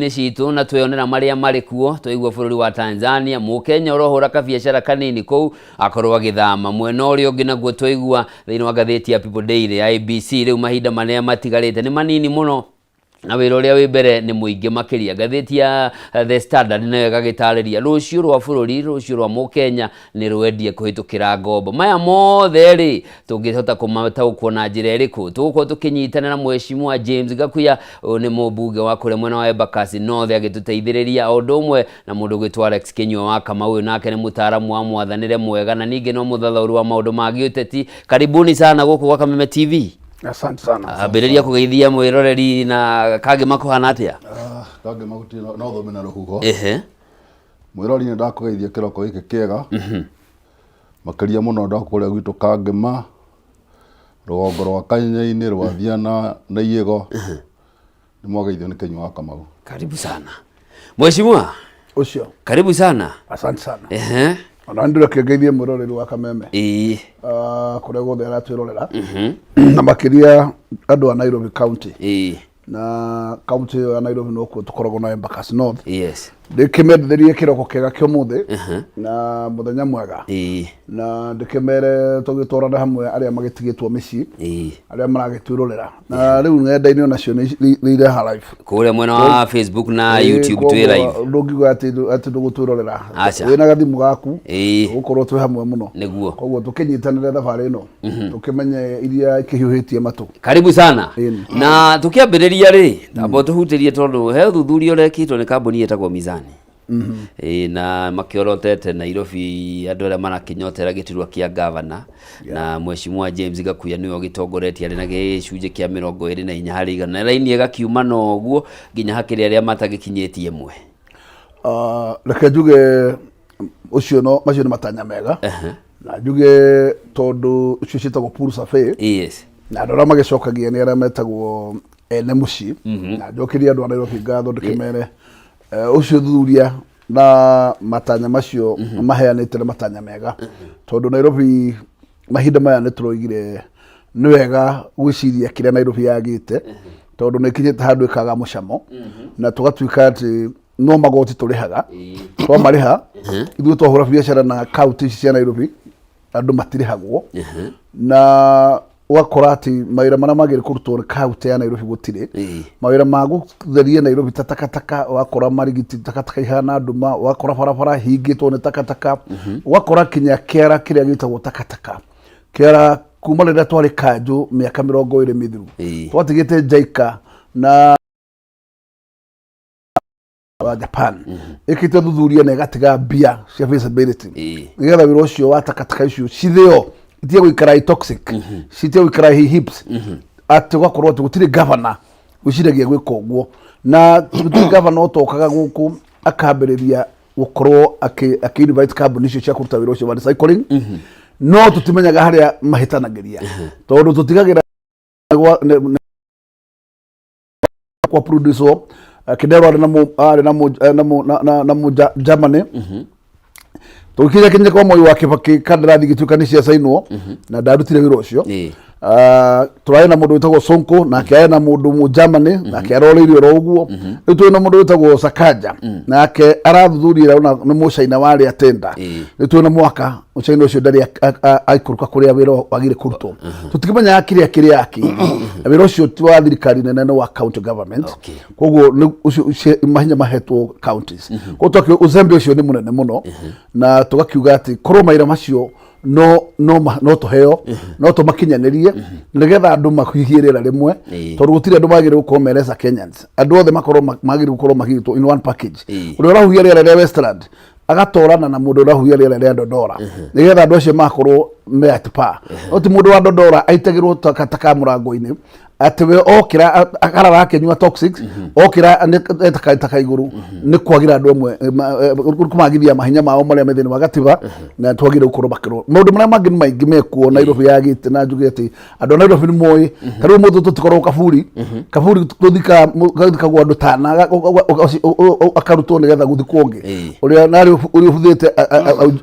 Citũ na tweyonera marĩa marĩ kuo. Twaigua bũrũri wa Tanzania, Mũkenya ũrohũra kabiacara kanini kũu akorwo agĩthama. Mwena ũrĩa ũngĩ naguo twaigua thĩinĩ wa ngathĩti ya People Daily, IEBC rĩu mahinda marĩa matigarĩte nĩ manini mũno na wĩra ũrĩa wĩ mbere nĩ mũingĩ makĩria. Ngathĩti ya The Standard nayo ĩgagĩtarĩria rũciũ rwa bũrũri, rũciũ rwa Mũkenya nĩ rwendie kũhĩtũkĩra ngombo. Maya mothe rĩ, tũngĩhota kũmataũkwo na njĩra ĩrĩkũ? Tũgũkorwo tũkĩnyitanĩra Mheshimiwa James Gakuya, ũyũ nĩ mũmbunge wa kũrĩa mwena wa Embakasi North, agĩtũteithĩrĩria o ũndũ ũmwe na mũndũ ũgwĩtwo Alex Kĩnyua wa Kamau, ũyũ nake nĩ mũtaaramu wa mwathanĩre mwega na ningĩ no mũthathaũri wa maũndũ ma gĩũteti. Karibuni sana gũkũ gwa Kameme TV. Asante sana. Ambĩrĩria kũgeithia mwĩroreri na Kangĩma kũhana atĩa? Ah, Kangĩma gũtirĩ no thome na rũhuho. Mwĩrori, nĩ ndakũgeithia kĩroko gĩkĩ kĩega. Makĩria mũno ndakũrĩa gwitũ Kangĩma, rũgongo rwa Kanyenya-inĩ, rwa Thiana na Iĩgo. Nĩ mwageithio nĩ Kĩnyua wa Kamau. Karibu sana. Mheshimiwa. Ũcio. Karibu sana. Asante sana. Ona ndĩreke ngeithie mwĩroreri wa Kameme. Ah, kũrĩa guothe aratwĩrorera. Na makĩria andũ a Nairobi County. Na kaunti ĩyo ya Nairobi nokuo tũkoragwo na Embakasi North. Ndĩkĩmendithĩrie kĩroko kĩega kĩa ũmũthĩ na mũthenya mwega. Na ndĩkĩmere tũgĩtwarane hamwe arĩa magĩtigĩtwo mĩciĩ, arĩa maragĩtwĩrorera. Na rĩu ng'enda-inĩ onacio nĩ ireha live. Kũrĩa mwena wa Facebook na YouTube twĩ live. Ndũngiuga atĩ ndũgũtwĩrorera. Aca. Wĩna gathimũ gaku, ũgũkorwo twĩ hamwe mũno. Nĩguo. Koguo tũkĩnyitanĩre thabarĩ ĩno, tũkĩmenye iria ikĩhiũhĩtie matũ. Karibu sana. Ĩni. Na tũkĩambĩrĩria rĩ, tamba tũhutĩrie tondũ he ũthuthuria ũrekĩtwo nĩ kambuni ĩtagwo Mizani. Ĩĩ, na makĩorotete Nairobi andũ arĩa marakĩnyotera gĩturwa kĩa gavana, na Mheshimiwa James Gakuya nĩwe ũgĩtongoretie arĩ na gĩcunjĩ kĩa 24%, na raini ĩgakiuma na ũguo nginya hakĩrĩ arĩa matagĩkinyĩtie ĩmwe. Ah, reke njuge ũcio no macio nĩ matanya mega na njuge tondũ icio ciĩtagwo pool survey na andũ arĩa magĩcokagia nĩ arĩa metagwo ene mũciĩ, na njokerie andũ a Nairobi ngatho ndĩkĩmere ũcio thuthuria na matanya macio maheanĩte nĩ matanya mega, tondũ Nairobi mahinda maya nĩ tũroigire nĩ wega gwĩciria kĩrĩa Nairobi yagĩte, tondũ nĩ ĩkinyĩte handũ ĩkaga mũcamo na tũgatuĩka atĩ no magoti tũrĩhaga. Twamarĩha ithuĩ twahũra biacara na kaunti ici cia Nairobi, andũ matirĩhagwo, na ũgakora atĩ mawĩra marĩa magĩrĩire kũrutwo nĩ kaunti ya Nairobi gũtirĩ. Mawĩra ma gũtheria Nairobi ta takataka, ũgakora marigiti takataka ihana nduma, ũgakora barabara hingĩtwo nĩ takataka, ũgakora kinya kĩara kĩrĩa gĩtagwo takataka kĩara kuma rĩrĩa twarĩ kanjũ mĩaka 20 mĩthiru twatigĩte Jaika na wa Japan ĩkĩte thuthuria na ĩgatiga mbia cia feasibility nĩgetha wĩra ũcio wa takataka icio cithĩo, itige gũikara i toxic, citige gũikara i heaps, atĩ ũgakorwo atĩ gũtirĩ governor wĩciragia gwĩka ũguo, na gũtirĩ governor ũtokaga gũkũ akambĩrĩria gũkorwo akĩ invite kambuni icio cia kũruta wĩra ũcio wa recycling. No tũtimenyaga harĩa mahĩtanagĩria, tondũ tũtigagĩra kwa produce Kidero arĩ na mu arĩ na mu na mu na mu Germany. Tũgĩkinya kinya kwa Moi wa Kibaki, kandarathi gĩtuĩka nĩ ciacainwo na ndarutire wĩra ũcio. Ah, tũrarĩ na mũndũ wĩtagwo Sonko, nake arĩ na mũndũ mu Germany, nake aroreirio oro ũguo. Rĩu twĩ na mũndũ wĩtagwo Sakaja, nake arathuthuria ona nĩ Mũcaina warĩ atenda. Rĩu twĩ na mwaka Mũcaina ũcio ndarĩ aikũrũka kũrĩa wĩra wagire kũrutwo, tũtikĩmenyaga kĩrĩa kĩrĩa akĩigi, na wĩra ũcio ti wa thirikari nene, nĩ wa county government. Koguo nĩ ũcio mahinya mahetwo counties. Koguo uzembe ũcio nĩ mũnene mũno, na tũgakiuga atĩ korwo mawĩra macio no tũheo, no tũmakinyanĩrie nĩgetha andũ mahihie rĩera rĩmwe, tondũ gũtirĩ andũ magĩrĩire gũkorwo meresa Kenyans, andũ othe makorwo magĩrĩire gũkorwo magĩtwo in one package. Ũrĩa ũrahuhia rĩera rĩa Westland agatorana na mũndũ ũrahuhia rĩera rĩa Dodora, nĩgetha andũ acio makorwo me at par. No ti mũndũ wa Dodora aitagĩrwo takataka mũrango-inĩ, atĩ we okĩra akarara akĩnyua toxic, okĩra etaka igũrũ. Nĩ kwagĩra andũ amwe kũmagithia mahinya mao marĩa me thĩinĩ wa gatiba, na twagĩrĩire gũkorwo makĩrwo. Maũndũ marĩa mangĩ nĩ maingĩ mekuo Nairobi yagĩte, na njuge atĩ andũ a Nairobi nĩ moĩ. Ta rĩu mũthũ tũtikoragwo kaburi kaburi, tũthikagwo andũ tana akarutwo nĩgetha gũthikwo ũngĩ ũrĩa narĩ ũrĩa ũbuthĩte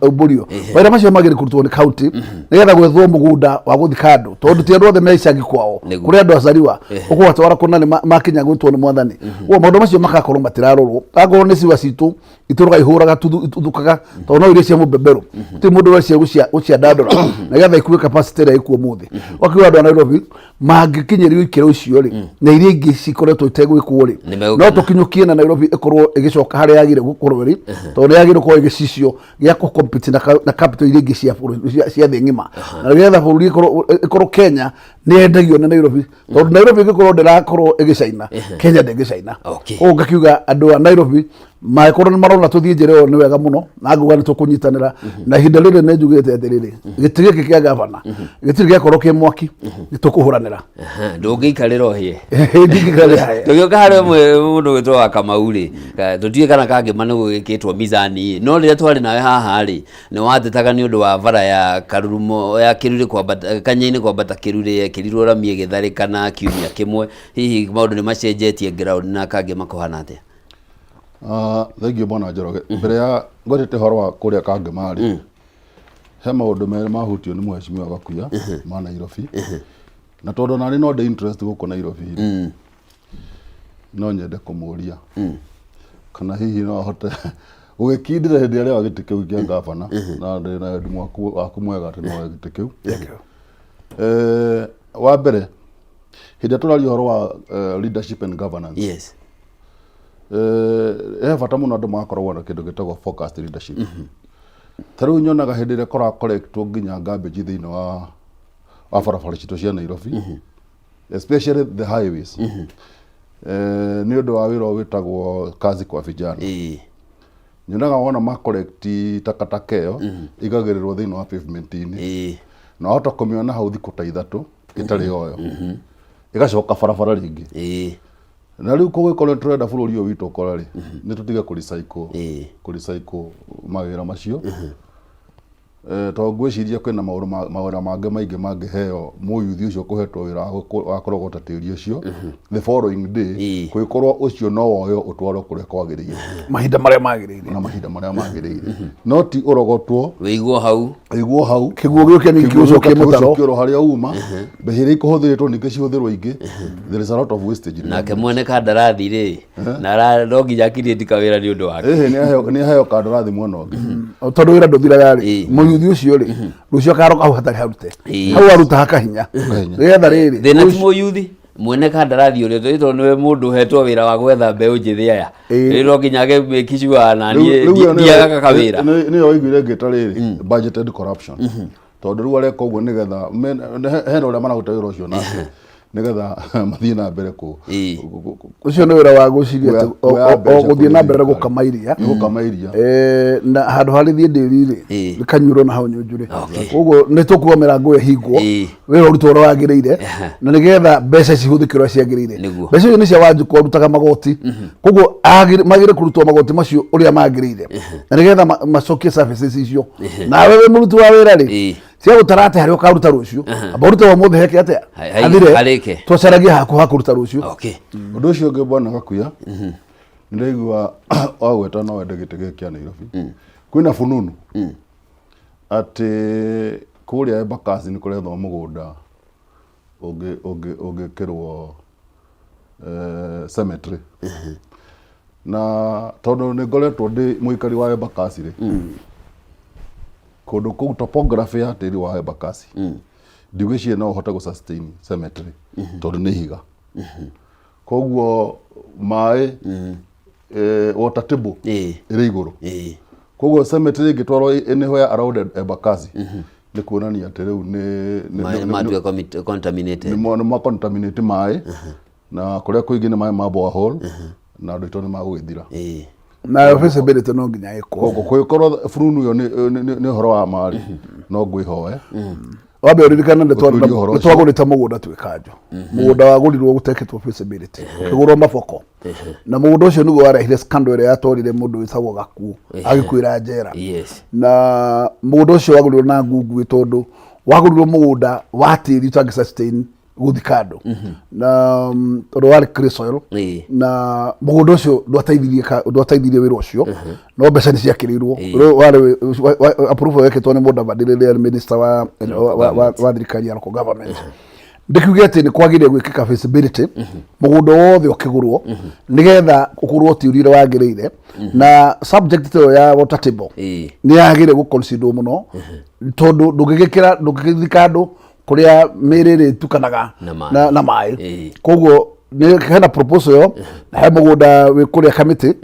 aumbũrio. Mawĩra macio magĩrĩire kũrutwo nĩ county nĩgetha gwethwo mũgũnda wa gũthika andũ, tondũ ti andũ othe me icagi kwao. Kũrĩ andũ a wazaliwa ũkũgatwara kũna nĩ makinya gwĩtwo nĩ mwathani. Ũguo maũndũ macio magakorwo matirarorwo. Angorwo nĩ ciwa citũ itũraga ihũraga ituthũkaga tondũ no iria cia mũbeberũ, gũtirĩ mũndũ wecia gũciandandũra nĩgetha ikue capacity ĩrĩa ĩkuo ũmũthĩ. Ũgakiuga andũ a Nairobi mangĩkinyĩrio ikĩro icio rĩ, na iria ingĩ cikoretwo itegwĩkwo rĩ, Nĩmegũkena. no tũkinyũkie na Nairobi ĩkorwo ĩgĩcoka harĩa yagĩrĩire gũkorwo ĩrĩ, tondũ nĩ yagĩrĩire gũkorwo ĩgĩcicio gĩa kũ compete na capital iria ingĩ cia bũrũri cia thĩ ng'ima, na nĩgetha bũrũri ĩkorwo Kenya nĩ yendagio nĩ Nairobi, tondũ Nairobi ĩngĩkorwo ndĩrakorwo ĩgĩcaina, Kenya ndĩngĩcaina. Koguo ngakiuga andũ a Nairobi mangĩkorwo nĩ marona tũthiĩ njĩra ĩyo nĩ wega mũno, na ngauga nĩ tũkũnyitanĩra. Na ihinda rĩrĩ nĩ njugĩte atĩrĩrĩ, gĩtĩ gĩkĩ kĩa gavana gĩtirĩ gĩakorwo kĩ mwaki, nĩ tũkũhũranĩra. Ndũngĩikarĩra ũhĩe. Ndingĩikarĩra. Tũgĩũka harĩ ũmwe mũndũ wĩtwo wa Kamau rĩ, tũtiũĩ kana Kangema nĩ gũgĩkĩtwo mizani, no rĩrĩa twarĩ nawe haha rĩ, nĩ watetaga nĩ ũndũ wa bara ya Karurumo ya Kĩrurĩ kwambata Kanya-inĩ kwambata Kĩrurĩ yekĩrirwo rami ĩgĩtharĩkana kiumia kĩmwe. Hihi maũndũ nĩ macenjetie ground na Kangema kũhana atĩa? Ah, thengiũ bwana Njoroge. Mbere ya ngwetete ũhoro wa kũrĩa Kangema rĩ, he maũndũ merĩ mahutio nĩ mheshimiwa Gakuya ma Nairobi, na tondũ nani no ndĩ interest gũkũ Nairobi rĩ, no nyende kũmũria kana hihi no ahote gũgĩkindĩra hĩndĩ ĩrĩa arĩoya gĩtĩ kĩu kĩa ngabana, na ndĩ na wendi waku mwega atĩ no oe gĩtĩ kĩu. Wa mbere, hĩndĩ ĩrĩa tũraria ũhoro wa leadership and governance, he bata mũno andũ magakoragwo na kĩndũ gĩtagwo focused leadership. Ta rĩu nyonaga hĩndĩ ĩrĩa kũra collectwo nginya garbage thĩinĩ wa barabara citũ cia Nairobi, especially the highways, nĩ ũndũ wa wĩra ũyũ wĩtagwo Kazi kwa Vijana, nyonaga wona ma collect takataka ĩyo igagĩrĩrwo thĩinĩ wa pavement-inĩ, na wahota kũmĩona hau thikũ ta 3 ĩtarĩ yoyo, ĩgacoka barabara rĩngĩ. Na rĩu kũgĩkorwo nĩ tũrenda bũrũri ũyũ witũ ũkora rĩ, nĩ tũtige kũ recycle kũ recycle mawĩra macio. Tondũ ngwĩciria kwĩna maũndũ mawĩra mangĩ maingĩ mangĩheo mũyuthi ũcio ũkũhetwo wĩra wa kũrogota tĩri ũcio the following day, kũngĩkorwo ũcio no woywo ũtwarwo kũrĩa kwagĩrĩire mahinda marĩa magĩrĩire, na mahinda marĩa magĩrĩire, no ti ũrogotwo wĩigwo hau, ĩigwo hau, kĩguũ gĩũke ningĩ gĩcokie mũtaro. Gĩcokie oro harĩa uma, mbeca iria ikũhũthĩrĩtwo ningĩ cihũthĩrwo ingĩ. There is a lot of wastage. Nake mwene kandarathi rĩ, na no nginya akirĩti kawĩra nĩ ũndũ wake. Ĩhĩ, nĩ aheo kandarathi mwena ũngĩ. Tondũ wĩra ndũthiraga rĩ, mũyuthi ũcio rĩ, rũciũ akaroka hau hatarĩ harute, hau aruta hakahinya. Hakahinya. Nĩgetha rĩrĩ Thĩna ti mũyuthi, mwene kandarathi ũrĩa tondũ nĩwe mũndũ ũhetwo wĩra wa gwetha mbeũ njĩthĩ aya. Rĩu no nginya age make sure na niĩ Rĩu ĩyo nĩyo- ndiagaga kawĩra. Nĩyo waiguire ngĩta rĩrĩ budgeted corruption, tondũ rĩu areka ũguo nĩgetha hena ũrĩa mararuta wĩra ũcio nake nĩgetha mathiĩ na mbere kũ Ũcio nĩ wĩra wa gwĩciria atĩ Kuoya o mbeca gũthiĩ na kũrĩ mbere thirikari. gũkama iria. Nĩ gũkama iria. Na handũ harĩ thiĩ ndĩri rĩ, rĩkanyuĩrwo na hau nyunjurĩ. Koguo nĩ tũkuga mĩrango ĩyo ĩhingwo, wĩra ũrutwo ũrĩa wagĩrĩire, na nĩgetha mbeca cihũthĩke ũrĩa ciagĩrĩire. Mbeca icio nĩ cia Wanjikũ arutaga magoti, koguo magĩrĩire kũrutwo magoti macio ũrĩa magĩrĩire, na nĩgetha macokie services icio. Nawe wĩ mũruti wa wĩra rĩ, cia gũtara atĩ harĩa ũkaruta rũciũ, amba ũrute ũmũthĩ heke atĩa hathire, harĩke. twacaragie haku ha kũruta rũciũ. Ũndũ ũcio ũngĩ, bwana Gakuya, nĩndaigua wagweta no wende gĩtĩ gĩkĩ kĩa Nairobi. Kwĩna fununu atĩ kũrĩa Embakasi nĩ kũrethwo mũgũnda ũngĩkĩrwo cemetery, na tondũ nĩ ngoretwo ndĩ mũikari wa Embakasi rĩ, kũndũ kũu topography ya tĩri wa Embakasi ndigwĩciria no ũhote gũ sustain cemetery, tondũ nĩ ihiga, koguo maĩ, water table ĩrĩ igũrũ. Koguo cemetery ĩngĩtwarwo anywhere around Embakasi nĩ kuonania atĩ rĩu nĩ Maĩ nĩ matuĩka contaminated. Nĩ ma contaminate maĩ, na kũrĩa kũingĩ nĩ maĩ ma borehole, na andũ aitũ nĩ magũgĩthira. Nayo feasibility no nginya ĩkwo. Koguo kũngĩkorwo fununu ĩyo nĩ ũhoro wa ma rĩ, no ngwĩhoe Wambe ũririkane nĩ Gũtuĩria ũhoro nĩ ũcio. twagũrĩte mũgũnda twĩ kanjũ, mũgũnda wagũrirwo gũtekĩtwo feasibility, ũkĩgũrwo maboko, na mũgũnda ũcio nĩguo warehire scandal ĩrĩa yatwarire mũndũ wĩtagwo Gakuũ agĩkuĩra njera. Na mũgũnda ũcio wagũrirwo na ngunguĩ, tondũ wagũrirwo mũgũnda wa tĩri ũtangĩ sustain gũthika andũ, na tondũ warĩ clay soil. Na mũgũnda ũcio ndwateithirie wĩra ũcio, no mbeca nĩ ciakĩrĩirwo. Rĩu warĩ approval wekĩtwo nĩ Mudavadi rĩrĩa arĩ minister wa thirikari ya local government. Ndĩkiuge atĩ nĩ kwagĩrĩire gwĩkĩka feasibility mũgũnda wothe ũkĩgũrwo, nĩgetha ũkorwo ti ũrĩa wagĩrĩire, na subject ĩyo ya water table nĩ yagĩrĩire gũconsiderwo mũno, tondũ ndũngĩgĩkĩra, ndũngĩgĩthika andũ kũrĩa mĩĩrĩ ĩrĩ ĩtukanaga Na maĩ. na maĩ. Koguo nĩ hena proposal ĩyo, na he mũgũnda wĩ kũrĩa Kamĩtĩ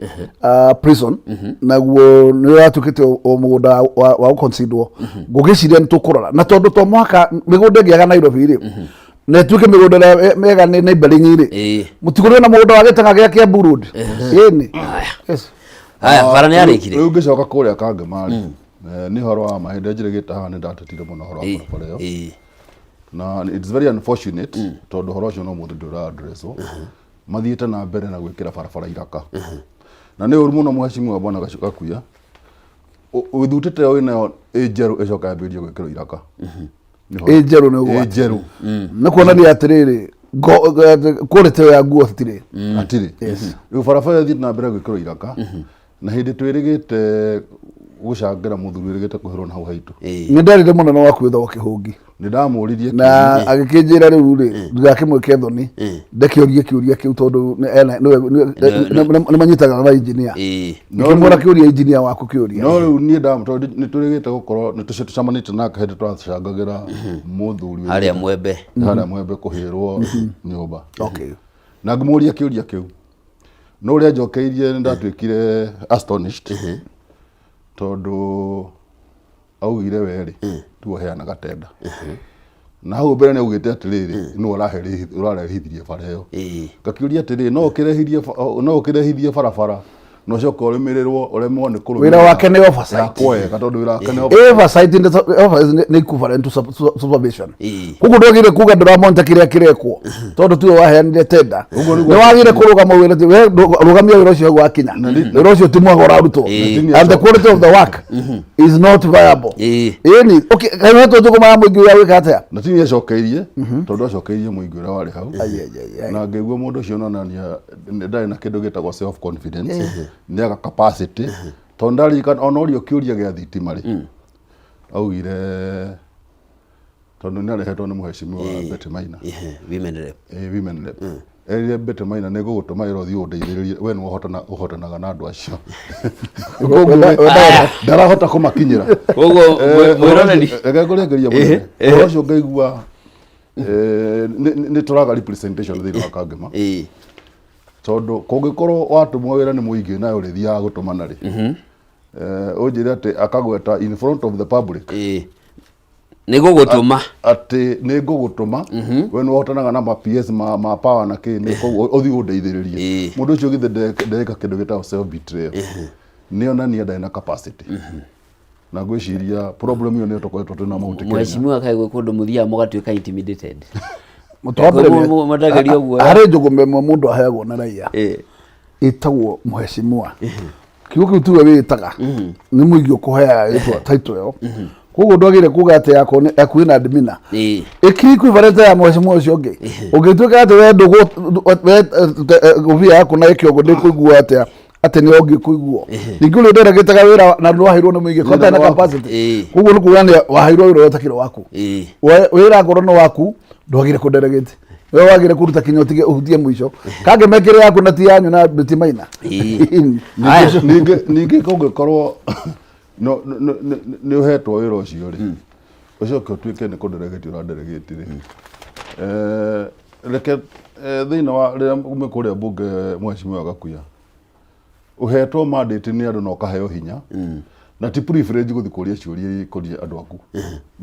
prison, naguo nĩ ũratuĩkĩte o mũgũnda wa gũconsiderwo. Ngũgĩciria nĩ tũkũrora, na tondũ to mũhaka mĩgũnda ĩngĩaga Nairobi rĩ, na ĩtuĩke mĩgũnda ĩrĩa mĩega nĩ neighboring rĩ, mũtigũrĩre na mũgũnda wa gĩtanga gĩa Kiambu Road ĩni. Yes. Haya, bara nĩ yarĩkire. Rĩu ngĩcoka kũrĩa Kangema rĩ, nĩ ũhoro wa ma, hĩndĩ ĩrĩa njĩrĩgĩte haha nĩ ndatetire mũno ũhoro wa barabara ĩyo, na it's very unfortunate tondũ ũhoro ũcio no mũthĩ ndũra addresswo. Mathiĩte na mbere na gwĩkĩra barabara iraka, na nĩ ũru mũno, mheshimiwa bwana Gakuya, wĩthutĩte ĩyo wĩnayo ĩ njerũ ĩcoka yambĩrĩrie gwĩkĩrwo iraka. Ĩ njerũ nĩ ĩ ũgwati. Njerũ. Nĩ kuonania atĩrĩrĩ, quality ĩyo ya nguo hatirĩ. Hatirĩ. Rĩu barabara ĩthiĩte na mbere gwĩkĩrwo iraka, na hĩndĩ twĩrĩgĩte gũcangĩra mũthuri wĩrĩgĩte kũhĩrwo na hau haitũ. Nĩ nderire mũnene waku wĩtagwo Kĩhũngi Nĩ ndamũririe. Na agĩkĩnjĩra rĩu rĩ, ndugakĩmwĩke thoni, ndekĩũrie kĩũria kĩu, tondũ nĩ manyitanaga na engineer. Ngĩkĩmwĩra kĩũria engineer waku kĩũria. No rĩu niĩ ndam tondũ nĩ twĩrĩgĩte gũkorwo nĩ tũcemanĩtie nake hĩndĩ tũracangagĩra mũthuri harĩa Mwembe. Harĩa Mwembe kũhĩrwo nyũmba. Na ngĩmũria kĩũria kĩu, no ũrĩa njokeirie nĩ ndatuĩkire astonished, tondũ augire we rĩ tiwe ũheanaga tenda, na hau mbere nĩ augĩte atĩrĩrĩ, nĩwe ũrarehithirie bara ĩyo. Ngakĩũria atĩrĩrĩ, no ũkĩrehithie barabara na ũcoke ũrĩmĩrĩrwo, ũremwo nĩ kũrũmĩrĩra? Wĩra wake nĩ oversight. Yakwo wega, tondũ wĩra wake nĩ oversight. Oversight nĩ equivalent to supervision. Koguo ndwagĩrĩire kuga ndũramonitor kĩrĩa kĩrekwo, tondũ tiwe waheanire tenda. Ũguo nĩguo. Nĩ wagĩrĩire kũrũgama wĩra ti we rũgamia wĩra ũcio hau wakinya. Wĩra ũcio ti mwega ũrarutwo, and the quality of the work is not viable. Ĩni, okay, kaĩ wetwo njũgũma ya mũingĩ ya gwĩka atĩa? Na ti niĩ acokeirie, tondũ acokeirie mũingĩ ũrĩa warĩ hau. Ai, ai, ai, ai. Na ngĩigua mũndũ ũcio nonania ndarĩ na kĩndũ gĩtagwo self confidence, nĩ aga capacity, tondũ ndaririkana ona ũrio kĩũria gĩa thitima rĩ, augire tondũ nĩ arehetwo nĩ mũheshimiwa Betty Maina. Women rep. Women rep. Erire Betty Maina, nĩ ngũgũtũma wĩra ũthiĩ ũndeithĩrĩrie, we nĩwe ũhotanaga na andũ acio. Koguo ndarahota kũmakinyĩra. Koguo mwĩroreri. Reke ngũrĩkĩrie, mũnene. Ũhoro ũcio ngaigua nĩ tũraga representation thĩinĩ wa Kangema, tondũ kũngĩkorwo watũmwo wĩra nĩ mũingĩ nawe ũrĩthiaga gũtũmana rĩ, ũnjĩre atĩ akagweta in front of the public Nĩ gũgũtũma. Atĩ nĩ ngũgũtũma, we nĩ ũhotanaga na ma PS ma power na kĩ, nĩ koguo ũthiĩ ũndeithĩrĩrie. Mũndũ ũcio githĩ ndeka kĩndũ gĩtagwo self betrayal? Nĩ onania ndarĩ na capacity, na ngwĩciria problem ĩyo nĩyo tũkoretwo twĩna Mount Kenya. Mheshimiwa, kaĩ gwĩ kũndũ mũthiaga mũgatuĩka intimidated? Mũtũ wa mbere Mũtagerio guoya. Harĩ njũgũma ĩmwe mũndũ aheagwo na raia ĩtagwo mũheshimiwa. Kiugo kĩu tiwe wĩtaga, nĩ mũingĩ ũkũheaga gĩtwa title ĩyo. Koguo ndwagĩrĩire kuga atĩ yakwa yaku ĩna admina ĩkiri equivalent ya mũheshimiwa ũcio ũngĩ. Ũngĩtuĩka atĩ we ndũgũ we ngũbia yaku na ĩkĩongo ndĩkũigua atĩa atĩ nĩ ũngĩ kũiguo. Ningĩ ũrĩa ũnderegĩtaga wĩra na ndwaheirwo nĩ mũingĩ kota na capacity. Koguo nĩ kuga nĩ waheirwo wĩra ũrĩa ũtakĩrĩ waku. Wĩra ngorwo nĩ waku, ndwagĩrĩire kũnderegĩte, we wagĩrĩire kũruta kinya ũtige ũhutie mũico kangĩ mekĩre yaku na ti yanyu na ti maina. Aya. Ningĩ kũngĩkorwo nĩ ũhetwo wĩra ũcio rĩ, ũcoke ũtuĩke nĩ kũnderegeti ũranderegeti rĩ, reke thĩinĩ wa rĩrĩa ume kũrĩa mbunge, mheshimiwa Gakuya, ũhetwo mandate nĩ andũ na ũkaheo hinya, na ti privilege gũthiĩ kũria ciũria ikoniĩ andũ aku.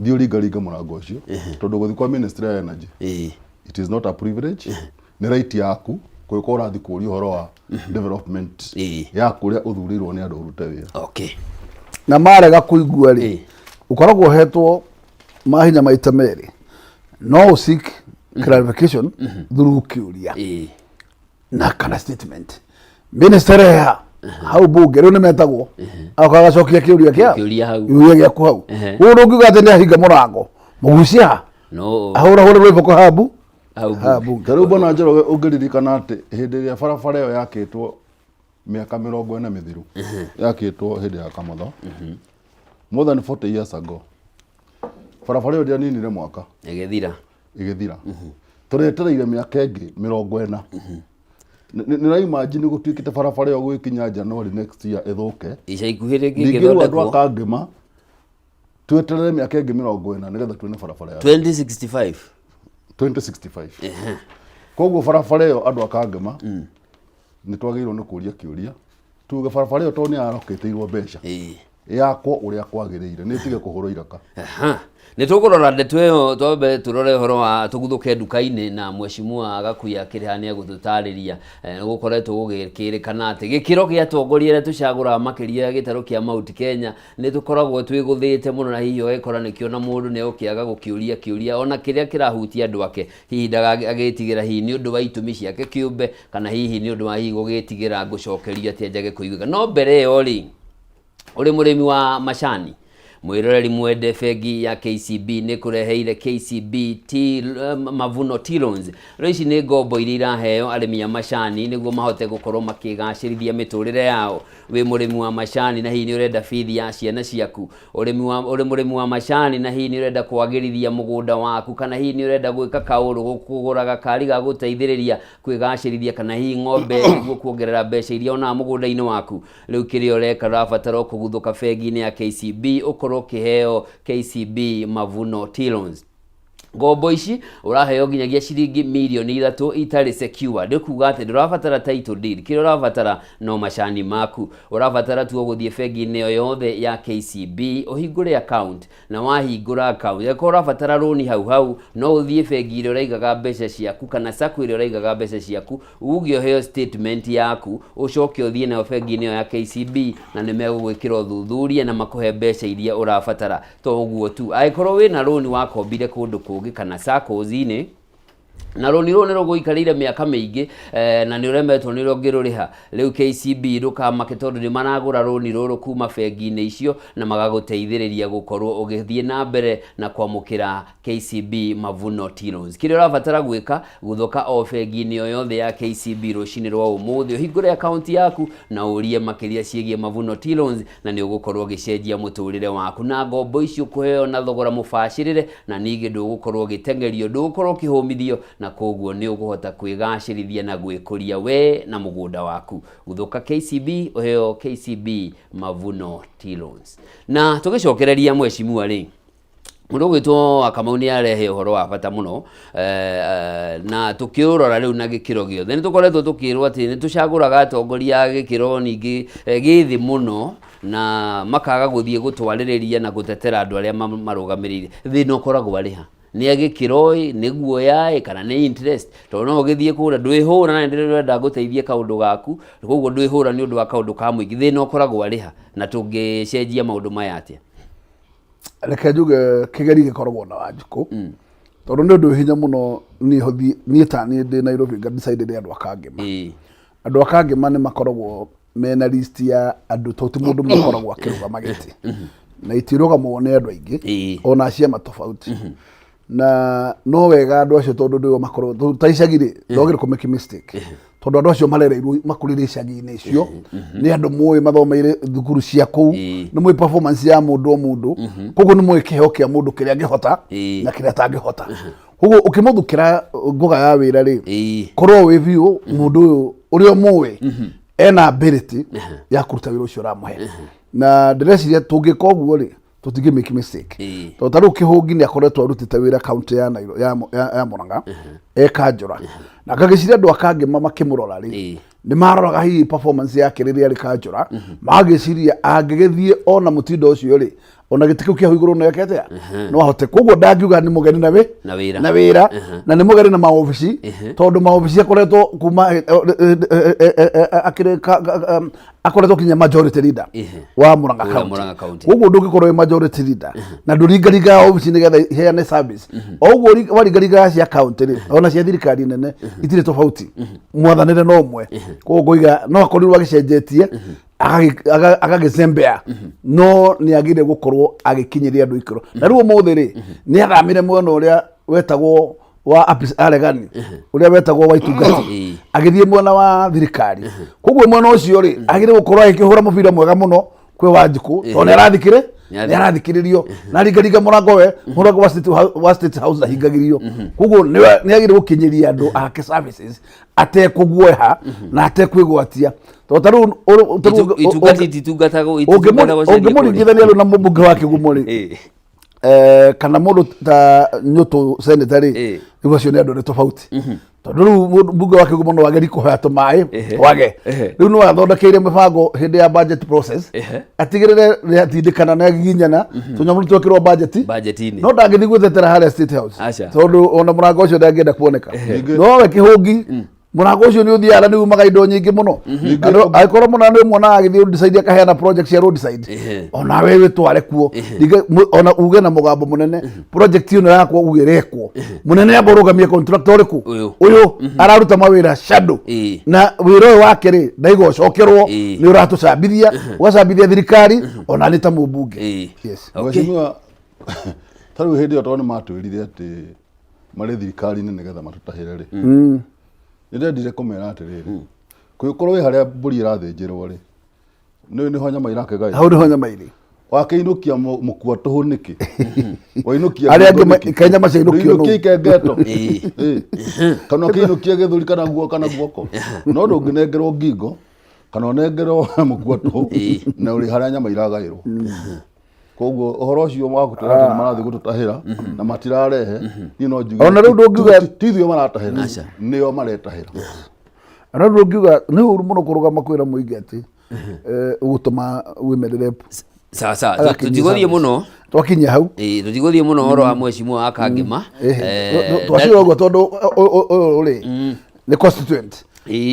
Thiĩ ũringaringa mũrango ũcio, tondũ gũthiĩ kwa ministry ya energy, it is not a privilege, nĩ right yaku kũgĩkorwo ũrathiĩ kũria ũhoro wa development ya kũrĩa ũthurĩirwo nĩ andũ ũrute wĩra. Na marega kũigua rĩ, ũkoragwo ũhetwo mahinya maita merĩ, no ũ seek clarification through kĩũria na kana statement. Minister reha hau bunge rĩu nĩ metagwo agoka agacokia kĩũria kĩa Kĩũria hau. Kĩũria gĩaku hau. Koguo ndũngiuga atĩ nĩ ahinga mũrango mũgucia No ahũrahũre rwĩmbo kwa habu hau. Ha bunge. Ta rĩu bwana Njoroge, ũngĩririkana atĩ hĩndĩ ĩrĩa barabara ĩyo yakĩtwo mĩaka 40 mĩthiru, yakĩtwo hĩndĩ ya Kamotho, more than 40 years ago, barabara ĩyo ndĩaninire mwaka. Ĩgĩthira. Ĩgĩthira. Tũretereire mĩaka ĩngĩ 40. Nĩ ũraimagine gũtuĩkĩte barabara ĩyo gũgĩkinya January next year ĩthũke. Ica ikuhĩ rĩngĩ Ningĩ rĩu andũ a ĩgĩthondekwo. Kangema tweterere mĩaka ĩngĩ 40 nĩgetha tuone barabara ya 2065. 2065. Koguo barabara ĩyo andũ a Kangema nĩ twagĩrĩirwo nĩ kũria kĩũria tuge barabara ĩyo tondũ nĩ yarokĩtĩirwo mbeca yakwo ũrĩa kwagĩrĩire nĩ ĩtige kũhũrwo iraka. Aha. Nĩ tũkũrora ndeto ĩyo, twambe tũrore ũhoro wa tũguthũke nduka-inĩ na mheshimiwa Gakuya akĩrĩ haha nĩ egũtũtarĩria. Nĩ gũkoretwo gũgĩkĩrĩkana atĩ gĩkĩro gĩa atongoria arĩa tũcagũraga makĩria gĩtarũ kĩa Mount Kenya nĩ tũkoragwo twĩgũthĩte mũno, na hihi ũgagĩkora nĩkĩo na mũndũ nĩ egũkĩaga gũkĩũria kĩũria ona kĩrĩa kĩrahutia andũ ake, hihi agĩtigĩra hihi nĩ ũndũ wa itũmi ciake kĩũmbe, kana hihi nĩ ũndũ wa hihi gũgĩtigĩra ngũcokerio atĩa njage kũiguĩka. No mbere ĩyo rĩ, ũrĩ mũrĩmi wa macani, mwĩroreri mwende, bengi ya KCB nĩ kũreheire KCB T, Mavuno Tea Loans. Rĩu ici nĩ ngombo iria iraheo arĩmi a macani nĩguo mahote gũkorwo makĩgacĩrithia mĩtũrĩre yao. Wĩ mũrĩmi wa macani na hihi nĩ ũrenda bithi ya ciana ciaku, ũrĩmi wa, ũrĩ mũrĩmi wa macani na hihi nĩ ũrenda kwagĩrithia mũgũnda waku, kana hihi nĩ ũrenda gwĩka kaũndũ, kũgũra gakari ga gũteithĩrĩria kwĩgacĩrithia, kana hihi ng'ombe nĩguo kuongerera mbeca iria wonaga mũgũnda-inĩ waku. Rĩu kĩrĩa ũreka, ũrabatara o kũguthũka bengi-inĩ ya KCB ũkorwo ũkĩheo KCB Mavuno Tea Loans. Ngombo ici ũraheo nginyagia ciringi mirioni 3 itarĩ secure. Nĩ kuga atĩ ndũrabatara title deed, kĩrĩa ũrabatara no macani maku. Ũrabatara tu o gũthiĩ bengi-inĩ o yothe ya KCB ũhingũre account, na wahingũra account, angĩkorwo ũrabatara rũni hau hau, no ũthiĩ bengi ĩrĩa ũraigaga mbeca ciaku kana sacco ĩrĩa ũraigaga mbeca ciaku, uge ũheo statement yaku, ũcoke ũthiĩ nayo bengi-inĩ ĩyo ya KCB na nĩ megũgwĩkĩra ũthuthuria na makũhe mbeca iria ũrabatara. To ũguo tu, angĩkorwo wĩna rũni wakombire kũndũ kũngĩ kana SACCOs-inĩ, na rũni rũu nĩ rũgũikarĩire mĩaka mĩingĩ na nĩ ũremetwo nĩ ũrĩa ũngĩrũrĩha, rĩu KCB ndũkamake tondũ nĩ maragũra rũni rũrũ kuma bengi-inĩ icio na magagũteithĩrĩria gũkorwo ũgĩthiĩ na mbere na kwamũkĩra KCB Mavuno Tea Loans. Kĩrĩa ũrabatara gwĩka, gũthoka o bengi-inĩ o yothe ya KCB rũcinĩ rwa ũmũthĩ, ũhingũre akaunti yaku na ũrie makĩria ciĩgiĩ Mavuno Tea Loans, na nĩ ũgũkorwo ũgĩcenjia mũtũrĩre waku na ngombo ici ũkũheo na thogora mũbacĩrĩre, na ningĩ ndũgũkorwo ũgĩteng'erio, ndũgũkorwo ũkĩhũmithio, na koguo nĩ ũkũhota kwĩgacĩrithia na gwĩkũria we na mũgũnda waku. Guthũka KCB ũheo KCB Mavuno Tea Loans. Na tũgĩcokereria mheshimiwa rĩ, mũndũ ũgwĩtwo Wakamau nĩ arehe ũhoro wa bata mũno na tũkĩũrora rĩu na gĩkĩro gĩothe nĩ tũkoretwo tũkĩrwo atĩ nĩ tũcagũraga atongoria a gĩkĩro ningĩ gĩ thĩ mũno na makaga gũthiĩ gũtwarĩrĩria na gũtetera andũ arĩa marũgamĩrĩire. Thĩna ũkoragwo arĩ ha? Nĩ a gĩkĩro ĩ, nĩ guoya ĩ, kana nĩ interest? Tondũ no ũgĩthiĩ kũrĩa ndwĩhũra na nĩndĩrenda ngũteithie kaũndũ gaku, koguo ndwĩhũra nĩ ũndũ wa kaũndũ ka mũingĩ. Thĩna ũkoragwo arĩ ha? Na tũngĩcenjia maũndũ maya atĩa? Reke njuge kĩgeri gĩkoragwo na Wanjikũ, tondũ nĩ ũndũ wĩ hinya mũno niĩ hothiĩ niĩ ta niĩ ndĩ Nairobi nga decide nĩ andũ a Kangema. Andũ a Kangema nĩ makoragwo mena list ya andũ, tondũ ti mũndũ ũmwe ũkoragwo akĩrũgama gĩtĩ, na itirũgamagwo nĩ andũ aingĩ ona ciama tofauti, na no wega andũ acio tondũ nĩo makorwo ta icagi rĩ, ndwagĩrĩirwo kũ make mistake, tondũ andũ acio marereirwo makũrĩire icagi-inĩ icio nĩ andũ moĩ mathomeire thukuru cia kũu, nĩ moĩ performance ya mũndũ o mũndũ, koguo nĩ moĩ kĩheo kĩa mũndũ kĩrĩa angĩhota na kĩrĩa atangĩhota. Koguo ũkĩmũthukĩra ngũga ya wĩra rĩ, korwo wĩ biũ mũndũ ũyũ ũrĩa ũmũĩ ena ability ya kũruta wĩra ũcio ũramũhe, na ndĩreciria tũngĩka ũguo rĩ, tũtingĩ make mistake. Tondũ ta rĩu Kĩhũngi nĩ akoretwo arutĩte wĩra kaunti ya Nairo, ya Murang'a e kanjũra, na ngagĩciria andũ a Kangema makĩmũrora rĩ, nĩ maroraga hihi performance yake rĩrĩa arĩ kanjũra, magagĩciria angĩgĩthiĩ ona mũtindo ũcio rĩ, ona gĩtĩ kĩu kĩa hau igũrũ no eke atĩa, no ahote. Koguo ndangiuga nĩ mũgeni na wĩ Na wĩra. Na wĩra, na nĩ mũgeni na maobici, tondũ maobici akoretwo kuma akĩrĩ akoretwo kinya majority leader wa Murang'a Kũrĩa County. Murang'a County. Koguo ndũngĩkorwo wĩ majority leader na ndũringaringaga obici nĩgetha iheane service o ũguo waringaringaga cia county rĩ, ona cia thirikari nene itirĩ tofauti, mwathanĩre no ũmwe. Koguo ngoiga no akorirwo agĩcenjetie agagĩcembea, no nĩ agĩrĩire gũkorwo agĩkinyĩria andũ ikĩro. Na rĩu ũmũthĩ rĩ, nĩ athamire mwena ũrĩa wetagwo wa aregani, ũrĩa wetagwo wa itungati, agĩthiĩ mwena wa thirikari. Koguo mwena ũcio rĩ, agĩrĩire gũkorwo agĩkĩhũra mũbira mwega mũno kwĩ Wanjikũ, tondũ nĩ arathikĩrĩ Nĩ arathikĩrĩrio na ringaringa mũrango we mũrango wa State House ndahingagĩrio. Koguo nĩ agĩrĩire gũkinyĩria andũ ake services atekũguoha na atekwĩgwatia, tondũ ta rĩu Itungati ititungatagwo ititungatagwo cia kũrĩa. Ũngĩmũringithania rĩu na mũmbunge wa Kĩgumo rĩ, kana mũndũ ta Nyũtũ senator rĩ, rĩu acio nĩ andũ nĩ tofauti, tondũ rĩu mbunge wa Kĩgumo no ageri kũhoya tũmaĩ wage. Rĩu no athondekeire mĩbango hĩndĩ ya budget process, atigĩrĩre nĩ atindĩkana na agiginyana tũnyamũ twekĩrwo budget Budget-inĩ. No ndangĩthiĩ gwĩtetera harĩa State House, Aca. tondũ ona mũrango ũcio ndangĩenda kuoneka. No we kĩhũngi, mũrango ũcio nĩ ũthiaga na nĩ umaga indo nyingĩ mũno. Andũ- Angĩkorwo mũna nĩ muonaga agĩthiĩ roadside akaheana project cia roadside, ona we wĩtware kuo. Ningĩ ona uge na mũgambo mũnene, project ĩno yakwa uge ĩrekwo, mũnene amba ũrũgamie contractor ũrĩkũ. Ũyũ. Ũyũ araruta mawĩra shadow, na wĩra ũyũ wake rĩ, ndaiga ũcokerwo. Nĩ ũratũcambithia, ũgacambithia thirikari ona nĩ ta mũmbunge. Yes. Mheshimiwa, ta rĩu hĩndĩ ĩyo tondũ nĩ matwĩrire atĩ marĩ thirikari-inĩ nĩgetha matũtahĩre rĩ, nĩ ndendire kũmera atĩrĩrĩ, kũngĩkorwo wĩ harĩa mbũri ĩrathĩnjĩrwo rĩ, nĩ nĩho nyama irakĩgaĩrwo. Hau nĩho nyama irĩ. Wakĩinũkia mũkua tũhũ nĩkĩ? Wainũkia Arĩa ngingo angĩ nĩkĩ? kaĩ nyama ciainũkio nũ? Ndũinũkia ikengeto. Kana ũkĩinũkia gĩthũri kana guo kana guoko, no ndũngĩnengerwo ngingo kana ũnengerwo mũkua tũhũ na ũrĩ harĩa nyama iragaĩrwo. Koguo ũhoro ũcio wa gũtwĩra atĩ nĩ marathiĩ gũtũtahĩra na matirarehe, niĩ no njuge Ona rĩu ndũngiuga- ti ithuĩ maratahĩra, nĩo maretahĩra. Ona rĩu ndũngiuga nĩ ũru mũno kũrũgama kwĩra mũingĩ atĩ ũgũtũma women rep Sawa sawa. Agakinyia Tũtigũthiĩ service. mũno. Twakinyia hau. Tũtigũthiĩ mũno ũhoro wa mheshimiwa wa Kangema. Twacira ũguo tondũ ũyũ rĩ nĩ constituent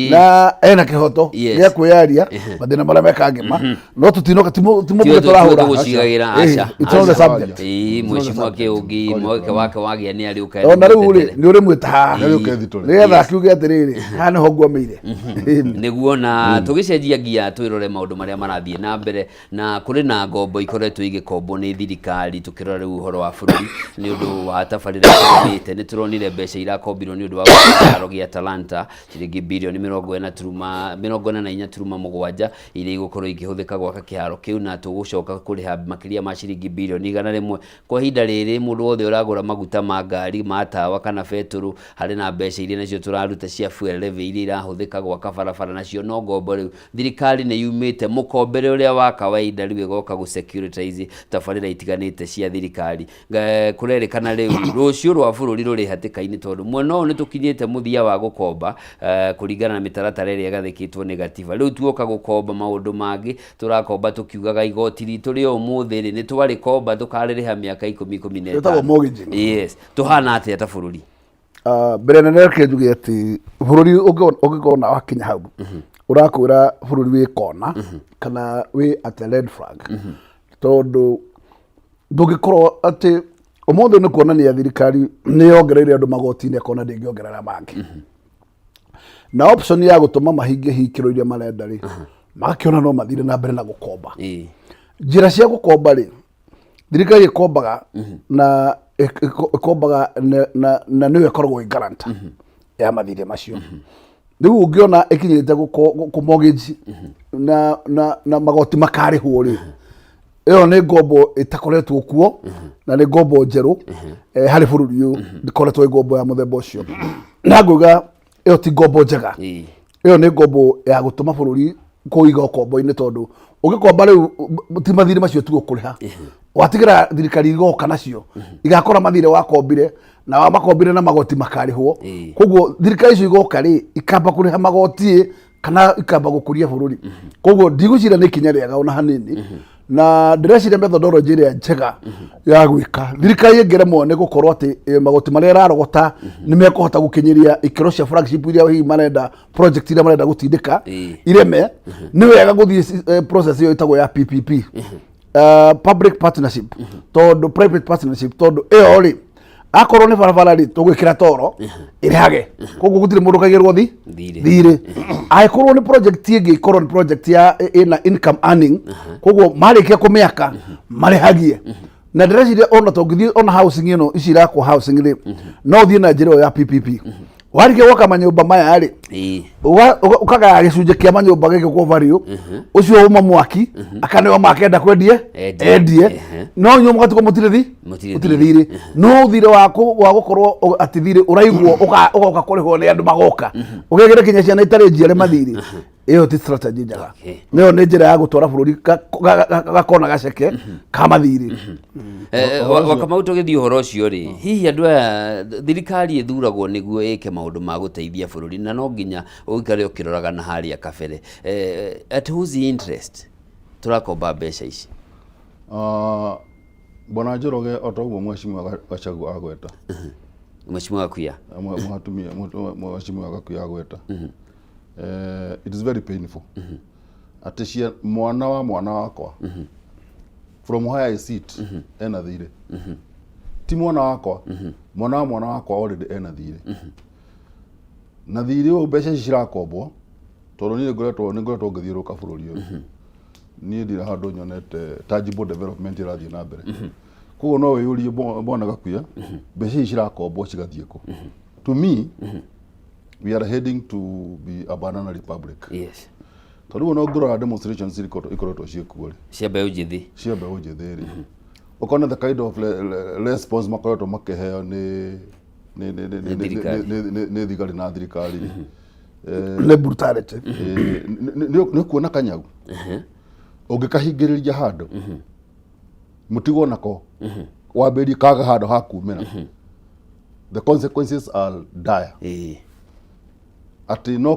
na ena kĩhoto gĩa kwĩyaria mathĩna marĩa me Kangema, no tũtinoka ti mũmbunge tũrahũra. Tũgũcigagĩra. Aca. It's not the subject. Mheshimiwa Kĩũngi mweke wake wagĩa nĩ arĩũka. Ona rĩu rĩ, nĩ ũrĩ mwĩta haha Nĩ arĩũka ethitũre. Nĩgetha akiuge atĩrĩrĩ, haha nĩho ngwamĩire. Nĩguo, na tũgĩcenjia ngia twĩrore maũndũ marĩa marathiĩ na mbere, na kũrĩ na ngombo ikoretwo igĩkombwo nĩ thirikari. Tũkĩrora rĩu ũhoro wa bũrũri nĩ ũndũ wa tabarĩra itiganĩte, nĩ tũronire mbeca irakombirwo nĩ ũndũ wa gwaka kĩharo gĩa Talanta, ciringi birioni 44.7, iria igũkorwo ikĩhũthĩka gwaka kĩharo kĩu, na tũgũcoka kũrĩha makĩria ma ciringi birioni 100. Kwa ihinda rĩrĩ, mũndũ wothe ũragũra maguta ma ngari, ma tawa kana betũrũ, harĩ na mbeca iria nacio tũraruta cia fuel levy iria irahũthĩka gwaka barabara, nacio no ngombo. Rĩu thirikari nĩ yumĩte mũkombere ũrĩa wa kawaida, rĩu ĩgoka gũ securitize tabarĩra itiganĩte cia thirikari. Kũrerĩkana rĩu rũciũ rwa bũrũri rũrĩ hatĩka-inĩ, tondũ mwena ũyũ nĩ tũkinyĩte mũthia wa gũkomba kũringana na mĩtaratara ĩrĩa ĩgathĩkĩtwo nĩ gatiba. Rĩu tuoka gũkomba maũndũ mangĩ, tũrakomba tũkiugaga igoti ritũ rĩa ũmũthĩ rĩ, nĩ twarĩkomba, tũkarĩrĩha mĩaka 10, ikũmi na Ĩtagwo ĩtano. mortgaging. Yes, tũhana atĩa ta bũrũri? Ah, mbere nene reke njuge atĩ bũrũri ũngĩkorwo na wakinya hau ũrakwĩra bũrũri wĩ kona kana wĩ at a red flag, tondũ ndũngĩkorwo atĩ ũmũthĩ nĩ kuonania thirikari nĩ yongereire andũ magoti-inĩ, akona ndĩngĩongerera mangĩ, na option ya gũtũma mahingie ikĩro iria marenda rĩ, magakĩona no mathire na mbere na gũkomba. Njĩra cia gũkomba rĩ, thirikari ĩkombaga na ĩkombaga na nĩyo ĩkoragwo ĩ guarantor ya mathirĩ macio. Rĩu ũngĩona ĩkinyĩte gũkũ mortgage na magoti makarĩhwo rĩ, ĩyo nĩ ngombo ĩtakoretwo kuo na nĩ ngombo njerũ harĩ bũrũri ũyũ. Ndĩkoretwo ĩ ngombo ya mũthemba ũcio, na ngauga ĩyo ti ngombo njega. Ĩyo nĩ ngombo ya gũtũma bũrũri kũiga ũkombo-inĩ, tondũ ũngĩkomba rĩu ti mathirĩ macio tu ũkũrĩha, watigĩra thirikari igoka nacio igakora mathirĩ wakombire na wamakombire na magoti makarĩhwo. Koguo thirikari icio igoka rĩ, ikamba kũrĩha magoti ĩ, kana ikamba gũkũria bũrũri? Koguo ndigwĩciria nĩ ikinya rĩega ona hanini, na ndĩreciria methodology ĩrĩa njega ya gwĩka, thirikari ĩngĩremwo nĩ gũkorwo atĩ magoti marĩa ĩrarogota nĩ mekũhota gũkinyĩria ikĩro cia flagship iria hihi marenda, project iria marenda gũtindĩka ireme, nĩ wega gũthiĩ process ĩyo ĩtagwo ya PPP, public partnership, tondũ private partnership, tondũ ĩyo rĩ, akorwo nĩ barabara rĩ, tũgwĩkĩra toro ĩrĩhage, koguo gũtirĩ mũndũ ũkaigĩrwo thi Thirĩ. Thirĩ. Angĩkorwo nĩ project ĩngĩ, ĩkorwo nĩ project ya ĩna income earning, koguo marĩkia kũmĩaka marĩhagie. Na ndĩreciria ona tũngĩthiĩ ona housing ĩno, ici irakwo housing rĩ, no ũthiĩ na njĩra ĩyo ya PPP. Warĩkia gwaka manyũmba maya rĩ, ũkagaya gĩcunjĩ kĩa manyũmba gĩkĩ kwa value, ũcio uma mwaki akaneo makenda kwendie. Endie. Endie. No inyuĩ mũgatigwo mũtirĩ thi Mũtirĩ mũtirĩ thirĩ. thirĩ, no thirĩ wa gũkorwo atĩ thirĩ ũraigwo ũgoka kũrĩhwo nĩ andũ magoka ũgegere kinya ciana itarĩ njiare mathirĩ. Ĩyo ti strategy njega. Nĩyo nĩ njĩra ya gũtwara bũrũri gakona gaceke ka mathirĩ. Wakamau, tũgĩthiĩ ũhoro ũcio rĩ, hihi andũ aya, thirikari ĩthuragwo nĩguo ĩke maũndũ ma gũteithia bũrũri, na no nginya ũikare ũkĩroraga na harĩa kabere. At whose interest tũrakomba mbeca ici? Ah, Bwana Njoroge, o ta ũguo Mheshimiwa Gachagua agweta, Mheshimiwa Gakuya. Mheshimiwa Gakuya agweta, it is very painful atĩ cia mwana wa mwana wakwa, from where I sit, ena thirĩ. Ti mwana wakwa, mwana wa mwana wakwa already ena thirĩ, na thirĩ ũyũ, mbeca ici cirakombwo, tondũ niĩ nĩ ngoretwo ngĩthiũrũrũka bũrũri ũyũ, niĩ ndirĩ handũ nyonete tangible development ĩrathiĩ na mbere. Koguo no wĩyũrie, bwana Gakuya, mbeca ici cirakombwo cigathiĩ kũ? To me, we are heading to be a banana republic, tondũ rĩu no ngũrora demonstrations ikoretwo ciĩkuo rĩ, cia mbeũ njĩthĩ. Cia mbeũ njĩthĩ rĩ, ũkona the kind of response makoretwo makĩheo nĩ Nĩ thirikari. nĩ thigari na thirikari rĩ. Nĩ brutality. Nĩ ũkuona kanyau ũngĩkahingĩrĩria handũ mũtigwo nako wambĩrĩrie kaga handũ ha kumĩra, the consequences are dire. Atĩ no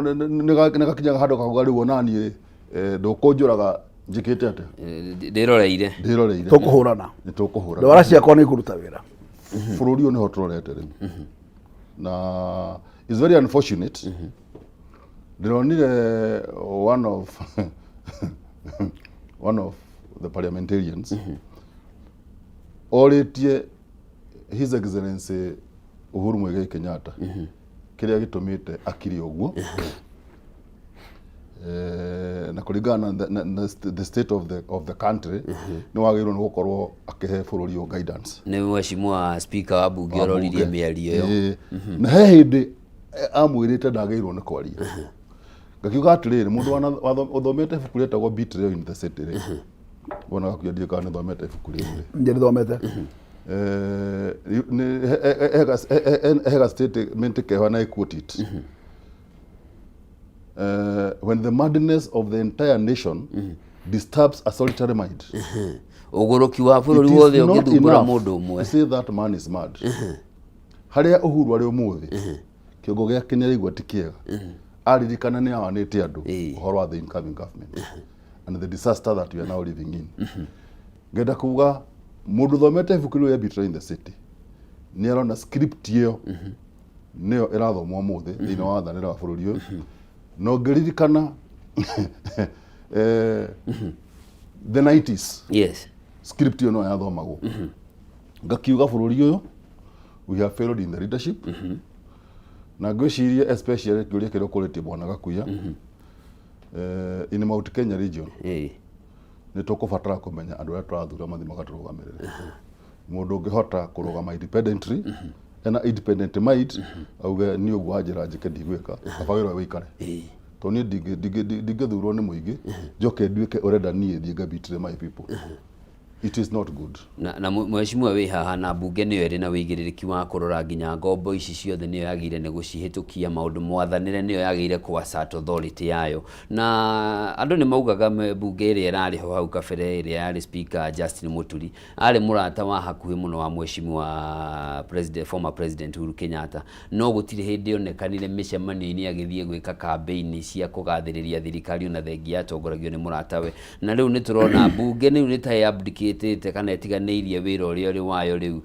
nĩ gakinyaga handũ kakauga, rĩu ona niĩ ndũkũnjũraga njĩkĩte atĩa? Ndĩroreire. Ndĩroreire. Tũkũhũrana. Nĩ tũkũhũrana. Ndwara ciakwa nĩ ikũruta wĩra. Bũrũri ũyũ nĩho tũrorete rĩu, na it's very unfortunate. Ndĩronire one of the parliamentarians orĩtie His Excellency Uhuru Muigai Kenyatta kĩrĩa gĩtũmĩte akire ũguo. Na kũringana na the state of the country, nĩ wagĩrĩirwo nĩ gũkorwo akĩhe bũrũri ũyũ guidance. Nĩ mheshimiwa Speaker wa bunge wa ororirie bunge. mĩario ĩyo. Ĩĩ. Na he hĩndĩ amwĩrĩte ndagĩrĩirwo nĩ kwaria. Ngakiuga atĩrĩrĩ, mũndũ ũthomete ibuku rĩtagwo Betrayal in the City rĩ, wona gakuia, ndiũĩ kana nĩthomete ibuku rĩu rĩ. Njä thomete. He ga statement keho, and I quote it: "When the madness of the entire nation disturbs a solitary mind, ũgũrũki wa bũrũri it is wothe not ũngĩthumbũra enough mũndũ ũmwe to say that man is mad." Harĩa Uhuru arĩ ũmũthĩ, kĩongo gĩake nĩ araigua ti kĩega aririkana nĩ awanĩte andũ ũhoro wa the incoming government and the disaster that we are now living in. Ngenda kuga mũndũ ũthomete ibuku rĩu rĩa Betrayal in the City nĩ arona script ĩyo nĩyo ĩrathomwo ũmũthĩ thĩinĩ wa wathanĩre wa bũrũri ũyũ. Na ũngĩririkana the 90s, script ĩyo no yathomagwo. Ngakiuga bũrũri ũyũ, we have failed in the leadership. Na ngwĩciria especially kĩũria kĩrĩa ũkũrĩtie, bwana Gakuya, in Mount Kenya region, nĩ tũkũbatara kũmenya andũ arĩa tũrathura mathiĩ magatũrũgamĩrĩre, mũndũ ũngĩhota kũrũgama independently, ena independent mind, auge niĩ ũguo wanjĩra njĩke ndigwĩka, kaba wĩra ũyũ wĩikare, tondũ niĩ ndingĩthurwo nĩ mũingĩ njoke nduĩke ũrenda niĩ thiĩ ngabetray my people. It is not good. Na mheshimiwa wĩ haha, na mbunge nĩyo ĩrĩ na wĩigĩrĩrĩki wa kũrora nginya ngombo ici ciothe, nĩyo yagĩrĩire nĩ gũcihĩtũkia, maũndũ mwathanĩre, nĩyo yagĩrĩire kũ assert authority yayo. Na andũ nĩ maugaga mbunge ĩrĩa ĩrarĩ ho hau kabere, ĩrĩa yarĩ Speaker Justin Muturi, arĩ mũrata wa hakuhĩ mũno wa mheshimiwa president, former President Uhuru Kenyatta, no gũtirĩ hĩndĩ onekanire mĩcemanio-inĩ agĩthiĩ gwĩka kambĩini cia kũgathĩrĩria thirikari, ona thengia yatongoragio nĩ mũratawe. Na rĩu nĩ tũrona mbunge rĩu nĩ ta ĩabdicatĩte kana ĩtiganĩirie wĩra ũrĩa ũrĩ wayo, rĩu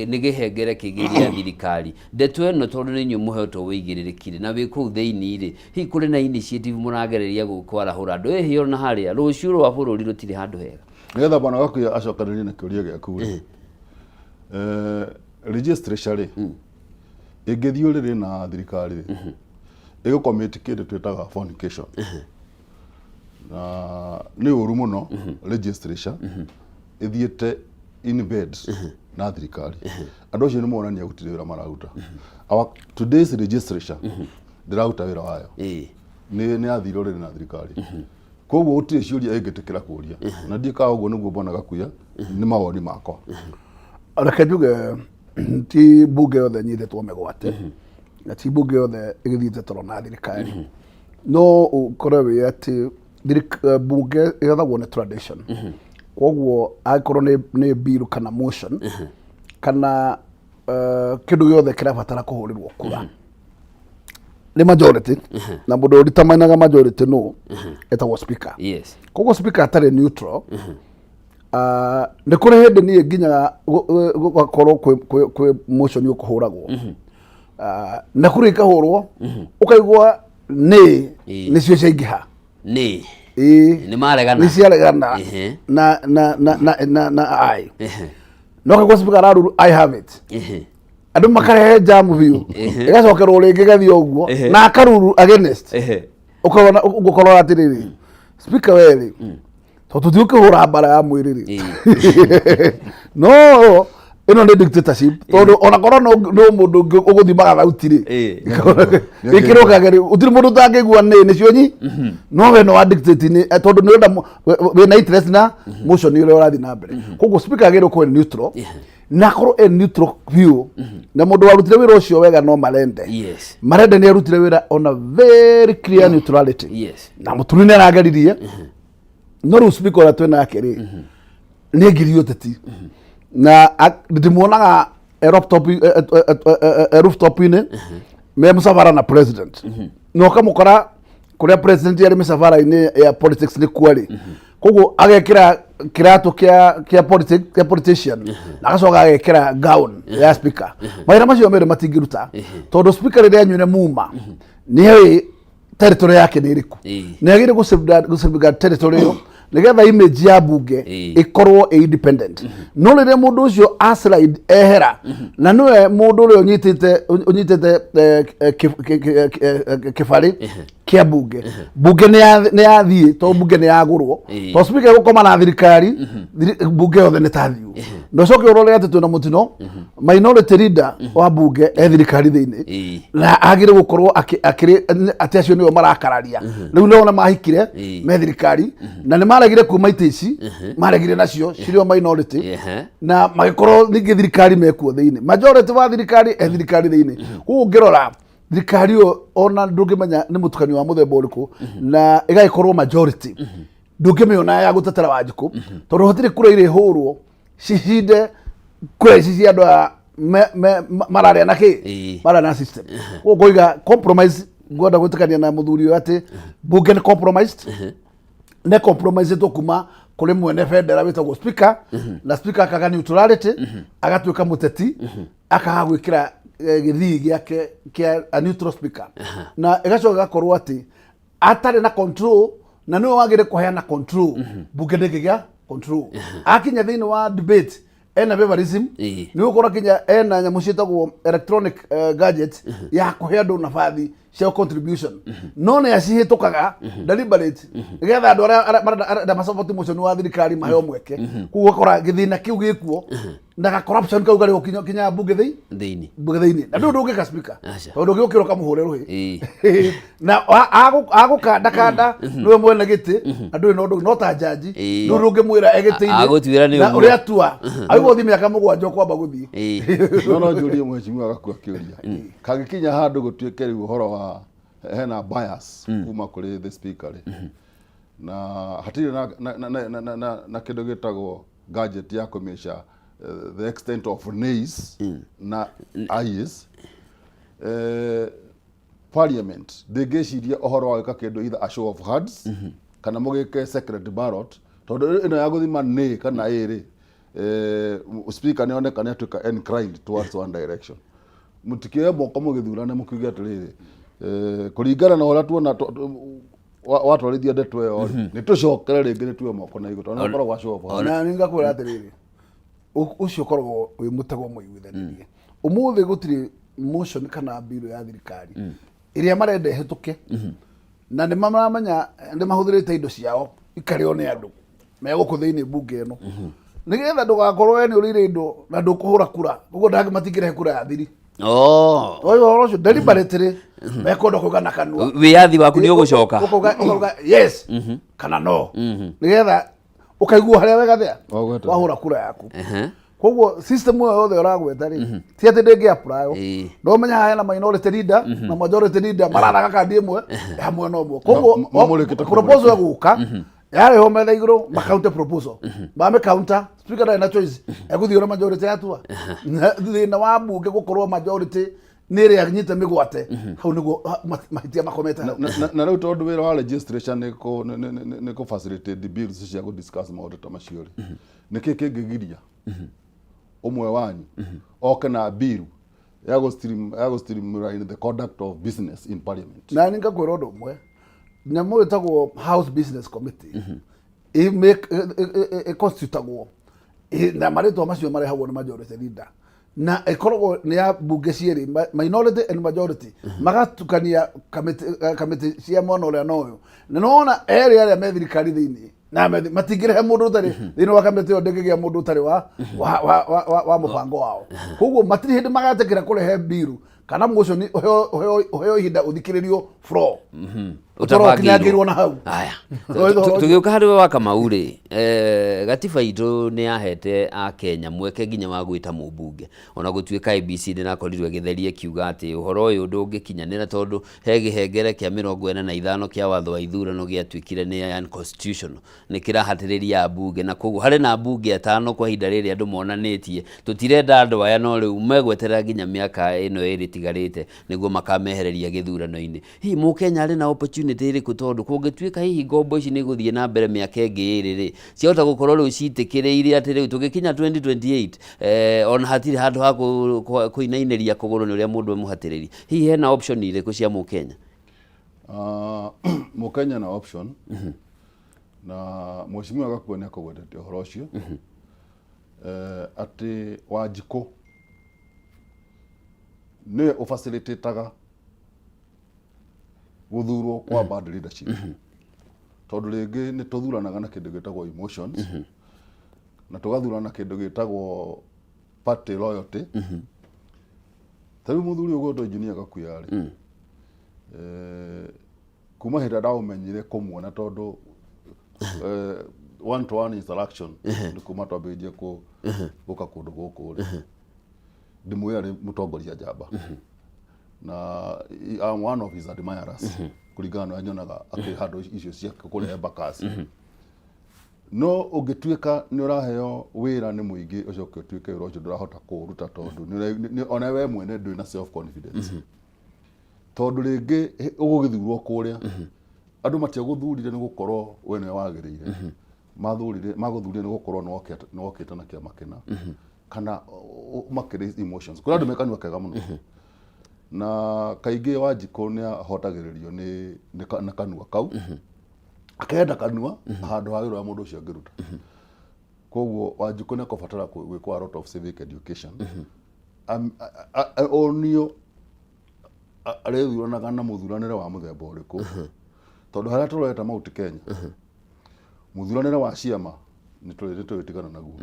nĩ gĩhengere kĩngĩ gĩa thirikari. Ndeto ĩno, tondũ nĩ inyuĩ mũhetwo wĩigĩrĩrĩki rĩ, na wĩ kũu thĩinĩ rĩ, hihi kũrĩ na initiative mũragereria kwarahũra andũ ĩhĩ ona harĩa rũciũ rwa bũrũri rũtirĩ handũ hega? Nĩgetha bwana Gakuya acokanĩrie na kĩũria gĩaku rĩ, legislature rĩ, ĩngĩthiĩ ũrĩrĩ na thirikari rĩ, ĩgũcommit kĩndũ twĩtaga fornication, na nĩ ũru mũno legislature ĩthiĩte in bed. Na thirikari andũ acio nĩ monania gũtirĩ wĩra mararuta. Our today's legislature ndĩraruta wĩra wayo. Nĩ yathire rĩrĩ na thirikari, koguo gũtirĩ ciũria ĩngĩtĩkĩra kũria, na ndiĩkaga ũguo nĩguo mbona gakuya nĩ mawoni makwa. Reke njuge ti mbunge yothe nyitĩtwo mĩgwate na ti mbunge yothe ĩgĩthiĩte toro na thirikari. No ũkore wĩ atĩ mbunge ĩgathagwo nĩ tradition, koguo angĩkorwo nĩ bill kana motion kana kĩndũ gĩothe kĩrabatara kũhũrĩrwo kura nĩ majority, na mũndũ ũritamanaga majority no etagwo speaker. Koguo speaker atarĩ neutral, nĩ kũrĩ hĩndĩ niĩ nginyaga gũgakorwo kwĩ motion ũkũhũragwo. Na kũrĩ ikahũrwo ũkaigua nĩ nĩcio ciaingĩha. Nĩ nĩ maregana. Nĩ ciaregana. Na ai no kaigua speaker araruru I have it. Andũ makarehe jamu biũ, ĩgacokerwo rĩngĩ ĩgathiĩ o ũguo na akaruru against. Ũkona ũgũkorwo atĩrĩrĩ, speaker werĩ tondũ tũtiũkĩhũra mbara ya mwĩrĩ rĩ, no ĩno nĩ dictatorship, tondũ ona korwo no mũndũ ũngĩ ũgũthimaga thauti rĩ, ĩkĩrwo kageri gũtirĩ mũndũ ũtangĩigua nĩ nĩcio nyi no we no wa dictate nĩ tondũ nĩ ũrenda wĩna interest na motion ũrĩa ũrathiĩ na mbere. Koguo speaker agĩrĩirwo gũkorwo neutral na akorwo e neutral biũ, na mũndũ warutire wĩra ũcio wega no Marende. Marende nĩ arutire wĩra on a very clear neutrality. Na Mũturi nĩ arageririe, no rĩu speaker ũrĩa twĩ nake rĩ nĩ aingĩrio ũteti na ndĩmuonaga e rooftop-inĩ me mũcabara na president, na ũkamũkora kũrĩa president arĩ mĩcabara-inĩ ya politics nĩ kuo rĩ. Koguo agekĩra kĩratũ kĩa politics kĩa politician na agacoka agekĩra gown ya speaker. Mawĩra macio merĩ matingĩruta, tondũ speaker rĩrĩa anyuire muma nĩ oĩ territory yake nĩ ĩrĩkũ. Nĩ agĩrĩire gũ safeguard territory ĩyo nĩgetha image ya bunge ĩkorwo ĩ independent. No rĩrĩa mũndũ ũcio aslide ehera na nĩwe mũndũ ũrĩa ũnyitĩte kĩbarĩ kĩa bunge, bunge nĩ yathiĩ, tondũ bunge nĩ yagũrwo. Tondũ speaker gũkoma na thirikari, bunge yothe nĩ tathiũ. Na ũcoke ũrore atĩ twĩna mũtino, minority leader wa bunge e thirikari thĩinĩ na agĩrĩ gũkorwo akĩrĩ atĩ acio nĩo marakararia rĩu nĩo mahikire me thirikari na nĩ maregire kuma itĩ ici maregire nacio cirĩ o minority na magĩkorwo ningĩ thirikari mekuo thĩinĩ, majority wa thirikari e thirikari thĩinĩ. Koguo ũngĩrora thirikari ĩyo ona ndũngĩmenya nĩ mũtukanio wa mũthemba ũrĩkũ, na ĩgagĩkorwo majority ndũngĩmĩona ya gũtetera Wanjikũ, tondũ hatirĩ kura irĩhũrwo cicinde kura ici cia andũ aya mararĩa na kĩ mararĩa na system. Koguo ngoiga compromise, ngwenda gwĩtĩkania na mũthuri ũyũ atĩ bunge nĩ compromised, nĩ compromisetwo kuma kũrĩ mwene bendera wĩtagwo speaker, na speaker akaga neutrality, agatuĩka mũteti, akaga gwĩkĩra gĩthii gĩake kĩa a neutral speaker, na ĩgacoka ĩgakorwo atĩ atarĩ na control na nĩwe wagĩrĩire kũheana control. Bunge ndĩngĩgĩa control akinya thĩinĩ wa debate ena favorism. Nĩ gũkorwo kinya ena nyamũ ciĩtagwo electronic gadget ya kũhe andũ nabathi cia contribution, no nĩ acihĩtũkaga deliberate nĩgetha andũ arĩa marenda masupport motion wa thirikari maheo mweke. Koguo ũgakora gĩthĩna kĩu gĩkuo na ga corruption kau karĩ kinya bunge thĩinĩ thĩinĩ bunge thĩinĩ, na ndũĩ ndũngĩka speaker tondũ ũngĩũkĩra ũkamũhũre rũhĩ na agũkandakanda nĩwe mwene gĩtĩ na ndũrĩ na ũndũ no ta njanji ndũrĩ ũngĩmwĩra e gĩtĩ-inĩ Agũtuĩra nĩ na ũguo. ũrĩa atua agĩgũthiĩ mĩaka 7 ũkwamba gũthiĩ. No njũrie mheshimiwa Gakua kĩũria kangĩkinya handũ gũtuĩke rĩu ũhoro wa hena bias kuma kũrĩ the speaker rĩ, na hatirĩ na kĩndũ gĩtagwo gadget ya kũmĩca the extent of nays na ayes, parliament ndĩngĩciria ũhoro wa gwĩka kĩndũ either a show of hands kana mũgĩke secret ballot, tondũ ĩno ya gũthima nĩ kana ĩrĩ speaker nĩ oneka nĩ atuĩka inclined towards one direction, mũtikĩoe moko mũgĩthurane mũkiuge atĩrĩrĩ, kũringana na ũrĩa tuona watwarithia ndeto ĩyo rĩ, nĩ tũcokere rĩngĩ nĩ tuoe moko na igũrũ tondũ nĩ ũkoragwo wa show of hands. Na nĩ ngakwĩra atĩrĩrĩ, ũcio ũkoragwo wĩ mũtego mũiguithanĩrie. Ũmũthĩ gũtirĩ motion kana bill ya thirikari ĩrĩa marenda ĩhĩtũke, na nĩ maramenya nĩ mahũthĩrĩte indo ciao ikarĩo nĩ andũ me gũkũ thĩinĩ bunge ĩno. Nĩgetha ndũgakorwo we nĩ ũrĩire indo na ndũkũhũra kura, koguo ndangĩ matingĩrehe kura ya thiri. Ũyũ ũhoro ũcio deliberately mekwenda kuga na kanua. Wĩyathi waku nĩ ũgũcoka. Ũkauga yes kana no, nĩgetha ũkaigua harĩa wegathĩa Wagweta. wahũra kura yaku. Koguo system ĩyo yothe ũragweta rĩ, ti atĩ ndĩngĩ apply. No menya haha hena minority leader na majority leader marathaga kandi ĩmwe ya mwena ũmwe, koguo Mamũrĩkĩte. Proposal ĩgũka yarehwo metha igũrũ, makaunte proposal, mame counter, speaker ndarĩ na choice, egũthiĩ ũrĩa majority yatua. Thĩna wa mbunge gũkorwo majority nĩ ĩrĩa nyite mĩgwate hau, nĩguo mahĩtia makomete hau. Na rĩu tondũ wĩra wa registration nĩ kũ facilitate bills cia gũ discuss maũndũ ta macio rĩ, nĩkĩ kĩngĩgiria ũmwe wanyu oke na bill ya gũ streamline the conduct of business in parliament? Na nĩ ngakwĩra ũndũ ũmwe, nyamũ ĩtagwo House Business Committee ĩconstitutagwo na marĩtwa macio marehagwo nĩ majority leader, na ĩkoragwo nĩ ya mbunge cierĩ, minority and majority, magatukania kamĩtĩ cia mwena ũrĩa na ũyũ, na nĩwona erĩ arĩa me thirikari thĩinĩ na matingĩrehe mũndũ ũtarĩ thĩinĩ wa kamĩtĩ ĩyo, ndĩngĩgĩa mũndũ ũtarĩ wa mũbango wao. Koguo matirĩ hĩndĩ magetĩkĩra kũrehe mbiru kana motion ũheo ihinda ũthikĩrĩrio floor ũkorwo ũkinyangĩirwo na hau. Aya. Ũhoro ũcio. Tũgĩũka harĩ we wa Kamau rĩ, gatiba itũ nĩ yahete akenya mweke nginya wa gwĩta mũmbunge, ona gũtuĩka IEBC nĩ ĩrakorirwo ĩgĩtheria ĩkiuga atĩ ũhoro ũyũ ndũngĩkinyanĩra, tondũ he gĩhengere kĩa 45 kĩa watho wa ithurano gĩatuĩkire nĩ unconstitutional, nĩ kĩrahatĩrĩria ambunge, na koguo harĩ na ambunge atano kwa ihinda rĩrĩ andũ monanĩtie tũtirenda andũ aya, no rĩu megweterera nginya mĩaka ĩno 2 ĩtigarĩte nĩguo makamehereria gĩthurano-inĩ. Hihi mũkenya arĩ na opportunity ĩrĩkũ, tondũ kũngĩtuĩka hihi ngombo ici nĩ igũthiĩ na mbere mĩaka ĩngĩ 2 rĩ, ciahota gũkorwo rĩu citĩkĩrĩire atĩ rĩu tũgĩkinya 2028 ona hatirĩ handũ ha kũinainĩria kũgũrũ nĩ ũrĩa mũndũ emũhatĩrĩrie? Hihi hena option irĩkũ cia mũkenya? Mũkenya na option, na mheshimiwa Gakua nĩ akũgwetete ũhoro ũcio, atĩ Wanjikũ nĩwe ũfacilitate gũthurwo kwa bad leadership, tondũ rĩngĩ nĩ tũthuranaga na kĩndũ gĩtagwo emotions, na tũgathurana na kĩndũ gĩtagwo party loyalty. Ta rĩu mũthuri ũgwĩtwo Engineer Gakuya rĩ, kuma hĩndĩ ĩrĩa ndaũmenyire kũmuona, tondũ one to one interaction nĩ kuma twambĩrĩirie gũka kũndũ gũkũ rĩ, ndĩmũĩ arĩ mũtongoria njamba, na I'm one of his admirers kũringana na ũrĩa nyonaga akĩhandwo icio ciake kũrĩa Embakasi. No ũngĩtuĩka nĩ ũraheo wĩra nĩ mũingĩ, ũcoke ũtuĩke wĩra ũcio ndũrahota kũũruta, tondũ ona we mwene ndũrĩ na self confidence, tondũ rĩngĩ ũgũgĩthurwo kũrĩa, andũ matiagũthurire nĩ gũkorwo we nĩwe wagĩrĩire, mathurire magũthurire nĩ gũkorwo nĩ wokĩte na kĩama kĩna, kana makĩrĩ emotions. Kũrĩ andũ me kanua kega mũno, na kaingĩ Wanjikũ nĩ ahotagĩrĩrio nĩ kanua kau, akenda kanua handũ ha wĩra ũrĩa mũndũ ũcio angĩruta. Koguo Wanjikũ nĩ akũbatara gwĩkwo a lot of civic education, onio arĩthuranaga na mũthuranĩre wa mũthemba ũrĩkũ, tondũ harĩa tũrorete Mount Kenya, mũthuranĩre wa ciama nĩ tũrĩtigana naguo,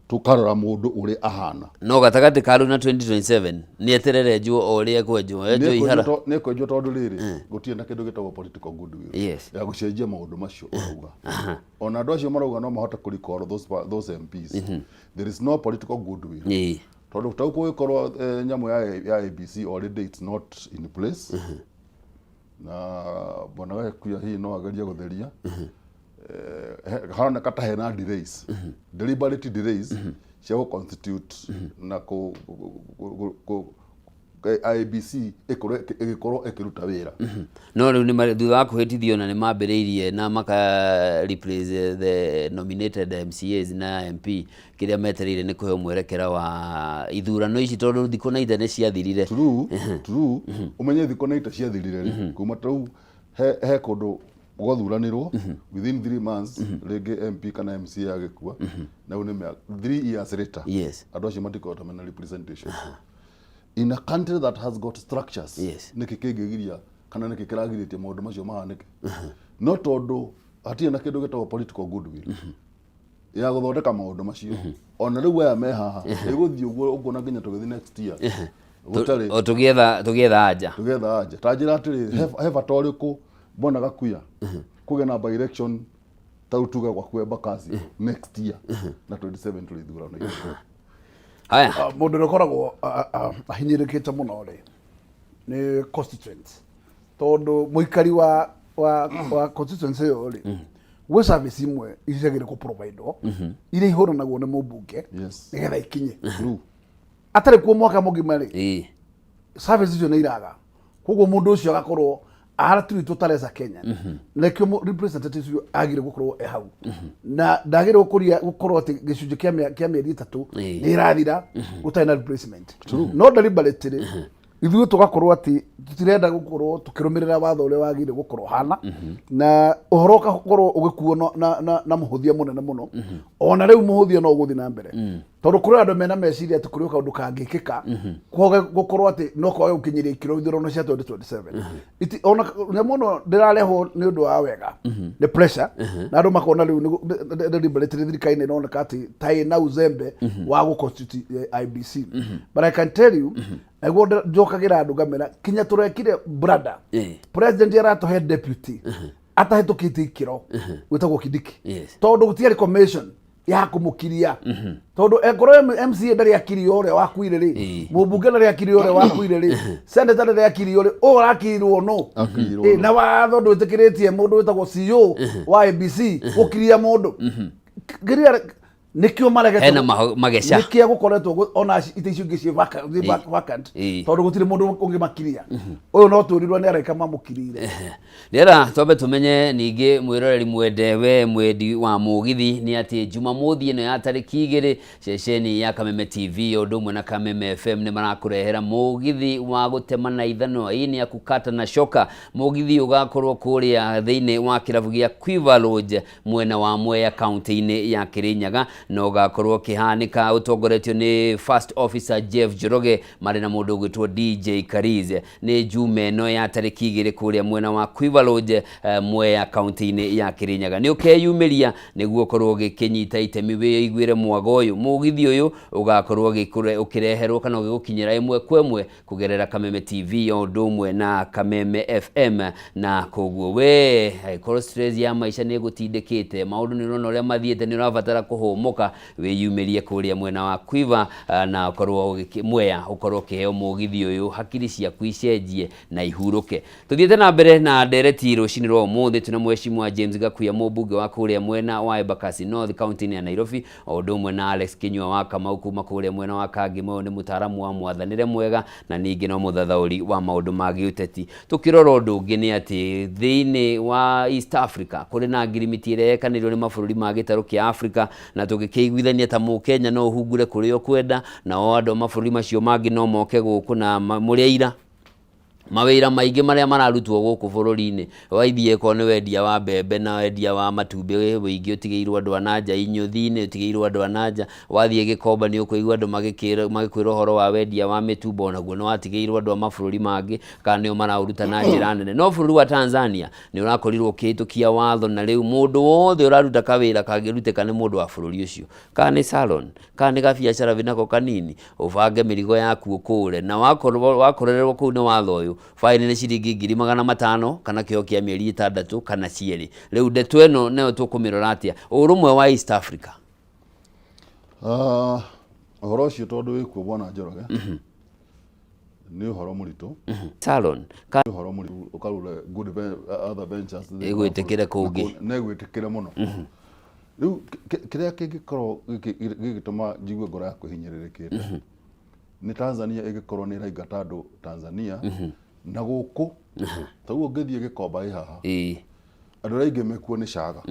tũkarora mũndũ ũrĩa ahana. No gatagatĩ ka rĩu na 2027 nĩ eterere enjwo o ũrĩa ekwenjwo, enjwo ihara. Nĩ ekwenjwo, tondũ rĩrĩ, gũtirĩ na kĩndũ gĩtagwo political goodwill ya gũcenjia maũndũ macio ũrauga. Ona andũ acio marauga no mahote kũ recall those MPs, there is no political goodwill, tondũ tau kũgĩkorwo nyamũ ya IEBC already it's not in place, na bwana Gakua hihi no agerie gũtheria. Haroneka ta hena delays, deliberate delays cia gũ constitute na kũ IEBC ĩkorwo ĩgĩkorwo ĩkĩruta wĩra. No rĩu thutha wa kũhĩtithio na nĩ mambĩrĩirie na maka replace the nominated MCAs na MP, kĩrĩa metereire nĩ kũheo mwerekera wa ithurano ici, tondũ thikũ na ite nĩ ciathirire. True. Ũmenye thikũ na ita ciathirire rĩ, kuma tau he kũndũ gwathuranirwo within 3 months, rĩngĩ MP kana MCA agĩkua, na rĩu nĩ 3 years later, andũ acio matikoretwo mena representation in a country that has got structures. Nĩkĩ kĩngĩgiria kana nĩkĩ kĩragirĩtie maũndũ macio mahanĩke? No tondũ hatirĩ na kĩndũ gĩtagwo political goodwill. Ya gũthondeka maũndũ macio, ona rĩu aya me haha ĩgũthiĩ ũguo ũkuona nginya tũgĩthiĩ next year gũtarĩ. O tũgĩetha anja. Tũgetha anja. Ta njĩra atĩrĩrĩ, he bata ũrĩkũ, Bwana Gakuya, kũgĩa na by election ta rĩu tuge gwaku Embakasi next year na 27 tũrĩ ithurano-inĩ? Haya. Mũndũ ũrĩa ũkoragwo ahinyĩrĩkĩte mũno rĩ nĩ constituents, tondũ mũikari wa constituency ĩyo rĩ, gwĩ service imwe ciagĩrĩire kũ providewo iria ihũranagwo nĩ mũmbunge nĩgetha ikinye. True. Atarĩ kuo mwaka mũgima rĩ, service icio nĩ iraga, koguo mũndũ ũcio agakorwo aratreatwo ta lesser Kenyan. Nĩkĩo representative ũcio agĩrĩire gũkorwo e hau na ndagĩrĩire gũkũria gũkorwo atĩ gĩcunjĩ kĩa mĩeri 3 nĩ ĩrathira gũtarĩ na replacement. No deliberately ithuĩ tũgakorwo atĩ tũtirenda gũkorwo tũkĩrũmĩrĩra watho ũrĩa wagĩrĩire gũkorwo hana, na ũhoro ũgakorwo ũgĩkuo na mũhũthia mũnene mũno. Ona rĩu mũhũthia no ũgũthiĩ na mbere, tondũ kũrĩ andũ mena meciria atĩ kũrĩ o kaũndũ kangĩkĩka kwage gũkorwo atĩ no kwage gũkinyĩria ikĩro ithurano cia 2027. Ona nyamũ ĩno ndĩrarehwo nĩ ũndũ wa wega, nĩ pressure, na andũ makona rĩu deliberately thirikari nĩ ĩroneka atĩ ta ĩna uzembe wa gũ constitute IEBC. But I can tell you, naguo njokagĩra andũ ngamera kinya tũrekire brother president aratũhe deputy atahĩtũkĩte ikĩro wĩtagwo Kindiki, tondũ gũtiarĩ commission ya kũmũkiria, tondũ engorwo MCA ndarĩ akirio ũrĩa wakuire rĩ, mũmbunge ndarĩ akirio ũrĩa wakuire rĩ, senator ndarĩ akirio rĩ, ũyũ ũrakirirwo nũ? Akirirwo Ĩ, nũ? Na watho ndwĩtĩkĩrĩtie mũndũ wĩtagwo CEO wa IEBC gũkiria mũndũ. Kĩrĩa nĩkĩo maregete Hena mageca. Nĩkĩo gũkoretwo ona itĩ icio ingĩ ciĩ vacant, tondũ gũtirĩ mũndũ ũngĩmakiria. Ũyũ no twĩrirwo nĩ araika mamũkirire. Rĩera twambe tũmenye ningĩ, mwĩroreri mwende, we mwendi wa mũgithi, nĩ atĩ Jumamothi ĩno ya tarĩki 2, ceceni ya Kameme TV o ũndũ ũmwe na Kameme FM nĩ marakũrehera mũgithi wa gũtema na ithanwa. Hii ni ya kukata na shoka. Mũgithi ũgakorwo kũrĩa thĩinĩ wa kĩrabu gĩa Quiver Lodge mwena wa Mwea, kaunti-inĩ ya Kirinyaga, na ũgakorwo ũkĩhanĩka ũtongoretio nĩ First Officer Jeff Njoroge marĩ na mũndũ ũgwĩtwo DJ Kariz. Nĩ Juma ĩno ya tarĩki 2 kũrĩa mwena wa Quiver Lodge, Mwea, kaunti-inĩ ya Kirinyaga. Nĩ ũkeyumĩria nĩguo ũkorwo ũgĩkĩnyita itemi wĩiguĩre mwago ũyũ. Mũgithi ũyũ ũgakorwo ũkĩreherwo kana ũgĩgũkinyĩra ĩmwe kwa ĩmwe kũgerera Kameme TV o ũndũ ũmwe na Kameme FM. Na koguo we angĩkorwo stress ya maica nĩ ĩgũtindĩkĩte, maũndũ nĩ ũrona ũrĩa mathiĩte, nĩ ũrabatara kũhũmũka, wĩyumĩrie kũrĩa mwena wa Quiver na ũkorwo Mwea, ũkorwo ũkĩheo mũgithi ũyũ, hakiri ciaku icenjie na ihurũke. Tũthiĩte na mbere na ndereti rũcinĩ rwa ũmũthĩ, twĩna Mheshimiwa James Gakuya, mũmbunge wa kũrĩa mwena wa Embakasi North, kaunti-inĩ ya Nairobi, o ũndũ ũmwe na Alex Kinyua wa Kamau kuma kũrĩa mwena wa Kangema. Ũyũ nĩ mũtaaramu wa mwathanĩre mwega na ningĩ no mũthathaũri wa maũndũ ma gĩũteti. Tũkĩrora ũndũ ũngĩ nĩ atĩ thĩinĩ wa East Africa kũrĩ na ngirimiti ĩrĩa yekanĩirwo nĩ mabũrũri ma gĩtarũ kĩa Africa, na tũgĩkĩiguithania ta Mũkenya no ũhungure kũrĩa ũkwenda, nao andũ a mabũrũri macio mangĩ no moke gũkũ na mũrĩ aira mawĩra maingĩ marĩa mararutwo gũkũ bũrũri-inĩ. Waithiĩ korwo nĩ wendia wa mbembe na wendia wa matumbĩ, wĩingĩ ũtigĩirwo andũ a nanja, inyũthi-inĩ ũtigĩirwo andũ a nanja. Wathiĩ Gĩkomba nĩ ũkũigua andũ magĩkwĩra ũhoro wa wendia wa mĩtumba, onaguo nĩ watigĩirwo andũ a mabũrũri mangĩ kana nĩo maraũruta na njĩra nene. No bũrũri wa Tanzania nĩ ũrakorirwo ũkĩhĩtũkia watho, na rĩu mũndũ wothe ũraruta kawĩra kangĩrutĩka nĩ mũndũ wa bũrũri ũcio, kana nĩ salon, kana nĩ gabiacara wĩnako kanini, ũbange mĩrigo yaku ũkũre, na wakorererwo kũu nĩ watho ũyũ, baĩni nĩ ciringi 500,000 kana kĩoho kĩa mĩeri 6 kana cierĩ. Rĩu ndeto ĩno nayo tũkũmĩrora atĩa, ũrũmwe wa East Africa? Ũhoro ũcio tondũ wĩkuo, Bwana Njoroge, nĩ ũhoro mũritũ. Salon. Nĩ ũhoro mũritũ ũkarura good other ventures thĩinĩ wa Ĩgwĩtĩkĩre bũrũri. Kũngĩ. Na ĩgwĩtĩkĩre mũno. Rĩu kĩrĩa kĩngĩkorwo gĩgĩtũma njigue ngoro yakwa ĩhinyĩrĩrĩkĩte nĩ Tanzania ĩgĩkorwo nĩ ĩraingata andũ Tanzania na gũkũ ta rĩu ũngĩthiĩ Gĩkomba ĩ haha, andũ arĩa aingĩ mekuo nĩ Caga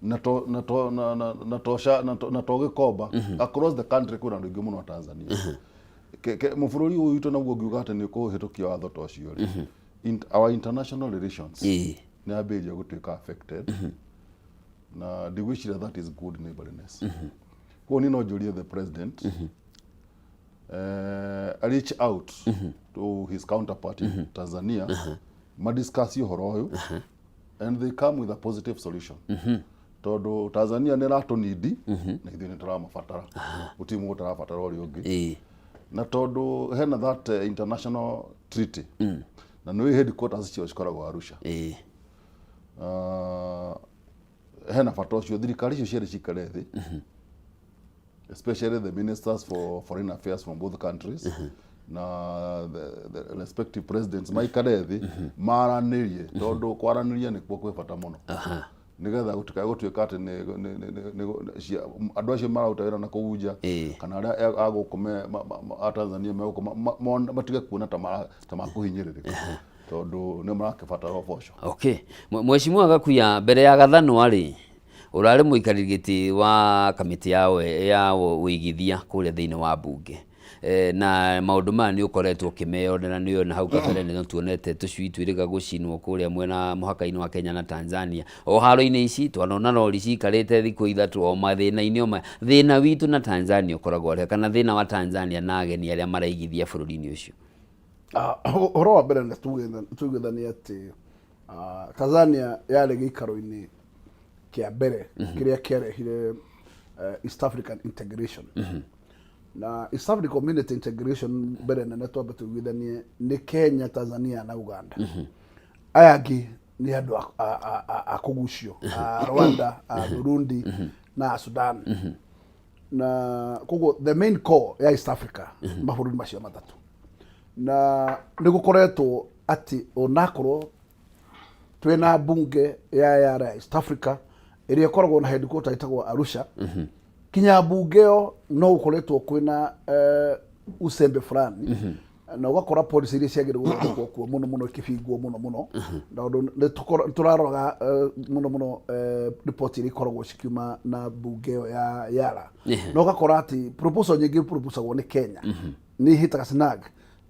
na to na to na na na to sha na to na to Gĩkomba. Across the country kwĩna andũ aingĩ mũno a Tanzania. Mũbũrũri ũyũ witũ naguo ngiuga atĩ nĩ ũkũhĩtũkia watho ta ũcio rĩ, our international relations nĩ yambĩrĩria gũtuĩka affected, na ndigwĩciria that is good neighborliness. Koguo niĩ no njũrie the president reach out to his counterpart in Tanzania, madiscuss ũhoro ũyũ. And they come with a positive solution, tondũ Tanzania nĩ ĩratũnindi na ithuĩ nĩ tũramabatara, gũtirĩ mũndũ ũtarabatara ũrĩa ũngĩ. Na tondũ hena that international treaty, na nĩ headquarters cio cikoragwo Arusha. Hena bata ũcio thirikari icio cierĩ cikare thĩ, especially the ministers for foreign affairs from both countries na the respective presidents, maikare thĩ maranĩrie, tondũ kwaranĩria nĩkuo kwĩ bata mũno, nĩgetha gũtikae gũtuĩka atĩ andũ acio mararuta wĩra na kũu nja kana arĩa a gũkũ a Tanzania me gũkũ matige kuona ta makũhinyĩrĩrĩka, tondũ nĩ marakĩbatara ũboco. Okay. Mheshimiwa Gakuya, mbere ya Gathanwa rĩ, ũrarĩ mũikarĩri gĩtĩ wa kamĩtĩ ya ũigithia kũrĩa thĩinĩ wa mbunge. Na maũndũ maya nĩ ũkoretwo ũkĩmeyonera, nĩ ona hau kabere nĩ tuonete tũcui twĩrĩga gũcinwo kũrĩa mwena mũhaka-inĩ wa Kenya na Tanzania. O haro-inĩ ici twanona rori cikarĩte thikũ 3 o mathĩna-inĩ o maya. Thĩna witũ na Tanzania ũkoragwo atĩa, kana thĩna wa Tanzania na ageni arĩa maraigithia bũrũri-inĩ ũcio? Ũhoro wa mbere nĩ tuigithanie atĩ Tanzania yarĩ gĩikaro-inĩ kĩa mbere kĩrĩa kĩarehire East African integration. Na East African Community integration mbere nene, twambe tuiguithanie, nĩ Kenya, Tanzania na Uganda. Aya angĩ nĩ andũ a kũgucio, a Rwanda, a Burundi na a Sudan. Na koguo the main core ya East Africa mabũrũri macio matatũ. Na nĩ gũkoretwo atĩ onakorwo twĩna mbunge ya yara East Africa ĩrĩa ĩkoragwo na headquarter ĩtagwo Arusha, kinya mbunge ĩyo no gũkoretwo kwĩna usembe fulani, na ũgakora policy iria ciagĩrĩirwo gũthondekwo kuo mũno mũno ikĩbingwo mũno mũno, na ũndũ nĩ tũraroraga mũno mũno riboti iria ikoragwo cikiuma na mbunge ĩyo ya yara, na ũgakora atĩ proposal nyingĩ proposagwo nĩ Kenya nĩ ihĩtaga snag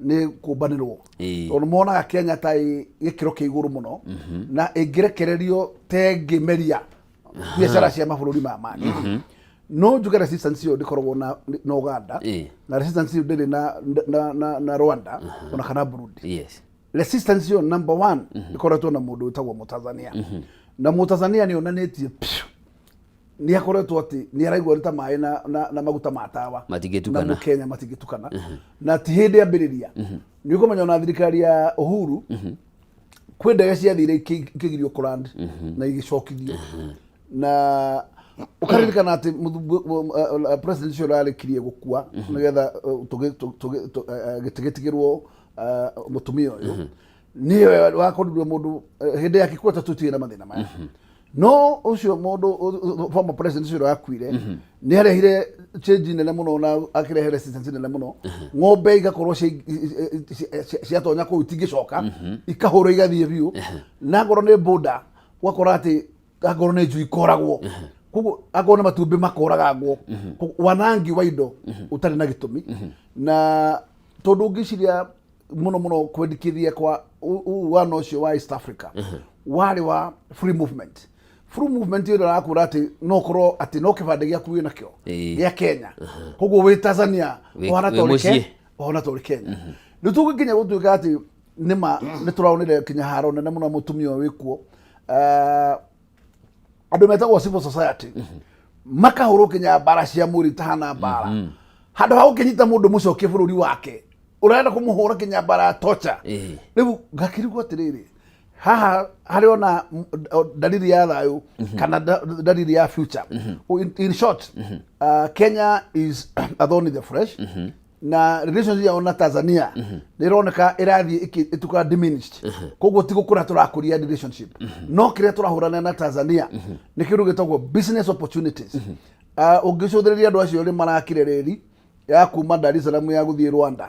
nĩ kũmbanĩrwo, tondũ monaga Kenya ta ĩ gĩkĩro kĩa igũrũ mũno na ĩngĩrekererio tengĩmeria biacara cia mabũrũri maya mangĩ. No njuge resistance ĩyo ndĩkoragwo na Uganda, na resistance ĩyo ndĩrĩ na Rwanda ona kana Burundi. Resistance ĩyo number one ĩkoretwo na mũndũ wĩtagwo Mũtanzania, na Mũtanzania nĩ onanĩtie piũ nĩ akoretwo atĩ nĩ araigua nĩ ta maĩ na maguta ma tawa matingĩtukana. Na Mũkenya matingĩtukana, na ti hĩndĩ ambĩrĩria. Nĩ ũkũmenya ona thirikari ya Uhuru kwĩ ndege ciathire ikĩgirio kũland na igĩcokithio, na ũkaririkana atĩ president ũcio ũrarĩkirie gũkua nĩgetha gĩtĩ gĩtigĩrwo mũtumia ũyũ, nĩwe wakorirwo mũndũ hĩndĩ ya Kikwete tũtirĩ na mathĩna maya, no ũcio mũndũ former president ũcio wakuire nĩ arehire change nene mũno na akĩrehe resistance nene mũno. Ng'ombe igakorwo ciatonya kũu itingĩcoka, ikahũrwo igathiĩ biũ, na angorwo nĩ boda ũgakora atĩ angorwo nĩ njui ikoragwo koguo, angorwo nĩ matumbĩ makoragangwo. Koguo wanangi wa indo ũtarĩ na gĩtũmi, na tondũ ũngĩciria mũno mũno kwendekithia kwa ũiguano ũcio wa East Africa warĩ wa free movement. Free movement ĩyo ĩrakwĩra atĩ no ũkorwo atĩ no kĩbandĩ gĩaku wĩ nakĩo gĩa Kenya, koguo wĩ Tanzania ũhana wĩ ta ũrĩ mũciĩ. Ũhana ta ũrĩ Kenya. Rĩu tũgĩkinya gũtuĩka atĩ nĩma nĩ tũraonire kinya haro nene mũno mũtumia ũyũ wĩkuo. Andũ metagwo civil society makahũrwo kinya mbara cia mwĩrĩ itahana mbara, handũ ha gũkĩnyita mũndũ mũcokie bũrũri wake, ũrenda kũmũhũra kinya mbara ya torture. Rĩu ngakĩrigwo atĩrĩrĩ, haha harĩ ona dalili ya thayũ kana dalili ya future? In short, Kenya is a thorn in the flesh, na relationship yao na Tanzania nĩ ĩroneka ĩrathiĩ ĩtuĩkaga diminished. Koguo ti gũkũra tũrakũria relationship, no kĩrĩa tũrahũrana na Tanzania nĩ kĩndũ gĩtagwo business opportunities. Ũngĩcũthĩrĩria andũ acio nĩ marakire reri ya kuma Dar es Salaam ya gũthiĩ Rwanda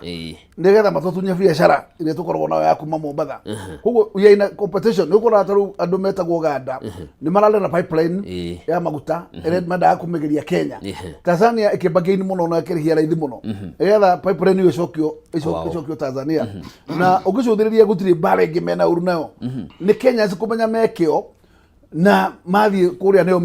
nĩgetha matũtunye biacara ĩrĩa tũkoragwo nayo ya kuma Mombatha. Koguo we are in a competition. Nĩ ũkoraga ta rĩu andũ metagwo Uganda nĩ mararĩ na pipeline ya maguta ĩrĩa mendaga kũmĩgeria Kenya. Tanzania ĩkĩmba mũno na ĩkĩrĩhia raithi mũno nĩgetha pipeline ĩyo ĩcokio ĩcokio Tanzania. Na ũngĩcũthĩrĩria gũtirĩ mbara ĩngĩ mena ũru nayo, nĩ Kenya kũmenya mekĩo na mathiĩ kũrĩa nĩo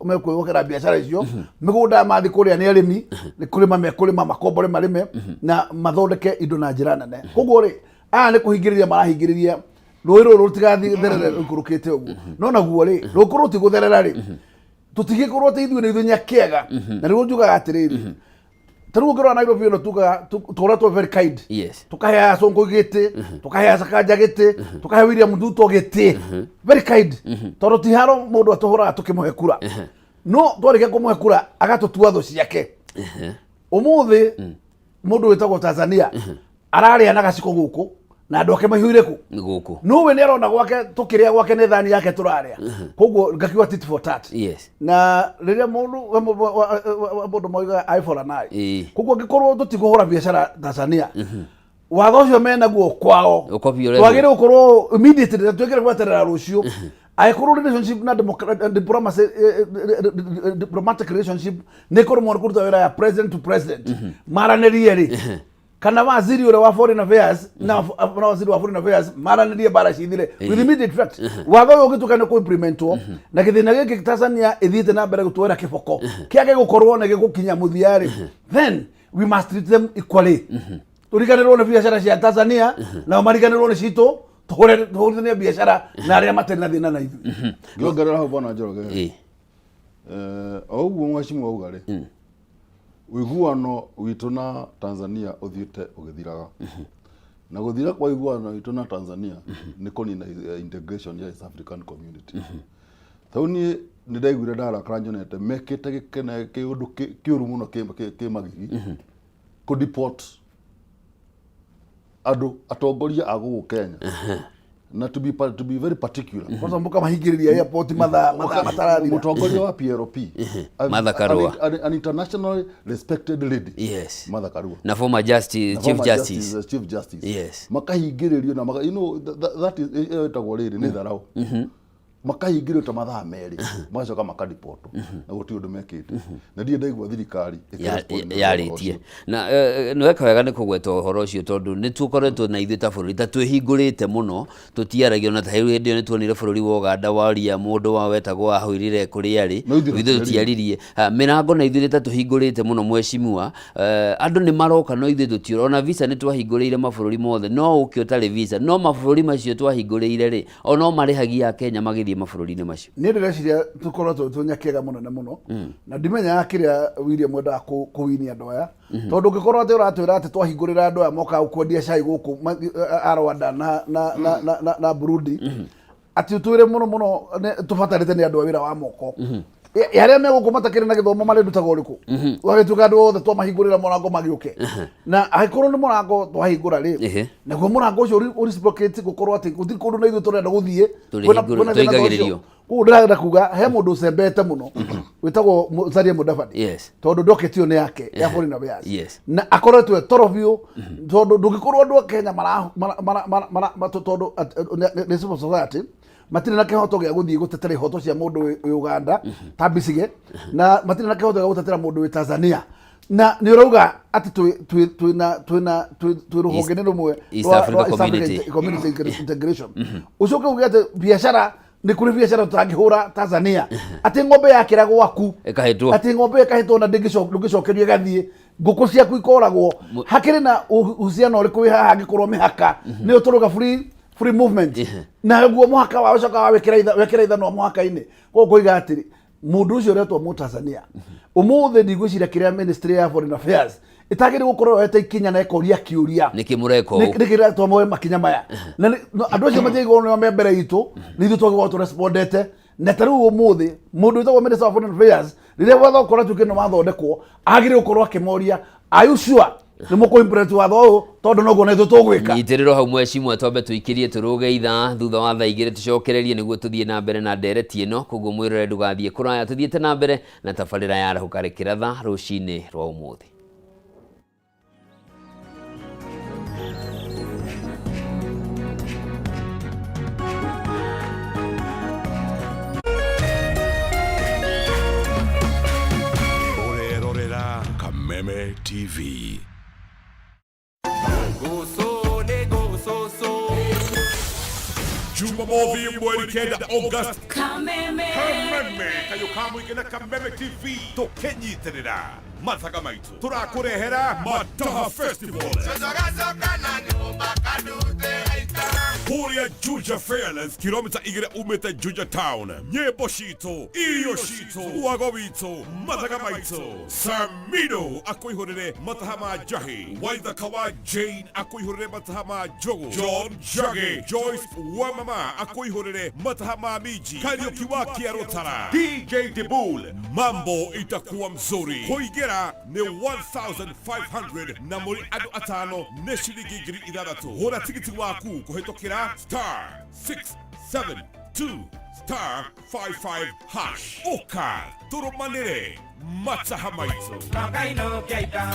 mekwĩyokera biacara icio mĩgũnda. Mathiĩ kũrĩa nĩ arĩmi, nĩ kũrĩma mekũrĩma, makombore marĩme na mathondeke indo na njĩra nene. Koguo rĩ, aya nĩ kũhingĩrĩria marahingĩrĩria. Rũĩ rũrũ rũtigatherere rũikũrũkĩte ũguo, no naguo rĩ, rũkũrũ rũtigũtherera rĩ, tũtigĩkorwo atĩ ithuĩ nĩ ithuĩ nyakĩega. Na nĩguo njugaga atĩrĩrĩ, ta rĩu ũngĩrora Nairobi ĩno, tugaga tũkoretwo very kind. Tukahe Sonko gĩtĩ, tukahe Sakaja gĩtĩ, tukahe William Ruto gĩtĩ, very kind, tondũ ti haro mũndũ atũhũraga tũkĩmũhe kura, no twarĩkia kũmũhe kura agatũtua thũ ciake. Ũmũthĩ mũndũ wĩtagwo Tanzania ararĩa na gaciko gũkũ na andũ ake maihũire kũ? Gũkũ. Nũwe nĩ arona gwake tũkĩrĩa gwake nĩ thani yake tũrarĩa, koguo ngakiuga tit for tat. Na rĩrĩa mũndũ mũndũ moigaga eye for an eye. Koguo angĩkorwo tũtikũhũra biacara Tanzania, watho ũcio menaguo kwao Ũkobi ũrehwo. Twagĩrĩirwo gũkorwo immediately na twĩkĩre gweterera rũciũ. Angĩkorwo relationship na diplomacy, diplomatic relationship nĩ ĩkorwo mwana kũruta wĩra ya president to president, maranĩrie rĩ, kana waziri ũrĩa wa foreign affairs na waziri wa foreign affairs maranĩrie, mbara cithire with immediate effect. Watho ũyũ ũngĩtuĩka nĩ kũ-implementwo na gĩthĩna gĩkĩ Tanzania ĩthiĩte na mbere gũtwĩra kĩboko kĩage gũkorwo nĩ gĩgũkinya mũthia rĩ, then we must treat them equally. Tũriganĩrwo nĩ biacara cia Tanzania, nao mariganĩrwo nĩ citũ, tũhũrithanie biacara na arĩa matarĩ na thĩna na ithuĩ. Ngĩongerera hau, bwana Njoroge, o ũguo mheshimiwa auga rĩ, ũiguano witũ na Tanzania ũthiĩte ũgĩthiraga, na gũthira kwa ũiguano witũ na Tanzania nĩ kũnina integration ya East African Community. Tau niĩ nĩ ndaiguire ndarakara nyonete mekĩte gĩkene kĩũndũ kĩũru mũno kĩ magigi kũ deport andũ atongoria a gũkũ Kenya, na to be very particular, Kwanza mũkamahingĩrĩria airport mathaa matarathira. Mũtongoria wa PLP, Martha Karua. an internationally respected lady, Martha Karua, na former justice, na chief former justice, chief justice, makahingĩrĩrio na maka, you know, that is ĩyo ĩtagwo rĩrĩ nĩ dharau. Makahingĩrĩrio ta mathaa 2, magacoka makaribotwo na gũtirĩ ũndũ mekĩte, na ndirĩ ndaigua thirikari ĩkĩrespond na ũhoro yarĩtie ũcio. Na nĩ weka wega nĩ kũgweta ũhoro ũcio, tondũ nĩ tũkoretwo na ithuĩ ta bũrũri ta twĩhingũrĩte mũno, tũtiaragia ona ta rĩu. Hĩndĩ ĩyo nĩ tuonire bũrũri wa Ũganda waria mũndũ wao wetagwo ahũirire kũrĩa arĩ. No ithuĩ ithuĩ tũtiaririe. Tũtiaririe. Ha, mĩrango na ithuĩ nĩ ta tũhingũrĩte mũno, mheshimiwa. Andũ nĩ maroka no ithuĩ tũtiũra. Ona visa nĩ twahingũrĩire mabũrũri mothe, no ũke ũtarĩ visa, no mabũrũri macio twahingũrĩire rĩ, o no marĩhagia Akenya magĩthiĩ mabũrũri-inĩ macio. Niĩ ndĩreciria tũkoretwo twĩ nyakĩega mũnene mũno, na ndimenyaga kĩrĩa William endaga kũwinia andũ aya, tondũ ũngĩkorwo atĩ ũratwĩra atĩ twahingũrĩra andũ aya mokaga kwendia cai gũkũ a Rwanda na Burundi, atĩ ũtwĩre mũno mũno tũbatarĩte nĩ andũ a wĩra wa moko. Arĩa me gũkũ matakĩrĩ na gĩthomo marĩrutaga ũrĩkũ? Wagĩtuĩka andũ othe twamahingũrĩra mũrango magĩũke, na angĩkorwo nĩ mũrango twahingũra rĩ, naguo mũrango ũcio ũreciprocate gũkorwo atĩ gũtirĩ kũndũ na ithuĩ tũrenda gũthiĩ. Tũrĩhingũrĩ- Kwĩna thĩna ta ũcio. tũingagĩrĩrio. Koguo ndĩrenda kuga he mũndũ ũcembete mũno wĩtagwo Musalia Mudavadi, tondũ docket ĩyo nĩ yake ya foreign affairs, na akoretwo e toro biũ, tondũ ndũngĩkorwo andũ a Kenya tondũ nĩ civil society, matirĩ na kĩhoto gĩa gũthiĩ gũtetera ihoto cia mũndũ wĩ Uganda ta Besigye, na matirĩ na kĩhoto gĩa gũtetera mũndũ wĩ Tanzania, na nĩ ũrauga atĩ twĩ rũhonge-inĩ rũmwe East rwa Africa rwa East Africa Community. Community Integration, ũcoke uge atĩ biacara nĩ kũrĩ biacara tũtangĩhũra Tanzania, atĩ ng'ombe yakĩra gwaku ĩkahĩtwo. Atĩ ng'ombe ĩkahĩtwo na ndũngĩcokerio, ĩgathiĩ, ngũkũ ciaku ikoragwo. Hakĩrĩ na uhusiano ũrĩkũ wĩ haha angĩkorwo mĩhaka nĩyo tũrauga free movement, naguo mũhaka wa ũcoka wekĩra ithanwa mũhaka-inĩ? Koguo ngoiga atĩrĩ, mũndũ ũcio ũretwo Mũtanzania ũmũthĩ, ndigwĩciria kĩrĩa ministry ya foreign affairs ĩtagĩrĩire gũkorwo yoete ikinya na ĩkoria kĩũria. Nĩkĩ mũreka ũũ? Nĩkĩ twamoe makinya maya? Na andũ acio matiagĩrĩirwo nĩo me mbere itũ, nĩ ithuĩ twagĩrĩirwo tũrespondete. Na ta rĩu ũmũthĩ mũndũ wĩtagwo minister of foreign affairs, rĩrĩa watho ũkorwo tuĩke nĩ wathondekwo, agĩrĩirwo gũkorwo akĩmoria, "Are you sure nĩ mũkũ implement watho ũyũ? Tondũ noguo na ithuĩ tũgwĩka." Nyitĩrĩrwo hau, mheshimiwa, twambe tũikĩrie tũrũge ithaa, thutha wa thaa 2 tũcokererie nĩguo tũthiĩ na mbere na ndereti ĩno. Koguo mwĩrore ndũgathiĩ kũraya, tũthiĩte na mbere na tabarĩra ya Arahũka Rĩkĩratha rũcinĩ rwa ũmũthĩ. Ũrerorera Kameme TV. Goso ne goso. Jumamothi 9 August, Kameme. Kameme kayo kamũingĩ na Kameme TV tũkĩnyitĩrĩra mathaga maitũ tũrakũrehera Mataha Festival. Kũrĩa Juja Fairlands kilomita igĩrĩ umĩte Juja Town. Nyĩmbo citũ, irio citũ, wago witũ, mathaga maitũ. Samido akũihũrĩre mataha ma njahi. Waithaka wa Jane akũihũrĩre mataha ma njũgũ. John Njagi, Joyce wa mama akũihũrĩre mataha ma minji. Kariũki wa Kĩarũtara, DJ Dibul, mambo itakuwa mzuri. Kũingĩra nĩ 1500 na mũrĩ andũ atano nĩ ciringi 6000. Gũra tigiti waku kũhĩtũkĩra star 672 star 55 hash. Ũka tũrũmanĩre mataha maitũ. Makainũkia ita.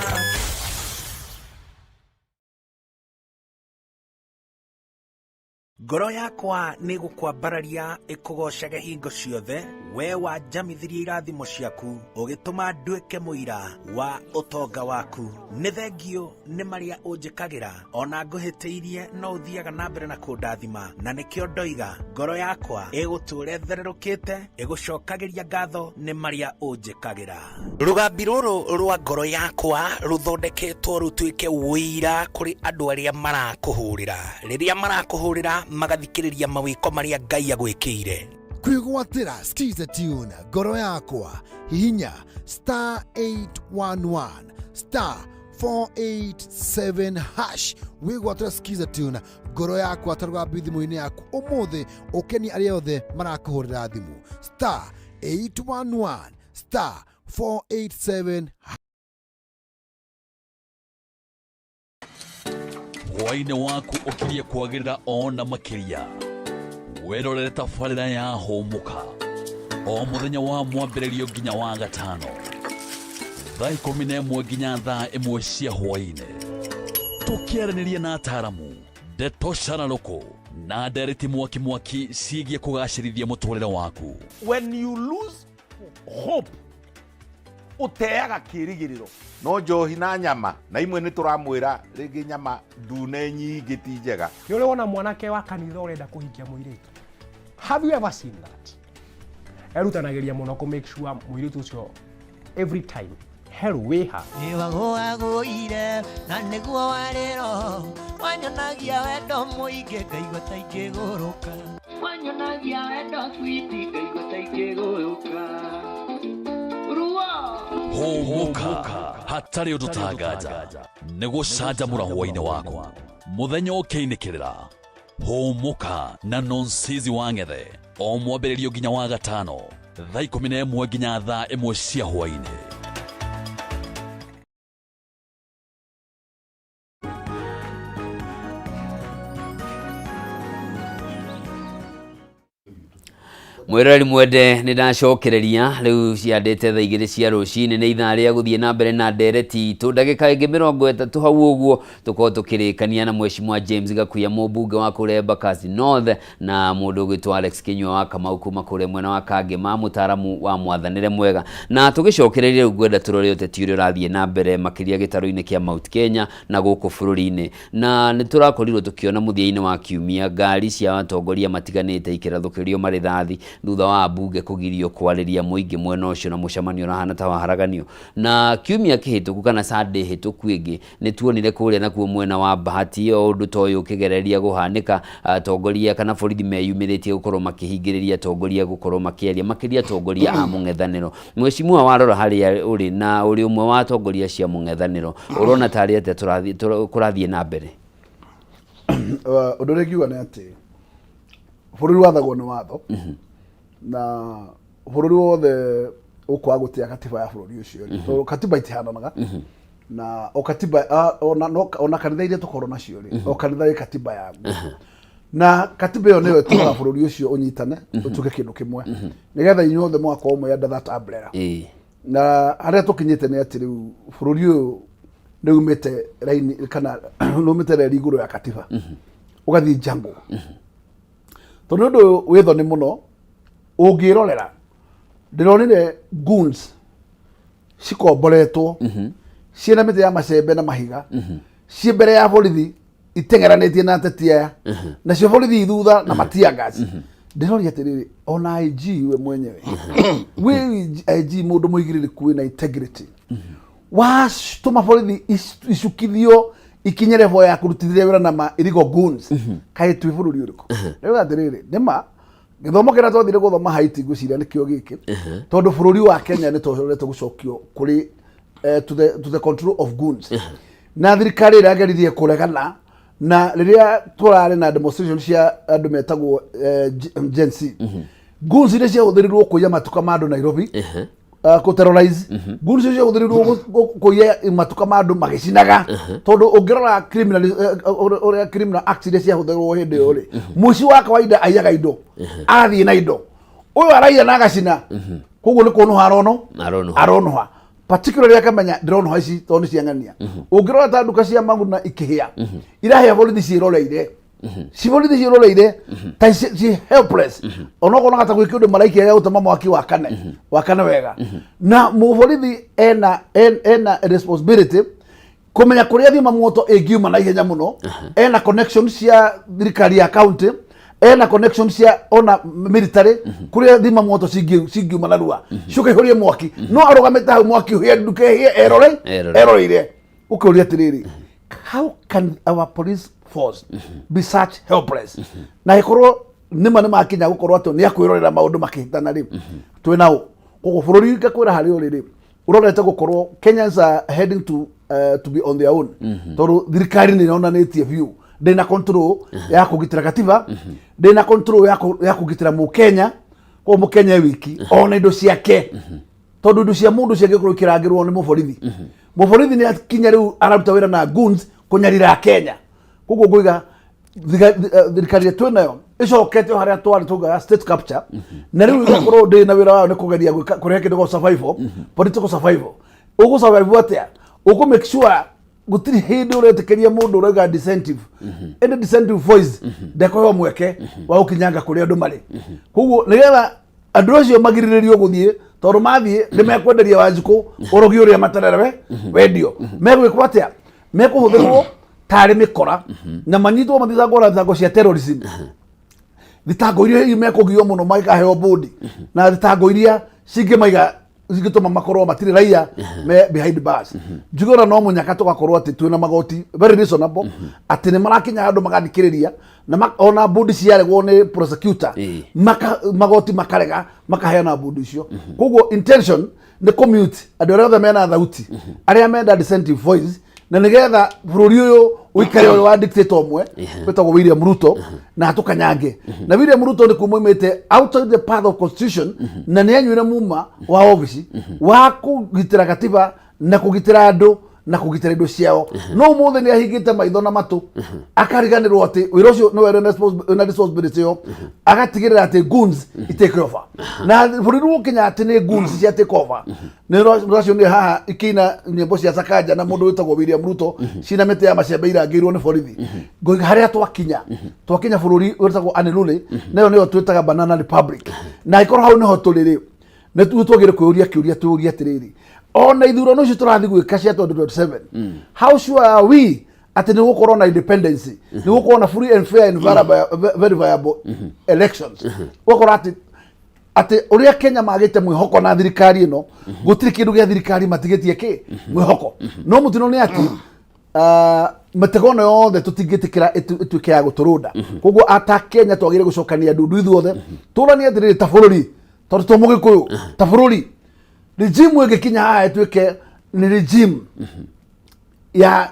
Ngoro yakwa nĩ gũkwambararia ĩkũgoocage hingo ciothe, we wanjamithirie irathimo ciaku, ũgĩtũma nduĩke mũira wa ũtonga waku. Nĩ thengiũ nĩ marĩa ũnjĩkagĩra, ona ngũhĩtĩirie no ũthiaga na mbere na kũndathima, na nĩkĩo ndoiga ngoro yakwa ĩgũtũũra ĩthererũkĩte, ĩgũcokagĩria ngatho nĩ marĩa ũnjĩkagĩra. Rũgambi rũrũ rwa ngoro yakwa rũthondeketwo rũtuĩke ũira kũrĩ andũ arĩa marakũhũrĩra. Rĩrĩa marakũhũrĩra magathikĩrĩria mawĩko marĩa Ngai agwĩkĩire. Kwĩgwatĩra Skiza Tune ngoro yakwa, hihinya star 811 star 487 hash wĩgwatĩra Skiza Tune ngoro yakwa ta rũgambi thimũ-inĩ yaku ũmũthĩ, ũkenie arĩa othe marakũhũrĩra thimũ star 811 star 487. Hwaĩ-inĩ waku ũkirie kwagĩrĩra ona makĩria. Wĩrorere tabarĩra ya Hũmũka o mũthenya wa mwambĩrĩrio nginya wa gatano thaa 11 nginya thaa 1 cia hwaĩ-inĩ, tũkĩaranĩria na ataramu, ndeto cararũkũ na ndereti mwaki mwaki ciĩgiĩ kũgacĩrithia mũtũrĩre waku. When you lose hope, ũteaga kĩrĩgĩrĩro. No njohi na nyama na imwe nĩ tũramwĩra rĩngĩ nyama ndune nyingĩ ti njega. Nĩ ũrĩ wona mwanake wa kanitha ũrenda kũhikia mũirĩtu? Have you ever seen that? Erutanagĩria mũno kũ make sure mũirĩtu ũcio every time hello wĩha. Nĩwagũagũire na nĩguo warĩ roho, wanyonagia wendo mũingĩ ngaigua ta ingĩgũrũka. Wanyonagia wendo switi ngaigua ta ingĩgũrũka. Ruo. Hũmũka hatarĩ ũndũ tanganja nĩ gũcanjamũra hwaĩ-inĩ waku mũthenya ũkĩinĩkĩrĩra. Hũmũka na Nonsizi wa Ng'ethe o mwambĩrĩrio nginya wa gatano thaa 11 nginya thaa 1 cia hwaĩ-inĩ. Mwĩroreri mwende, nĩ ndacokereria rĩu ciandĩte thaa 2 cia rũcinĩ, nĩ ithaa rĩa gũthiĩ na mbere na ndereti itũ. Ndagĩka ĩngĩ 30 hau ũguo tũkorwo tũkĩrĩkania na Mheshimiwa James Gakuya, mũmbunge wa kũrĩa Embakasi North, na mũndũ ũgwĩtwo Alex Kinyua wa Kamau kuma kũrĩa mwena wa Kangema, mũtaaramu wa mwathanĩre mwega. Na tũgĩcokereria rĩu ngwenda tũrore ũteti ũrĩa ũrathiĩ na mbere makĩria gĩtarũ-inĩ kĩa Mount Kenya na gũkũ bũrũri-inĩ. Na nĩ tũrakorirwo tũkĩona mũthia-inĩ wa kiumia ngari cia atongoria matiganĩte ikĩrathũkĩrio marĩthathi thutha wa ambunge kũgirio kwarĩria mũingĩ mwena ũcio, na mũcemanio ũrahana ta waharaganio. Na kiumia kĩhĩtũku kana Sunday hĩtũku ĩngĩ nĩ tuonire kũrĩa nakuo mwena wa Bahati o ũndũ ta ũyũ ũkĩgereria kũhanĩka, atongoria kana borithi meyumĩrĩtie gũkorwo makĩhingĩrĩria atongoria gũkorwo makĩaria, makĩria atongoria a mũng'ethanĩro. Mheshimiwa, warora harĩa ũrĩ na ũrĩ ũmwe wa atongoria cia mũng'ethanĩro, ũrona tarĩ atĩa kũrathiĩ na mbere? Ũndũ ũrĩa ingiuga nĩ atĩ bũrũri wathagwo nĩ watho, na bũrũri wothe ũkwaga gũtĩa katiba ya bũrũri ũcio rĩ, tondũ katiba itihananaga, na o katiba ona ona kanitha iria tũkorwo nacio rĩ, o kanitha ĩ katiba yaguo, na katiba ĩyo nĩyo ĩtũmaga bũrũri ũcio ũnyitane ũtuĩke kĩndũ kĩmwe, nĩgetha inyuothe mũgakorwo mwĩ under that umbrella. Na harĩa tũkinyĩte nĩ atĩ rĩu bũrũri ũyũ nĩ umĩte raini kana nĩ umĩte reri igũrũ ya katiba ũgathiĩ jungle, tondũ nĩ ũndũ wĩ thoni mũno ũngĩrorera. Ndĩronire goons cikomboretwo ciĩna mĩtĩ ya macembe na mahiga ciĩ mbere ya borithi iteng'eranĩtie na ateti aya, nacio borithi thutha na matia gas. Ndĩroria atĩrĩrĩ, ona IG we mwenyewe, wĩ IG mũndũ mũigĩrĩrĩku wĩna integrity, watũma borithi icukithio Ikinye level ya kũrutithia wĩra na ma illegal goons, kaĩ twĩ bũrũri ũrĩkũ rĩu? Atĩrĩrĩ, nĩma gĩthomo kĩrĩa twathire gũthoma Haiti ngwĩciria nĩkĩo gĩkĩ, tondũ bũrũri wa Kenya nĩ tũhorete gũcokio kũrĩ to the control of goons, na thirikari ĩrageririe kũregana na rĩrĩa tũrarĩ na demonstration cia andũ metagwo Gen Z. Goons iria ciahũthĩrirwo kũiya matuka ma andũ Nairobi, kũ-terrorize, goons icio ciahũthĩrirwo kũiya matuka ma andũ magĩcinaga, tondũ ũngĩrora criminal ũrĩa criminal acts iria ciahũthĩrwo hĩndĩ ĩyo rĩ, mũici wa kawaida aiyaga indo, agathiĩ na indo. Ũyũ araiya na agacina, koguo nĩ kuonoha arono. Aronoha. Aronoha, particularly akamenya ndĩronoha ici tondũ nĩ ciang'ania. Ũngĩrora ta nduka cia maguna ikĩhĩa, irahĩa borithi ciĩroreire, ci borithi ciĩroreire ta ci helpless, onokorwo ta gwĩ kĩndũ maraikia gĩa gũtũma mwaki wakane wakane wega. Na mũborithi ena responsibility kũmenya kũrĩa thima muoto ĩngiuma na ihenya mũno. Ena connection cia thirikari ya county, ena connection cia ona military, kũrĩa thima muoto cingiuma narua ciũke ihũrie mwaki. No arũgamĩte hau mwaki ũhĩe ndukehĩe, erore. Erore. Eroreire. Ũkĩũria atĩrĩrĩ, how can our police force be such helpless? Na ĩkorwo nĩma nĩ makinya gũkorwo atĩ nĩ akwĩrorera maũndũ makĩhĩtana rĩ, twĩ nao koguo bũrũri ngakwĩra harĩa ũrĩ rĩ, ũrorete gũkorwo Kenyans are heading to be on their own, tondũ thirikari nĩ yonanĩtie biũ ndĩna control ya kũgitĩra katiba, ndĩna control ya kũgitĩra mũkenya. Koguo mũkenya e wiki ona indo ciake, tondũ indo cia mũndũ ciangĩkorwo ikĩrangĩrwo nĩ mũborithi. Mũborithi nĩ akinya rĩu araruta wĩra na goons kũnyarira Kenya. Koguo ngũiga thirikari ĩrĩa twĩnayo ĩcokete o harĩa twarĩ, taugaga state capture, na rĩu ĩgakorwo ndĩ na wĩra wayo nĩ kũgeria kũrehe kĩndũ gĩa survival, political survival. Ũgũ survive atĩa? Ũkũ make sure gũtirĩ hĩndĩ ũretĩkĩria mũndũ ũrauga dissentive, any dissentive voice ndekũheo mweke wa gũkinyanga kũrĩa andũ marĩ. Koguo nĩgetha andũ acio magirĩrĩrio gũthiĩ, tondũ mathiĩ nĩ mekwenderia Wanjikũ ũrogi ũrĩa matarere wendio. Megwĩkwo atĩa? Mekũhũthĩrwo tarĩ mĩkora na manyitwo mathitangwo na thitango cia terrorism, thitango iria hihi mekũgio mũno magĩkaheo bũndi, na thitango iria cingĩmaiga, cingĩtũma makorwo matirĩ raia, me behind bars. Njuge ona no mũnyaka tũgakorwo atĩ twĩna magoti very reasonable, atĩ nĩ marakinya handũ magathikĩrĩria na ona bũndi ciaregwo nĩ prosecutor, magoti makarega makaheana bũndi icio. Koguo intention nĩ commute andũ arĩa othe mena thauti, arĩa menda dissenting voice, na nĩgetha bũrũri ũyũ ũikare ũrĩ wa dictator ũmwe wĩtagwo William Ruto na atũkanyange. Na William Ruto nĩ kuma oimĩte outside the path of constitution, na nĩ anyuire muma wa obici wa kũgitĩra katiba na kũgitĩra andũ na kũgitĩra indo ciao, no ũmũthĩ nĩ ahingĩte maitho na matũ, akariganĩrwo atĩ wĩra ũcio nĩwe wĩna responsibility ĩyo, agatigĩrĩra atĩ goons itake over. Na bũrũri gũkinya atĩ nĩ goons cia take over, nĩ rũracio haha ikĩina nyĩmbo cia Sakaja na mũndũ wĩtagwo William Ruto cina mĩtĩ ya macembe irangĩirwo nĩ borithi. Ngoiga harĩa twakinya bũrũri wĩtagwo unruly, nayo nĩyo twĩtaga banana republic. Na ĩkorwo hau nĩho tũrĩ rĩ, nĩ tuo twagĩrĩire kwĩyũria kĩũria, twĩyũrie atĩrĩrĩ, ona ithurano icio tũrathiĩ gwĩka cia 2027, how sure are we atĩ nĩ gũkorwo na independence, nĩ gũkorwo na free and fair and verifiable elections? Ũgakora atĩ ũrĩa Kenya magĩte mwĩhoko na thirikari ĩno, gũtirĩ kĩndũ gĩa thirikari matigĩtie kĩ mwĩhoko. No mũtino nĩ atĩ mĩtego ĩno yothe tũtingĩtĩkĩra ĩtuĩke ya gũtũrũnda. Koguo ata Kenya twagĩrĩire gũcokania ndundu ithuothe, tũranie atĩrĩrĩ, ta bũrũri, tondũ to mũgĩkũyũ, ta bũrũri, regime ĩngĩkinya haha ĩtuĩke nĩ regime ya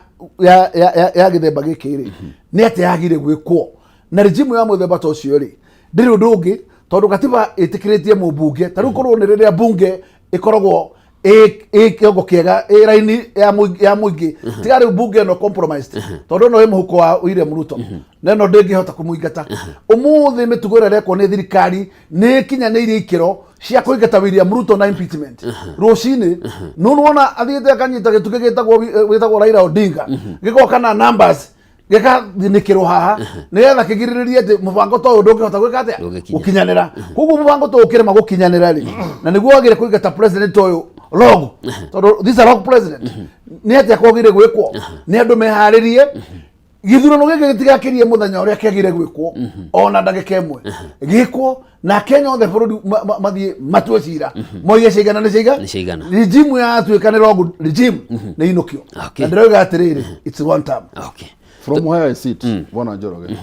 gĩthemba gĩkĩ rĩ, nĩ atĩa yagĩrĩire gwĩkwo na regime ya mũthemba ta ũcio rĩ? Ndĩrĩ ũndũ ũngĩ, tondũ katiba ĩtĩkĩrĩtie mũmbunge ta rĩu korwo nĩ rĩrĩa bunge ĩkoragwo ĩ kĩongo kĩega, ĩ raini ya mũingĩ, tiga rĩu bunge ĩno compromised, tondũ ĩno ĩ mũhuko wa William Ruto na ĩno ndĩngĩhota kũmũingata. Ũmũthĩ mĩtugo ĩrĩa ĩrekwo nĩ thirikari nĩ ĩkinyanĩirie ikĩro cia kũingata William Ruto na impeachment rũcinĩ. No nĩwona athiĩte akanyita gĩtugĩ gĩtagwo Raila Odinga, gĩgoka na numbers, gĩkathinĩkĩrwo haha nĩgetha kĩgirĩrĩrie atĩ mũbango ta ũyũ ndũngĩhota gwĩka atĩa? Ndũngĩkinya. Gũkinyanĩra. Koguo mũbango ta ũyũ ũkĩrema gũkinyanĩra rĩ, na nĩguo wagĩrĩire kũingata president ũyũ rogue, tondũ this is a rogue president, nĩ atĩa kwagĩrĩire gwĩkwo? Nĩ andũ meharĩrie. Gĩthurano gĩkĩ gĩtigakirie mũthenya ũrĩa kĩagire gwĩkwo ona ndagĩka ĩmwe gĩkwo, na Kenya othe bũrũri mathiĩ matue cira, moige ciigana nĩ ciiga Nĩ ciigana. Regime yatuĩka nĩ wrong regime, nĩ inũkio. Na ndĩroiga atĩrĩrĩ, it's one term. From where I sit, Bwana Njoroge,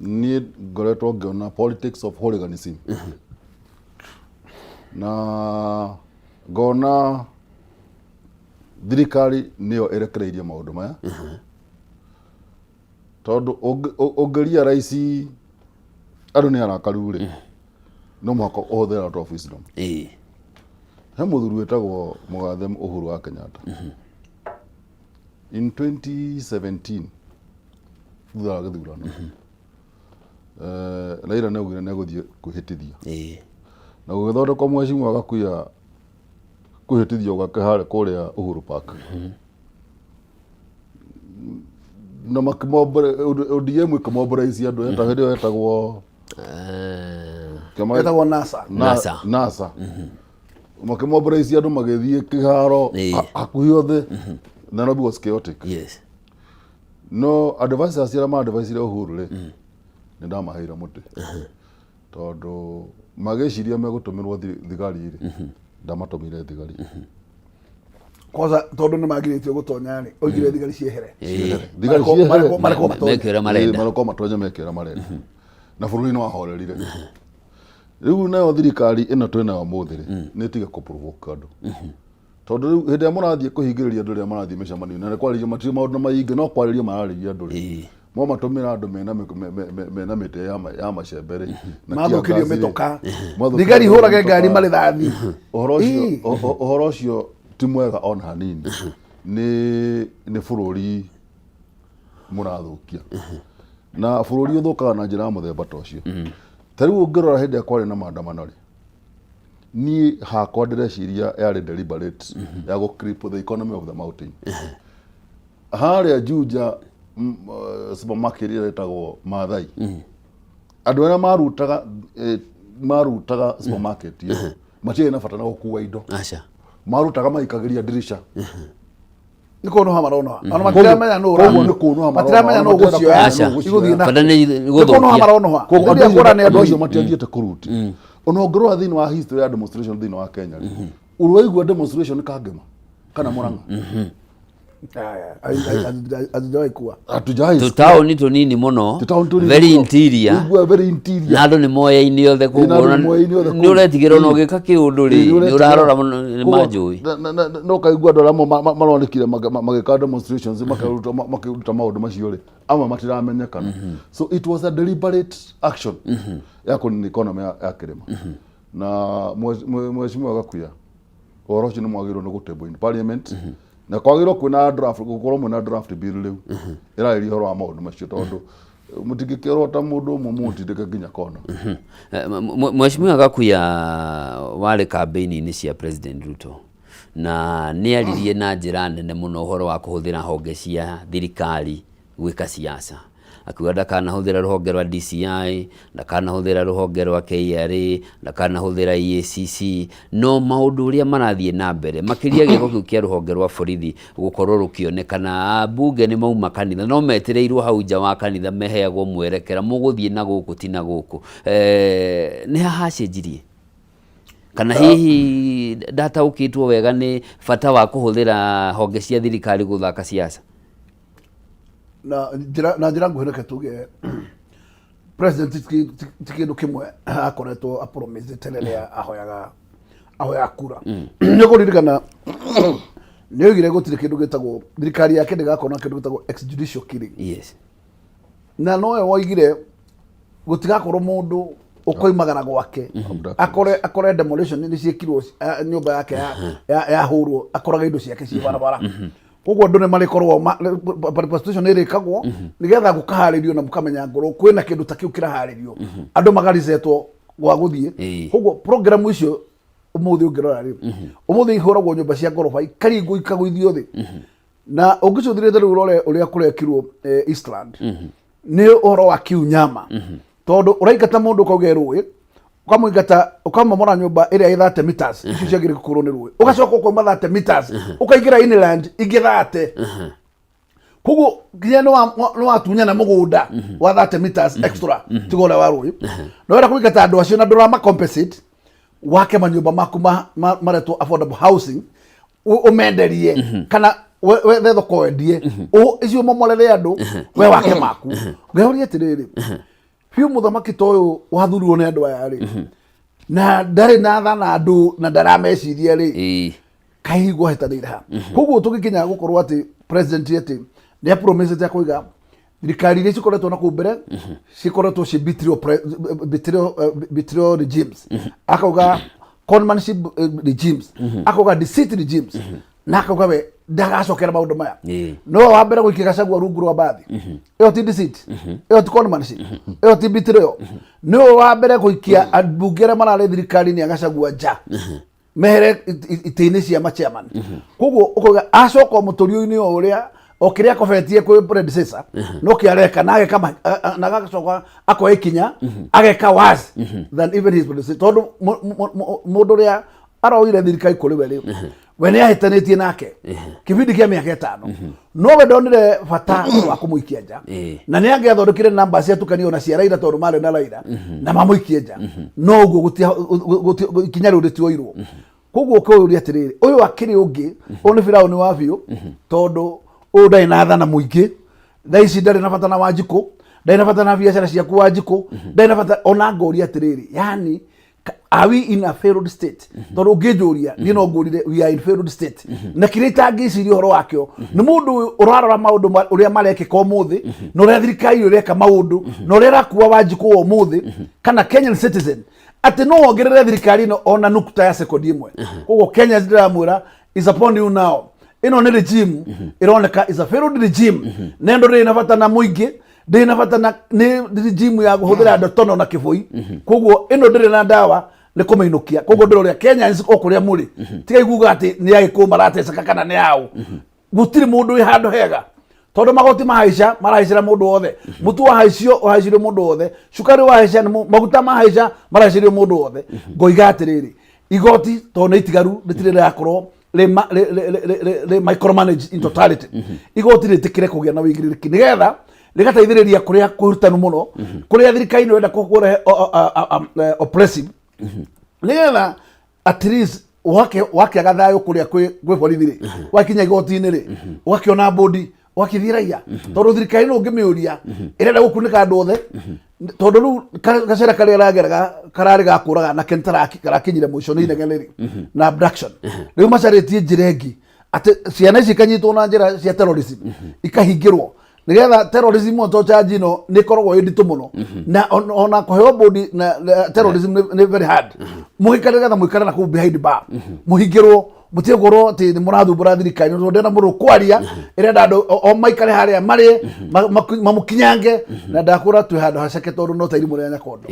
niĩ ngoretwo ngĩona politics of hooliganism na ngona thirikari nĩyo ĩrekereirie maũndũ maya, tondũ ũngĩria raici andũ nĩ arakaru rĩ, no mũhaka ũhũthĩre lot of wisdom. He mũthuri wĩtagwo mũgathe Uhuru wa Kenyatta, in 2017 thutha wa gĩthurano, Raila nĩ augire nĩ egũthiĩ kwĩhĩtithia na gũgĩthondekwo mheshimiwa Gakuya kwĩhĩtithio gwake harĩa kũrĩa Uhuru Park, na ODM ĩkĩmobilize andũ hĩndĩ ĩyo etagwo Etagwo NASA. NASA. NASA. Makĩmobilize andũ magĩthiĩ kĩharo hakuhĩ othe. Nairobi was chaotic. No advisors arĩa ma-advisire Uhuru rĩ, nĩ ndamaheire mũtĩ, tondũ magĩciria megũtũmĩrwo thigari rĩ, ndamatũmire thigari. Kwanza tondũ nĩ magirĩtio gũtonya rĩ, oigire thigari ciehere. Thigari Marekwo- ciehere. Marekwo matonye. Meke ũrĩa marenda. Ĩĩ, marekwo matonye meke ũrĩa marenda, na bũrũri nĩ wahorerire. Rĩu nayo thirikari ĩno twĩ nayo ũmũthĩ rĩ, nĩ ĩtige kũ-provoke andũ, tondũ rĩu hĩndĩ ĩrĩa mũrathiĩ kũhingĩrĩria andũ rĩrĩa marathiĩ mĩcemanio na nĩ kwarĩrio, matirĩ maũndũ maingĩ no kwarĩrio mararĩria andũ rĩ, mwamatũmĩra andũ mena mĩtĩ ya macembe rĩ, na Mathũkĩrio tear gas rĩ, mĩtoka. Mathũkĩrio Thigari hũrage mĩtoka. ngari marĩthathi. Ũhoro ũcio ti mwega ona hanini. Nĩ bũrũri mũrathũkia, na bũrũri ũthũkaga na njĩra ya mũthemba ta ũcio. Ta rĩu ũngĩrora hĩndĩ ĩrĩa kwarĩ na maandamano rĩ, niĩ hakwa ndĩreciria yarĩ deliberate ya gũ cripple the economy of the mountain. Harĩa Juja, supermarket ĩrĩa ĩtagwo Maathai, andũ arĩa marutaga supermarket ĩyo matiarĩ na bata na gũkua indo. Aca. Marutaga maikagĩria ndirisha. Nĩ kũnũha maronoha, ona matiramenya nũ Koguo nĩ kũnũha. Matiramenya nũ ũgũcioya. Aca. Igũthiĩ na Bata nĩ nĩ kũnũha gũthũkia. maronoha. Koguo Rĩrĩa kũra nĩ andũ acio andũ matiathiĩte kũruti. Ona ũngĩrora thĩinĩ wa history ya demonstration thĩinĩ wa Kenya rĩ, ũraigua demonstration Kangema kana Murang'a? Hazijawahi kuwa. Hatujawahi sikia. Tũtaũni tũnini mũno. Tũtaũni tũnini Very mũno. interior. Ũiguaga very interior. Na andũ nĩ moyaine othe. Ĩ, na andũ Koguo nĩ moyaine othe nĩ kũu. ũretigĩra ona ũgĩka kĩũndũ rĩ, Ĩ, nĩ nĩ ũrarora mũno nĩ Koguo, manjũĩ. na ũkaigua andũ arĩa maronekire magĩka demonstrations, makĩruta maũndũ macio rĩ, amwe matiramenyekana. So it was a deliberate action ya kũnina economy ya kĩrĩma. Na mheshimiwa Gakuya, ũhoro ũcio nĩ mwagĩrĩirwo nĩ gũtable in parliament, na kwagĩrĩirwo kwĩna draft, gũkorwo mwĩna draft bill rĩu ĩrarĩria ũhoro wa maũndũ macio, tondũ mũtingĩkĩrwo ta mũndũ ũmwe mũtindĩke nginya kona. Mheshimiwa Gakuya, warĩ kambĩini-inĩ cia President Ruto, na nĩ aririe na njĩra nene mũno ũhoro wa kũhũthĩra honge cia thirikari gwĩka siasa, akiuga ndakanahũthĩra rũhonge rwa DCI, ndakanahũthĩra rũhonge rwa KRA, ndakanahũthĩra EACC, no maũndũ ũrĩa marathiĩ na mbere makĩria gĩko kĩu kĩa rũhonge rwa borithi gũkorwo rũkĩonekana, ambunge nĩ mauma kanitha no metereirwo hau nja wa kanitha, meheagwo mwerekera mũgũthiĩ na gũkũ ti na gũkũ. Nĩ ha hacenjirie, kana hihi ndataũkĩtwo wega nĩ bata wa kũhũthĩra honge cia thirikari gũthaka siasa? Na njĩra nguhĩ, reke tuge president ti kĩndũ kĩmwe akoretwo apromisĩte rĩrĩa ahoyaga kura. Nĩ ũkũririkana nĩ oigire gũtirĩ kĩndũ gĩtagwo thirikari yake ndĩgakorwo na kĩndũ gĩtagwo extrajudicial killing. Na nowe woigire gũtigakorwo mũndũ ũkoimagara gwake akore demolition nĩ ciĩkirwo, nyũmba yake yahũrwo, akoraga indo ciake ciĩ barabara. Koguo andũ nĩ marĩkorwo participation nĩ ĩrĩkagwo nĩgetha gũkaharĩrio na mũkamenya ngorwo kwĩna kĩndũ ta kĩu kĩraharĩrio, andũ magarizetwo gwa gũthiĩ. Koguo program icio ũmũthĩ ũngĩrora rĩ, ũmũthĩ ihũragwo nyũmba cia ngoroba ikaringwo ikagũithio thĩ, na ũngĩcũthĩrĩria rĩu ũrore ũrĩa kũrekirwo Eastland, nĩ ũhoro wa kiunyama, tondũ ũraingata mũndũ ũkauge rũĩ, ũkamũingata ũkamomora nyũmba ĩrĩa ĩ 30 meters, icio ciagĩrĩire gũkũrwo nĩ rũĩ, ũgacoka ũkauma 30 meters ũkaingĩra inland ingĩ 30. Koguo nginya nĩ watunyana mũgũnda wa 30 meters extra tiga ũrĩa wa rũĩ, na wenda kũingata andũ acio na ndũrama compensate, wake manyũmba maku maretwo affordable housing, ũmenderie kana wethe thoko wendie. Icio momorere andũ, we wake maku. Ngeyũria atĩrĩrĩ, biũ mũthamaki ta ũyũ wathurirwo nĩ andũ aya rĩ, na ndarĩ na tha na andũ na ndarameciria rĩ, kaigua hĩtanĩire ha? Koguo tũgĩkinya gũkorwo atĩ president atĩ nĩ apromisĩte akauga thirikari iria cikoretwo na kũu mbere cikoretwo ci betrayal regimes, akauga conmanship regimes, akauga deceit regimes, na akauga we ndagacokera maũndũ maya. No wa mbere gũikia Gachagua rungu rwa mbathi, ĩyo ti deceit? Ĩyo ti conmanship? Ĩyo ti betrayal? Nĩwe wa mbere gũikia ambunge arĩa mararĩ thirikari-inĩ a Gachagua nja mehere itĩ-inĩ cia machairman. Koguo ũkauga acoka o mũtũrio-inĩ o ũrĩa o kĩrĩa akobetie kwĩ predecessor no kĩ areka, na ageka na agacoka akoya ikinya ageka worse than even his predecessor, tondũ mũndũ ũrĩa aroire thirikari kũrĩ we rĩ, we nĩ ahĩtanĩtie nake kĩbindi kĩa mĩaka 5, no we ndonire bata wa kũmũikia nja. Na nĩ angĩathondekire namba ciatukanio na cia Raila, tondũ marĩ na Raila na mamũikie nja, no ũguo ikinya rĩu rĩtioirwo. Koguo ũkĩũria atĩrĩrĩ, ũyũ akĩrĩ ũngĩ, ũyũ nĩ Firaũni wa biũ, tondũ ũyũ ndarĩ na thana mũingĩ thaa ici, ndarĩ na bata na Wanjikũ, ndarĩ na bata na biacara ciaku Wanjikũ, ndarĩ na bata ona. Ngoria atĩrĩrĩ, yani are we in a failed state? Tondũ ũngĩnjũria niĩ no ngũrire we are in failed state, na kĩrĩa itangĩciria ũhoro wakĩo nĩ mũndũ ũyũ ũrarora maũndũ ũrĩa marekĩka ũmũthĩ, na ũrĩa thirikari ĩyo ĩreka maũndũ, na ũrĩa ĩrakua Wanjikũ wa ũmũthĩ kana Kenyan citizen, atĩ no wongerere thirikari ĩno ona nukta ya sekondi ĩmwe. Koguo Kenya ndĩramwĩra is upon you now. Ĩno nĩ regime ĩroneka is a failed regime, na ĩno ndĩrĩ na bata na mũingĩ, ndĩrĩ na bata na nĩ regime ya kũhũthĩra ndotono na kĩbũi. Koguo ĩno ndĩrĩ na ndawa, nĩ kũmĩinũkia. Koguo ndĩroria Kenyans o kũrĩa mũrĩ, tigai kuga atĩ nĩ Agĩkũyũ marateceka kana nĩ aũ. Gũtirĩ mũndũ wĩ handũ hega, tondũ magoti mahaica marahaicĩra mũndũ wothe, mũtu wahaicio ũhaicĩrio mũndũ wothe, cukari wahaica nĩ maguta mahaica marahaicĩrio mũndũ wothe. Ngoiga atĩrĩrĩ, igoti tondũ nĩ itigaru rĩtirĩ rĩrakorwo rĩ micromanage in totality, igoti rĩtĩkĩre kũgĩa na wĩigĩrĩrĩki nĩgetha rĩgateithĩrĩria kũrĩa kwĩrutanu mũno, kũrĩa thirikari nĩ ĩrenda kũrehe oppressive, nĩgetha at least wakĩaga thayũ kũrĩa kwĩ borithi rĩ, wakinya igoti-inĩ rĩ, ũgakĩona bũndi ũgakĩthiĩ raia, tondũ thirikari nĩ ũngĩmĩũria ĩrenda gũkunĩka andũ othe, tondũ rĩu gacĩra karĩa ĩrageraga kararĩ ga kũraga na karakinyire mũico nĩ inegene rĩ na abduction. Rĩu macarĩtie njĩra ĩngĩ atĩ ciana ici ikanyitwo na njĩra cia terrorism, ikahingĩrwo nigetha terrorism o charge ĩno nĩ ĩkoragwo ĩ nditũ mũno, na ona kũheo bũndi na terrorism nĩ very hard. Mũgĩkare nĩgetha mũikare na kũu behind bar, mũhingĩrwo, mũtige gũkorwo atĩ nĩ mũrathumbũra thirikari, tondũ ndĩrenda mũndũ kwaria, ĩrenda andũ o maikare harĩa marĩ mamũkinyange. Na ndakwĩra twĩ handũ haceke, tondũ no ta irimũ rĩa nyakondo.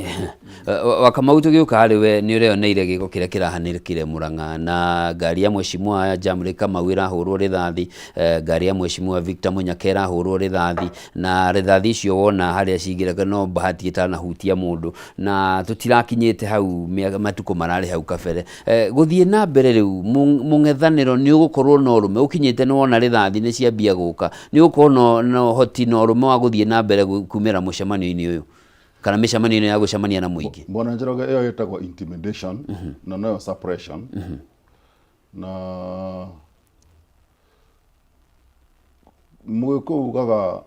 Wakamau, tũgĩũka harĩ we, nĩ ũreyoneire gĩko kĩrĩa kĩrahanĩkire Murang'a, na ngari ya mheshimiwa Jamle Kamau ĩrahũrwo rithathi, ngari ya mheshimiwa Victor Munyaka ĩrahũrwo rithathi, na rithathi icio wona harĩa cingĩra no bahati ĩtanahutia mũndũ, na tũtirakinyĩte hau matukũ mararĩ hau kabere. Gũthiĩ na mbere rĩu mũng'ethanĩro nĩ ũgũkorwo na ũrũme ũkinyĩte, nĩ wona rithathi nĩ ciambia gũka, nĩ ũgũkorwo na ũhoti na ũrũme wa gũthiĩ na mbere kumĩra mũcemanio-inĩ ũyũ kana mĩcemanio ĩno ya gũcemania na mũingĩ? Bwana Njoroge, ĩyo ĩtagwo intimidation na noyo suppression, na Mũgĩkũyũ ugaga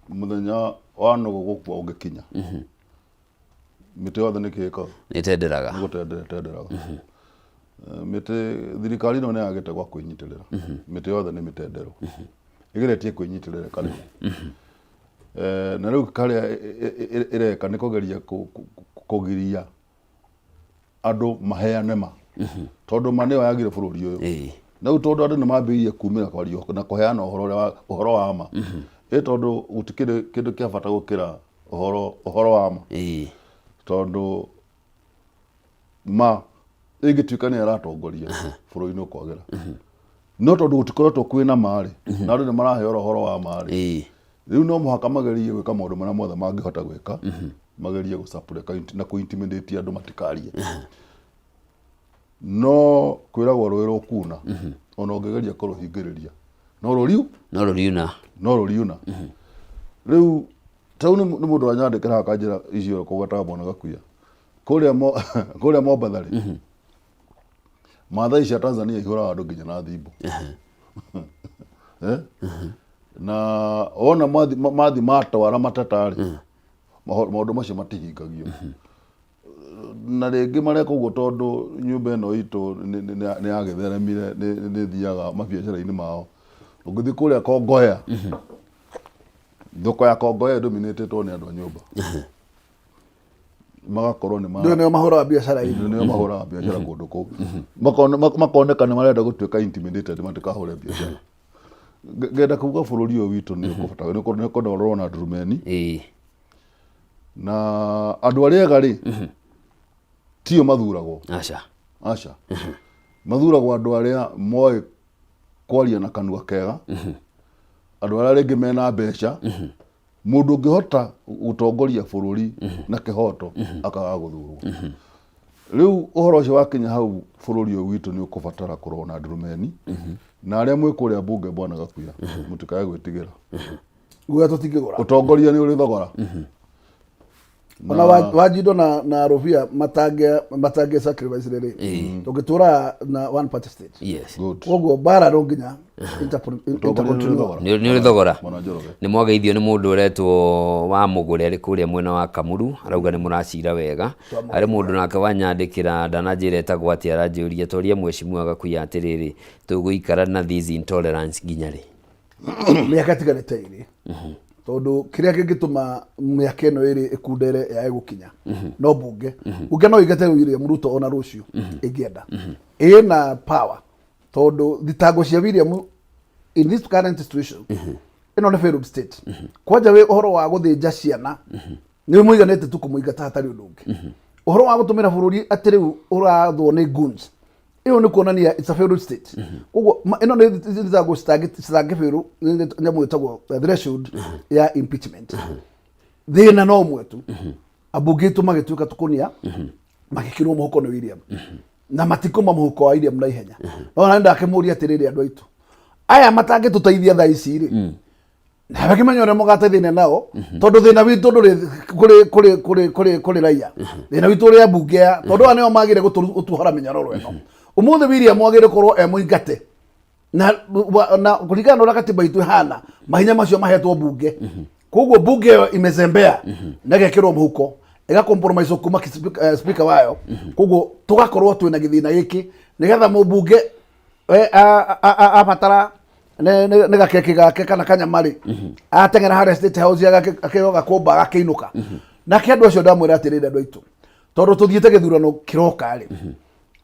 mũthenya wa nũgũ gũkua ũngĩkinya, mĩtĩ yothe nĩ kĩĩkaga? Nĩ tenderaga. Nĩ gũtendera ĩtenderaga. Mĩtĩ thirikari ĩno nĩ yagĩte gwa kwĩnyitĩrĩra, mĩtĩ yothe nĩ mĩtenderũ, ĩgeretie kwĩnyitĩrĩra ĩkaremwo. Na rĩu karĩa ĩreka nĩ kũgeria kũgiria andũ maheane ma, tondũ ma nĩyo yagire bũrũri ũyũ. Na rĩu tondũ andũ nĩ mambĩrĩirie kumĩra kwaria na kũheana ũhoro ũrĩa ũhoro wa ma, ĩ tondũ gũtikĩrĩ kĩndũ kĩa bata gũkĩra ũhoro wa ma, tondũ ma ĩngĩtuĩka nĩyo ĩratongoria bũrũri nĩ ũkwagĩra. No tondũ gũtikoretwo kwĩna ma rĩ, na andũ nĩ maraheo ũhoro wa ma rĩ, rĩu no mũhaka magerie gwĩka maũndũ marĩa mothe mangĩhota gwĩka, magerie gũ na kũ intimidate andũ matikarie. No kwĩragwo rũĩ rũkuna ona ũngĩgeria kũrũhingĩrĩria No rũriu No rũriuna. No rũriuna. Rĩu tau nĩ nĩ mũndũ wanyandĩkĩra akanjĩra icio kũgwetaga mwana gakuya kũrĩa Mo- kũrĩa Mombatha rĩ Maathai cia Tanzania ihũraga andũ nginya na thimbo. Eh? Na wona mathi mathi matwara mateta rĩ maũndũ macio matihingagio. Na rĩngĩ mareka ũguo tondũ nyũmba ĩno itũ nĩ yagĩtheremire nĩ ĩthiaga mabiacara-inĩ mao. Ũngĩthiĩ kũrĩa Kongoya, thoko ya Kongoya ĩdominĩtĩtwo nĩ andũ a nyũmba. Magakorwo nĩ ma Ndio nĩo mahũraga biacara ĩno. Nĩo mahũraga biacara kũndũ kũu. Makoneka nĩ marenda gũtuĩka intimidated matikahũre biacara. Ngenda kuga bũrũri ũyũ witũ nĩ ũkũbatara nĩ ũkwenda ũrorwo na ndurumeni. Na andũ arĩa ega rĩ tio mathuragwo. Aca. Aca. Mathuragwo andũ arĩa moĩ kwaria na kanua kega, andũ arĩa rĩngĩ mena mbeca, mũndũ ũngĩhota gũtongoria bũrũri na kĩhoto akaga gũthurwo. Rĩu ũhoro ũcio wakinya hau bũrũri ũyũ witũ nĩ ũkũbatara kũrorwo na ndurumeni na arĩa mwĩ kũrĩa mbunge bwana Gakuya mũtikae gwĩtigĩra. Guoya tũtingĩgũra. Ũtongoria nĩ ũrĩ thogora. Ona wanjindo na rũbia matange matange sacrifice rĩrĩ tũngĩtũra na one party state. Yes. Koguo mbara no nginya intercontinual. Nĩ ũrĩ thogora. Nĩ mwageithio nĩ mũndũ ũretwo wa mũgũre arĩ kũrĩa mwena wa Kamuru arauga nĩ mũracira wega. Harĩ mũndũ nake wanyandĩkĩra ndananjĩra etagwo atĩa aranjũria toria mheshimiwa Gakuya atĩrĩrĩ tũgũikara na this intolerance nginya rĩ? Mĩaka ĩtigarĩte ĩrĩ tondũ kĩrĩa kĩngĩtũma mĩaka ĩno ĩrĩ ĩkundere yae gũkinya no bunge bunge no ĩingate William Ruto ona rũciũ ĩngĩenda ĩna power tondũ thitango cia William in this current situation ĩno nĩ failed state kwanja wĩ ũhoro wa gũthĩnja ciana nĩ mũiganĩte tu kũmũingata hatarĩ ũndũ ũngĩ ũhoro wa gũtũmĩra bũrũri atĩ rĩu ũrathwo nĩ goons ĩyo nĩ kuonania it's a failed state koguo ĩno nĩ thitango citangĩbĩrũ nyamũ ĩtagwo threshold ya impeachment. Thĩna no ũmwe tu, ambunge aitũ magĩtuĩka tũkũnia magĩkĩrwo mũhuko nĩ William na matikũma mũhuko wa William na ihenya. No na ndakĩmũria atĩrĩrĩ, andũ aitũ aya matangĩtũteithia thaa ici rĩ, nawe kĩmenya ũrĩa mũgateithania nao tondũ thĩna witũ ndũrĩ kũrĩ kũrĩ kũrĩ kũrĩ kũrĩ raia, thĩna witũ ũrĩ ambunge aya tondũ aya nĩo magĩrĩire gũtuohora mĩnyororo ĩno. Ũmũthĩ William agĩrĩire gũkorwo e mũingate na kũringana na ũrĩa katiba itũ ĩhana mahinya macio mahetwo mbunge. Koguo mbunge ĩyo imezembea na ĩgekĩrwo mũhuko ĩga compromise kuma speaker wayo, koguo tũgakorwo twĩna gĩthĩna gĩkĩ nĩgetha mũmbunge abatara nĩ gakeki gake kana kanyama rĩ ateng'era harĩa State House akĩo gakũmba agakĩinũka nake. Andũ acio ndamwĩra atĩrĩrĩ, andũ aitũ, tondũ tũthiĩte gĩthurano kĩroka rĩ,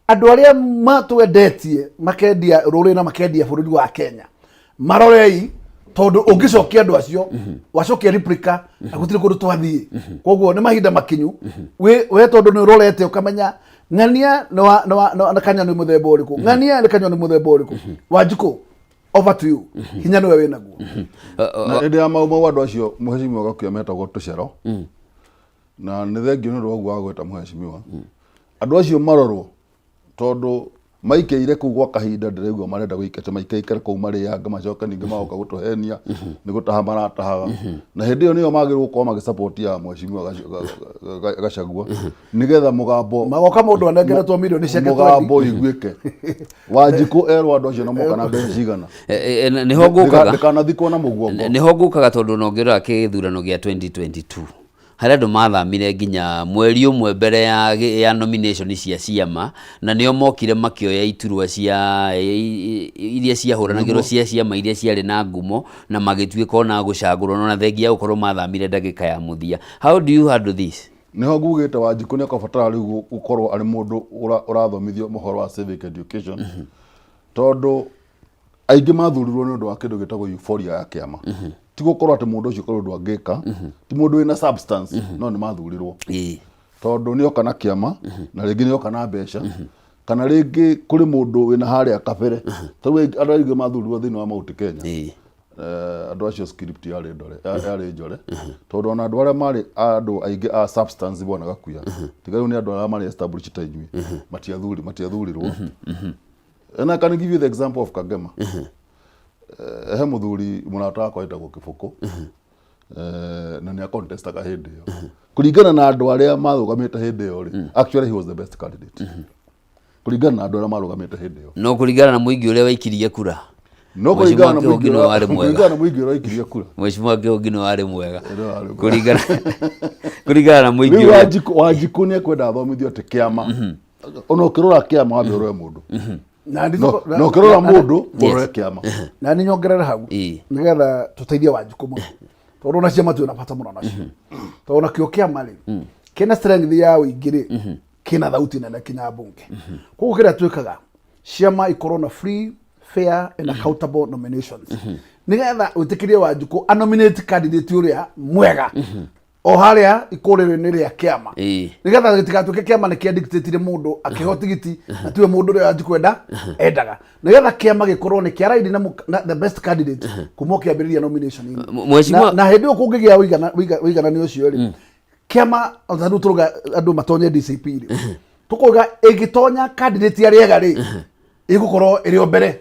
andũ arĩa matwendetie makendia rũrĩrĩ na makendia bũrũri wa Kenya marorei tondũ ũngĩcokia andũ acio wacokia replica na gũtirĩ kũndũ twathiĩ. Koguo nĩ mahinda makinyu we tondũ nĩ ũrorete ũkamenya ng'ania nĩ kanyoni mũthemba ũrĩkũ, ng'ania nĩ kanyoni mũthemba ũrĩkũ. Wanjikũ, over to you, hinya nĩwe wĩnaguo. Na hĩndĩ ya mau mau andũ acio mheshimiwa Gakuya metagwo tũcero na nĩ thengio nĩ ũndũ wa ũguo wa gwĩta mheshimiwa andũ acio marorwo tondũ maikaire kũu gwa kahinda ndĩraigua marenda gũikara maikaikare kũu marĩange macoke ningĩ magoka gũtũhenia nĩ gũtaha maratahaga na hĩndĩ ĩyo nĩyo magĩrĩirwo gũkorwo magĩsupport ya mheshimiwa Gachagua nĩgetha mũgambo Magoka mũndũ anengeretwo mirioni ciake. Mũgambo ũiguĩke. Wanjikũ erwo andũ acio na moka na mbeca cigana. Nĩho ngũkaga. Ndĩkanathikwo na mũguongo. Nĩho ngũkaga tondũ ona ũngĩrora kĩthurano gĩa 2022 harĩa andũ mathamire nginya mweri ũmwe mbere ya nomination cia ciama na nĩo mokire makĩoya iturwa cia iria ciahũranagĩrwo cia ciama iria ciarĩ na ngumo na magĩtuĩka ona gũcagũrwo na thengia ya gũkorwo mathamire ndagĩka ya mũthia. How do you handle this? Nĩho ngugĩte Wanjikũ nĩ akabatara rĩu gũkorwo arĩ mũndũ ũrathomithio ũhoro wa civic education tondũ aingĩ mathurirwo nĩ ũndũ wa kĩndũ gĩtagwo euphoria ya kĩama, ti gũkorwo atĩ mũndũ ũcio korwo ũndũ angĩka ti mũndũ wĩna substance, no nĩ mathurirwo tondũ nĩ oka na kĩama na rĩngĩ nĩ oka na mbeca kana rĩngĩ kũrĩ mũndũ wĩna harĩa kabere. Tarĩu andũ aingĩ mathurirwo thĩinĩ wa Mount Kenya. Andũ acio script yarĩ ndore yarĩ njore tondũ ona andũ arĩa marĩ andũ aingĩ a substance bwana Gakuya tiga rĩu nĩ andũ arĩa marĩ established ta inyuĩ matiathurirwo. And I can give you the example of Kagema. Eh, he mũthuri mũrata wakwa wĩtagwo Kĩbũkũ Eh, na nĩ akontestaga hĩndĩ ĩyo kũringana na andũ arĩa marũgamĩte hĩndĩ ĩyo rĩ actually he was the best candidate kũringana na andũ arĩa marũgamĩte hĩndĩ ĩyo no kũringana na mũingĩ ũrĩa waikirie kura no Mheshimiwa kũringana na Kĩhũngĩ mũingĩ nĩwe warĩ ũrĩa mwega. kũringana na mũingĩ ũrĩa waikirie kura Mheshimiwa Kĩhũngĩ nĩwe warĩ mwega Nĩwe warĩ mwega. kũringana kũringana na mũingĩ rĩu ũrĩa Wanjikũ Wanjikũ nĩ ekwenda athomithio atĩ kĩama ona ũkĩrora kĩama wambe ũrore mũndũ Na No- nditũ- na ũkĩrora mũndũ Yes. ũrore kĩama na nĩ nyongerere hau nĩgetha tũteithie wanjikũ mũno tondũ ona ciama twĩna bata mũno nacio tondũ nakĩo kĩama rĩ kĩna strength ya ũingĩ rĩ kĩna thauti nene kinya mbunge koguo kĩrĩa twĩkaga ciama ikorwo na free fair and accountable nominations nĩgetha wĩtĩkĩrie wanjikũ anominate candidate ũrĩa mwega o harĩa ikũrĩro-inĩ rĩa kĩama Ĩĩ. nĩgetha gĩtigatuĩke kĩama nĩ kĩandictatire mũndũ akĩheo tigiti na tiwe mũndũ ũrĩa wanjikũ enda endaga nĩgetha kĩama gĩkorwo nĩ kĩaraini na mũk- na the best candidate kuma kĩambĩrĩria nomination inĩ. Mheshimiwa- na, na hĩndĩ ĩyo kũngĩgĩa ũigana- ũiga- ũiganani ũcio rĩ kĩama o ta rĩu tũrauga andũ matonye DCP rĩ tũkauga ĩngĩtonya candidate arĩa ega rĩ ĩgũkorwo ĩrĩ o mbere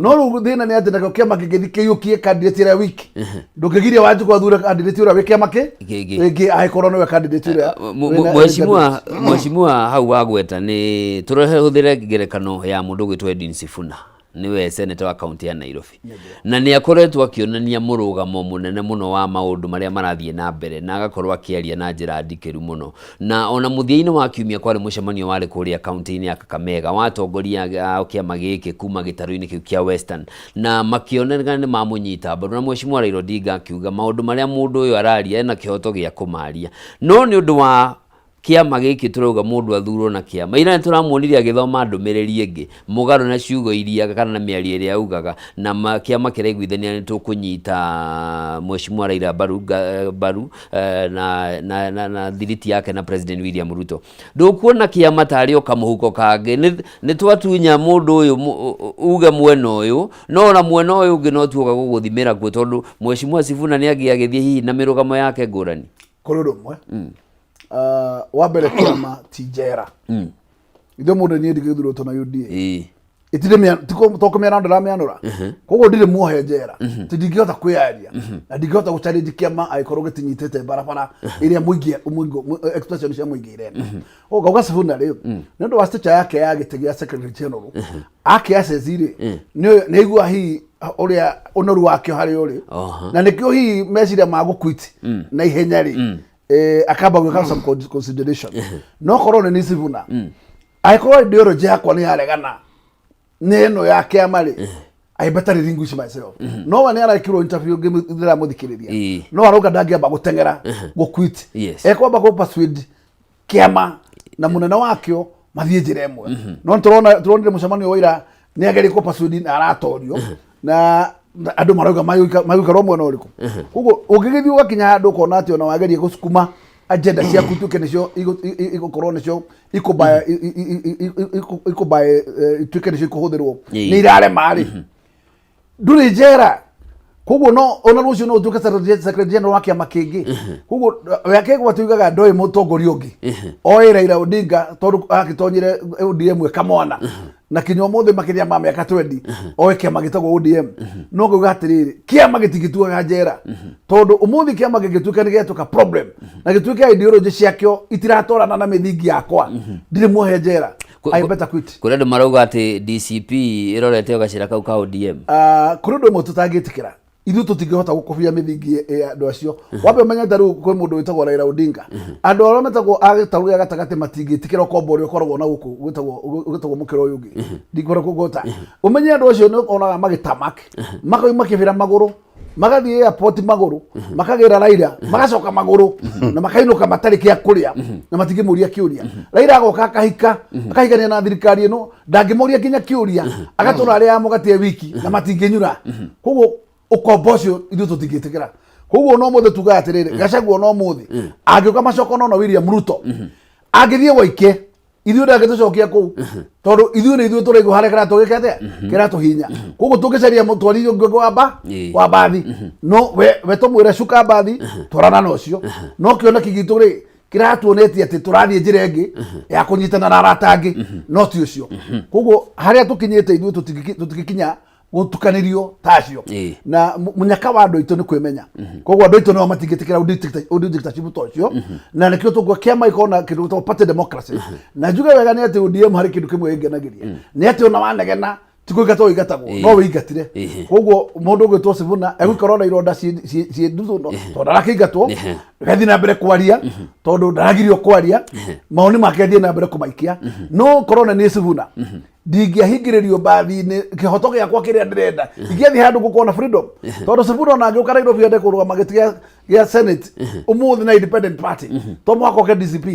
no rĩu thĩna nĩ atĩ nakĩo kĩama kĩngĩthiĩ kĩiyũkie candidate ĩrĩa wiki ndũngĩgiria wanjikũ athure candidate ũrĩa wĩ kĩama kĩ Kĩngĩ. ĩngĩ angĩkorwo nĩwe candidate ũrĩa wĩna- Mheshimiwa Mheshimiwa hau wagweta nĩ tũrehũthĩre ngerekano ya mũndũ ũgwĩtwo Edwin Sifuna nĩwe seneta wa kaunti ya Nairobi na nĩ akoretwo akĩonania mũrũgamo mũnene mũno wa maũndũ marĩa marathiĩ na mbere na agakorwo akĩaria na njĩra ndikĩru mũno na ona mũthia-inĩ wa kiumia kwarĩ mũcemanio warĩ kũrĩa kaunti-inĩ ya Kakamega wa atongoria a kĩama gĩkĩ kuma gĩtarũ-inĩ kĩu kĩa Western na makĩoneka nĩ mamũnyita mbaru na Mheshimiwa Raila Odinga akiuga maũndũ marĩa mũndũ ũyũ araria ena kĩhoto gĩa kũmaria no nĩ ũndũ wa kĩama gĩkĩ tũrauga mũndũ athurwo na kĩama ira nĩ tũramuonire agĩthoma ndũmĩrĩri ĩngĩ mũgarũ na ciugo iria kana na mĩario ĩrĩa augaga na ma, kĩama kĩraiguithania nĩ tũkũnyita Mheshimiwa Raila mbaru, nga- mbaru eh, na, na, na, na thiriti yake na President William Ruto ndũkuona kĩama tarĩ o kamũhuko kangĩ nĩ nĩ twatunya mũndũ ũyũ mu- uge mwena ũyũ no ona mwena ũyũ ũngĩ no tuoka gũgũthimĩra kuo tondũ Mheshimiwa Sifuna nĩ angĩ agĩthiĩ hihi na mĩrũgamo yake ngũrani kũrĩ ũndũ ũmwe Ah, wa mbere kĩama ti njera ithuĩ mũndũ niĩ ndigĩthurĩtwo na UDA Ĩĩ. itirĩ mĩa- ti kũ- to kũmĩanũra ndĩramĩanũra koguo ndirĩ muohe njera ti ndingĩhota kwĩyaria na ndingĩhota gũ challenge kĩama angĩkorwo gĩtinyitĩte barabara ĩrĩa mũingĩ mũingĩ- mũ- expression cia mũingĩ irenda o ngauga Sifuna rĩ nĩ ũndũ wa stature yake ya gĩtĩ gĩa secretary general akĩ access rĩ nĩ nĩ aigua hihi ũrĩa ũnoru wake harĩa ũrĩ Oha. na nĩkĩo hihi meciria ma gũquit na ihenya rĩ eh, akamba gwĩka some consideration no korwo nĩ nĩ Sifuna angĩkorwo ideology yakwa nĩ yaregana nĩ ĩno ya kĩama rĩ I better relinquish myself no we nĩ arekirwo interview ndĩramũthikĩrĩria Ĩĩ. no arauga ndangĩamba gũteng'era gũquit Yes. ekwamba gũ persuade kĩama na mũnene wakĩo mathiĩ njĩra ĩmwe no tũrona tũronire mũcemanio wa ira nĩ ageria kũ persuade na aratorio na na andũ marauga magũikarwo mwena ũrĩkũ koguo ũngĩgĩthiĩ ũgakinya handũ ũkona atĩ ona wageria gũcukuma agenda ciaku ituĩke nĩcio igũkorwo nĩcio ikũbaya ikũbaya ituĩke nĩcio ikũhũthĩrwo Ĩĩ. nĩ irarema rĩ ndũrĩ njera koguo no ona rũciũ no ũtuĩke secretary general wa kĩama kĩngĩ koguo we akĩgwa tuigaga ndoĩ mũtongoria ũngĩ oĩ Raila Odinga tondũ agĩtonyire ODM kamwana na kinya ũmũthĩ makĩria ma mĩaka 20 oĩ kĩama gĩtagwo ODM no ngauga atĩrĩrĩ kĩama gĩtingĩtuaga njera tondũ ũmũthĩ kĩama gĩngĩtuĩka nĩ gĩatuĩka problem na gĩtuĩke ideology ciakĩo itiratwarana na mĩthingi yakwa ndirĩ muohe njera I better quit. Kũrĩ andũ marauga atĩ DCP ĩrorete o gacĩra kau ka ODM. Ah, kũrĩ ũndũ ũmwe tũtangĩtĩkĩra ithuĩ tũtingĩhota gũkobia mĩthingi ya andũ acio wambe ũmenye ta rĩu kwĩ mũndũ wĩtagwo Raila Odinga andũ arĩa metagwo a gĩtarũ gĩa gatagatĩ matingĩtĩkĩra ũkombo ũrĩa ũkoragwo na gũkũ gwĩtagwo gwĩtagwo mũkĩra ũyũ ũngĩ ndingĩhota kũgweta ũmenye andũ acio nĩ onaga magĩtamak makauma kĩbĩra magũrũ magathiĩ airport magũrũ makagĩra Raila magacoka magũrũ na makainũka matarĩ kĩa kũrĩa na matingĩmũria kĩũria Raila agoka akahika akahikania na thirikari ĩno ndangĩmũria nginya kĩũria agatũra arĩa mũgate wiki na matingĩnyura koguo ũkombo ũcio ithuĩ tũtingĩtĩkĩra koguo no mũthĩ tugaga atĩrĩrĩ Gachagua no mũthĩ angĩũka macokono na William Ruto angĩthiĩ waike ithuĩ ndangĩtũcokia kũu tondũ ithuĩ nĩ ithuĩ tũraigua harĩa kĩratũgĩka atĩa kĩratũhinya koguo tũngĩcaria mũtwarithia ũngĩ wa ba Ĩĩ. wa mbathi no we we tũmwĩre cuka mbathi twarana na ũcio no kĩoneki gitũ rĩ kĩratuonetie atĩ tũrathiĩ njĩra ĩngĩ ya kũnyitana na arata angĩ no ti ũcio koguo harĩa tũkinyĩte ithuĩ tũtingĩkinya Gũtukanĩrio ta acio. Na mũnyaka wa andũ aitũ nĩ kwĩmenya. Koguo andũ aitũ nĩo matingĩtĩkĩra dictatorship ta ũcio, na nĩkĩo tũkua kĩama gĩkorwo na kĩndũ gĩtagwo party democracy. Na njuge wega nĩ atĩ ODM harĩ kĩndũ kĩmwe gĩngenagĩria, nĩ atĩ ona wanegena ti kũingatwo ũingatagwo, no wĩingatire. Koguo mũndũ ũgwĩtwo Sifuna egũikara na ironda ciĩ nduthu no tondũ ndarakĩingatwo, gathiĩ na mbere kwaria tondũ ndaragirio kwaria, mawoni make athiĩ na mbere kũmaikia. No korwo na niĩ Sifuna ndingĩahingĩrĩrio mbathi-inĩ, kĩhoto gĩakwa kĩrĩa ndĩrenda ingĩathiĩ handũ gũkorwo na freedom, tondũ Sifuna ona angĩũka Nairobi ende kũrũgama gĩtĩ gĩa Senate ũmũthĩ na Independent Party, to mũhaka oke DCP,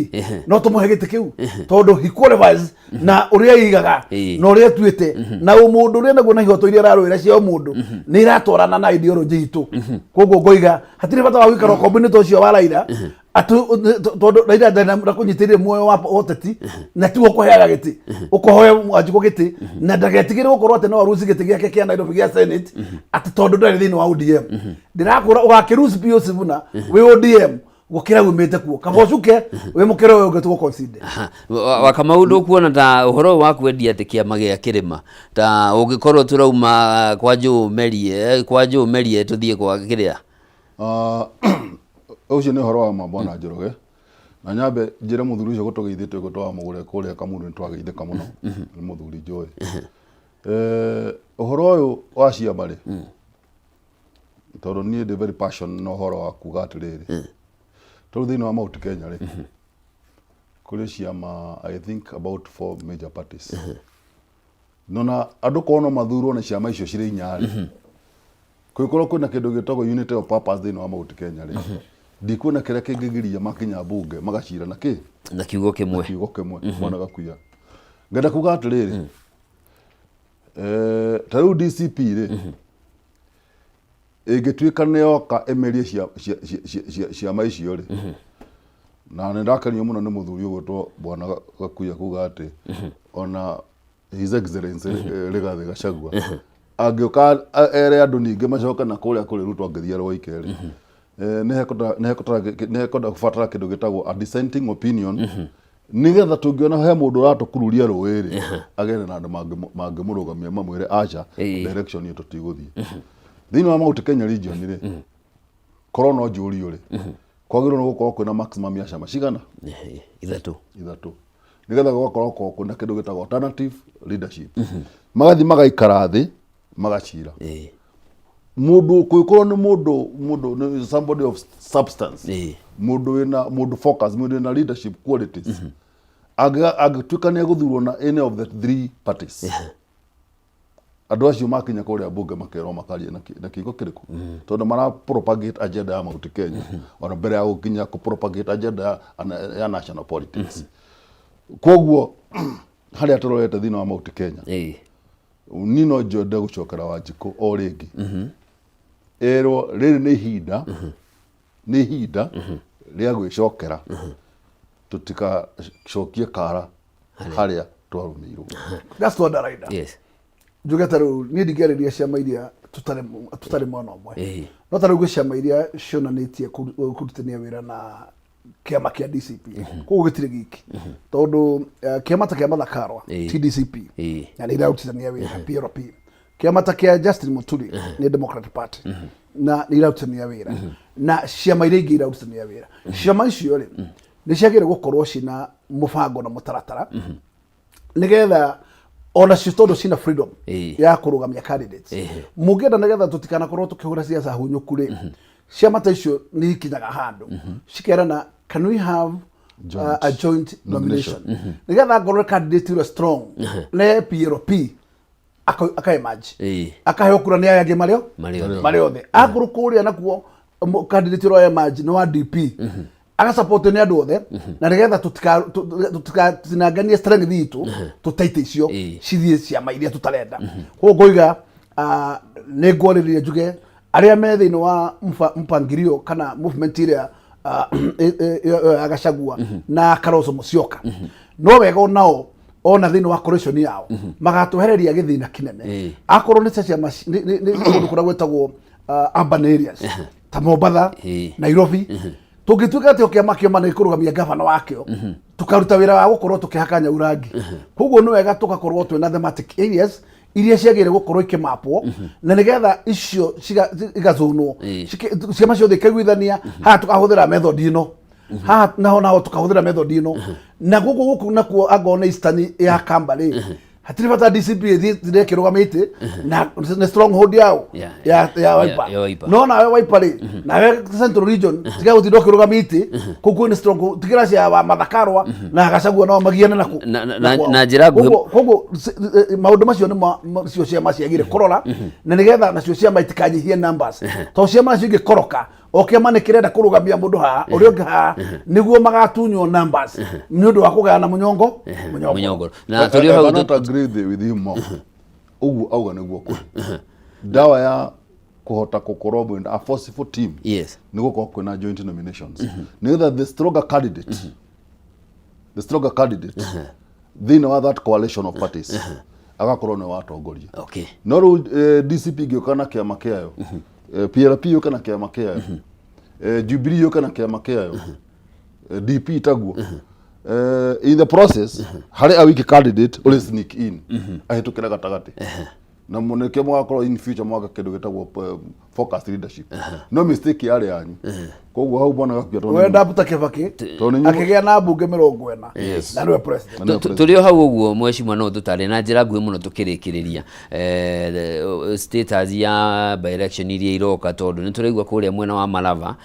no tũmũhe gĩtĩ kĩu tondũ he qualifies na ũrĩa aigaga na ũrĩa atuĩte na ũmũndũ ũrĩa naguo na ihoto iria ararũĩra cia ũmũndũ nĩ iratwarana na ideology itũ. Koguo ngoiga hatirĩ bata wa gũikara ũkombo-inĩ ta ũcio wa Raila tondũ Raila ndakũnyitĩrĩire muoyo wa ũteti na tiwe ũkũheaga gĩtĩ, ũkũhoya Wanjikũ gĩtĩ na ndagetigĩre gũkorwo atĩ no aruci gĩtĩ gĩake kĩa Nairobi gĩa Senate atĩ tondũ ndarĩ thĩinĩ wa ODM. Ndĩrakwĩra ũgakĩruci biũ Sifuna wĩ ODM gũkĩra umĩte kuo, kaba ũcuke wĩ mũkĩra ũyũ ũngĩ tũgũconcede. Wakamau, ndũkuona ta ũhoro ũyũ wa kwendia atĩ kĩama gĩa kĩrĩma, ta ũngĩkorwo tũrauma kwa Joe Merie, kwa Joe Merie tũthiĩ kwa kĩrĩa? Ah, ũcio nĩ ũhoro wa ma, bwana Njoroge, na nyambe njĩre mũthuri ũcio gũtũgeithĩtie ũguo twamũgũre kũrĩa Kamuru, nĩ twageithĩka mũno, nĩ mũthuri njũĩ. Ũhoro ũyũ wa ciama rĩ, tondũ niĩ ndĩ very passion na ũhoro wa kuga atĩrĩrĩ, tondũ thĩinĩ wa Mount Kenya rĩ, kũrĩ ciama, I think about four major parties, nona andũ korwo no mathurwo nĩ ciama icio cirĩ inya rĩ, kũngĩkorwo kwĩna kĩndũ gĩtagwo unity of purpose thĩinĩ wa Mount Kenya rĩ, ndikuona kĩrĩa kĩngĩgiria makinya mbunge magacira na kĩ na kiugo kĩmwe. Kiugo kĩmwe. Mwana Gakuya, ngenda kuga atĩrĩrĩ, ta rĩu DCP rĩ, ĩngĩtuĩka nĩ yoka ĩmerie ciama icio rĩ, na nĩ ndakenio mũno nĩ mũthuri ũgwĩtwo bwana Gakuya kuga atĩ ona His Excellency Rigathĩ Gachagua angĩũka ere andũ ningĩ macoke na kũrĩa kũrĩ Ruto angĩthiĩ arwaike rĩ, nĩ hekwenda gũbatara kĩndũ gĩtagwo a dissenting opinion, nĩgetha tũngĩona he mũndũ ũratũkururia rũĩ rĩ, agere na andũ mangĩmũrũgamia mamwĩre aca, direction ĩyo tũtigũthiĩ. Thĩinĩ wa Mount Kenya region rĩ, korwo no njũrio rĩ, kwagĩrĩirwo nĩ gũkorwo kwĩna maximum ya ciama cigana? Ithatũ. Ithatũ, nĩgetha gũgakorwo ko kwĩna kĩndũ gĩtagwo alternative leadership, magathiĩ magaikara thĩ magacira mũndũ kũngĩkorwo nĩ mũndũ nĩ somebody of substance, mũndũ wĩna mũndũ focus, mũndũ wĩna leadership qualities, angĩtuĩka nĩ egũthurwo na any of the three parties, andũ acio makinya kũrĩa mbunge makerwo makaria na kiugo kĩrĩkũ, tondũ mara propagate agenda ya Mount Kenya ona mbere ya gũkinya kũ propagate agenda ya national politics. Koguo harĩa tũrorete thĩinĩ wa Mount Kenya, niĩ no njende gũcokera Wanjikũ o rĩngĩ, erwo rĩrĩ nĩ ihinda, nĩ ihinda rĩa gwĩcokera, tũtikacokie kara harĩa twarũmĩirwo. That's what Raila. Njuge ta rĩu niĩ ndingĩarĩria ciama iria tũtarĩ mwena ũmwe, no ta rĩu gwĩ ciama iria cionanĩtie kũrutithania wĩra na kĩama kĩa DCP, koguo gĩtirĩ giki, tondũ kĩama ta kĩa Martha Karua ti DCP na nĩ irarutithania wĩra PLP. Kĩama ta kĩa Justin Muturi nĩ Democratic Party na nĩ irarutithania wĩra na ciama iria ingĩ irarutithania wĩra. Ciama icio rĩ, nĩ ciagĩrĩire gũkorwo ciĩna mũbango na mũtaratara, nĩgetha onacio tondũ cina freedom ya kũrũgamia candidates mũngĩenda, nĩgetha tũtikanakorwo tũkĩhũra ciaca hunyũku rĩ, ciama ta icio nĩ ikinyaga handũ cikerana, can we have a joint nomination, nĩgetha ngorwo candidate ũrĩa strong nĩ PLP aka emerge, akaheo kura nĩ aya angĩ marĩ Marĩ othe. Marĩ othe. Akorwo kũrĩa nakuo candidate ũrĩa emerge nĩ wa DP, agasupport nĩ andũ othe, na nĩgetha tũtikatinanganie strength itũ, tũteite icio cithiĩ ciama iria tũtarenda. Koguo ngoiga nĩ ngwarĩrĩria njuge arĩa me thĩinĩ wa mpangilio kana movement ĩrĩa ya Gachagua na Kalonzo Musyoka, no wega onao ona thĩinĩ wa coalition yao magatwehereria gĩthĩna kĩnene. Akorwo nĩ ciama nĩ kũndũ kũrĩa gwĩtagwo urban areas ta Mombatha, Nairobi, tũngĩtuĩka atĩ o kĩama kĩoma nĩ kũrũgamia gavana wakĩo, tũkaruta wĩra wa gũkorwo tũkĩhaka nyau rangi. Koguo nĩ wega tũgakorwo twĩna thematic areas. Iria ciagĩrĩire gũkorwo ikĩmapwo na nĩgetha icio igazonwo. Ciama ciothe ikaiguithania, haha tũkahũthĩra method ĩno, haha naho naho tũkahũthĩra method ĩno, na gũkũ gũkũ nakuo angorwo nĩ eastern ya Kamba rĩ, hatirĩ bata DCP ĩthiĩ ĩtinde ĩkĩrũgamĩte na nĩ stronghold yao ya Wiper. Ya Wiper. No nawe Wiper rĩ, nawe Central Region, tiga gũtinda ũkĩrũgamĩte kũu kwĩ nĩ stronghold, tigĩra cia wa Mathakarwa na Gachagua nao magiane naku. Nakwao. Na njĩra nguhĩ- Koguo maũndũ macio nĩ cio ciama ciagire kũrora na nĩgetha nacio ciama itikanyihie numbers, tondũ ciama nacio ingĩkoroka, o kĩama nĩ kĩrenda kũrũgamia mũndũ haha, ũrĩa ũngĩ haha, nĩguo magatunywo numbers nĩ ũndũ wa kũgayana mũnyongo mũnyongoro. Mũnyongoro. Na tũrĩ o I hau cannot agree with him more. Ũguo auga nĩguo kũrĩ. Ndawa ya kũhota gũkorwo mwĩna a forceful team nĩ gũkorwo kwĩna joint nominations, nĩgetha the stronger candidate thĩinĩ wa that coalition of parties agakorwo nĩ watongoria. No rĩu DCP ĩngĩũka na kĩama kĩayo, PLP yũke na kĩama kĩayo, Jubilee yũke na kĩama kĩayo, DP taguo, in the process harĩ a weak candidate ũrĩ sneak in ahĩtũkĩre gatagatĩ, na nĩkĩo mũgakorwo in future mwaka kĩndũ gĩtagwo focused leadership. No mistake yarĩ yanyu, koguo hau mwana gakuia tondũ Wenda Peter Kibaki tondũ nĩ akĩgĩa na mbunge 40 na nĩwe president. Na nĩwe president. Tũrĩ o hau ũguo, mheshimiwa, no tũtarĩ na njĩra nguhĩ mũno tũkĩrĩkĩrĩria status ya by election iria iroka, tondũ nĩ tũraigua kũrĩa mwena wa Malava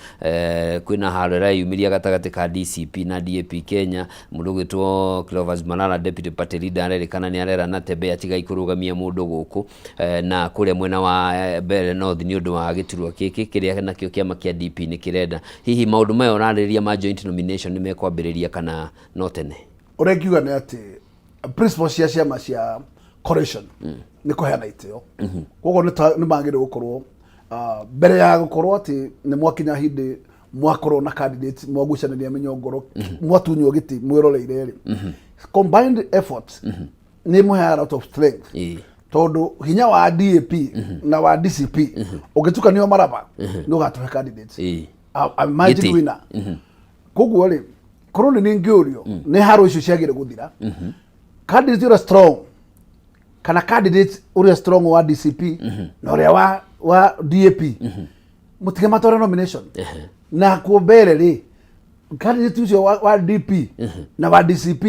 kwĩna haro ĩreyumĩria gatagatĩ ka DCP na DAP Kenya. Mũndũ ũgwĩtwo Cleophas Malala, deputy party leader, arerĩkana nĩ arera Natembeya tigai kũrũgamia mũndũ gũkũ, na kũrĩa mwena wa Mbeere North nĩ ũndũ wa gĩturwa gĩkĩ kĩrĩa nakĩo kĩama kĩa DP nĩ kĩrenda. Hihi maũndũ maya ũrarĩrĩria ma joint nomination nĩ mekwambĩrĩria kana no tene? Ũrĩa ingiuga nĩ atĩ principle cia ciama cia coalition nĩ kũheana itĩo, koguo nĩ magĩrĩirwo gũkorwo mbere ya gũkorwo atĩ nĩ mwakinya hĩndĩ mwakorwo na candidate, mwagucanĩria mĩnyongoro, mwatunywo gĩtĩ mwĩroreire rĩ, combined effort nĩ mũheaga lot of strength, tondũ hinya wa DAP na wa DCP ũngĩtukanio maraba nĩ ũgatũhe candidate a margin Gĩtĩ. winner. Koguo rĩ, korwo nĩ ningĩũrio, nĩ haro icio ciagĩrĩ gũthira, candidate ũrĩa strong kana candidate ũrĩa strong wa DCP na ũrĩa wa DAP, mũtige matware nomination. Na kuo mbere rĩ, candidate ũcio wa DP na wa DCP,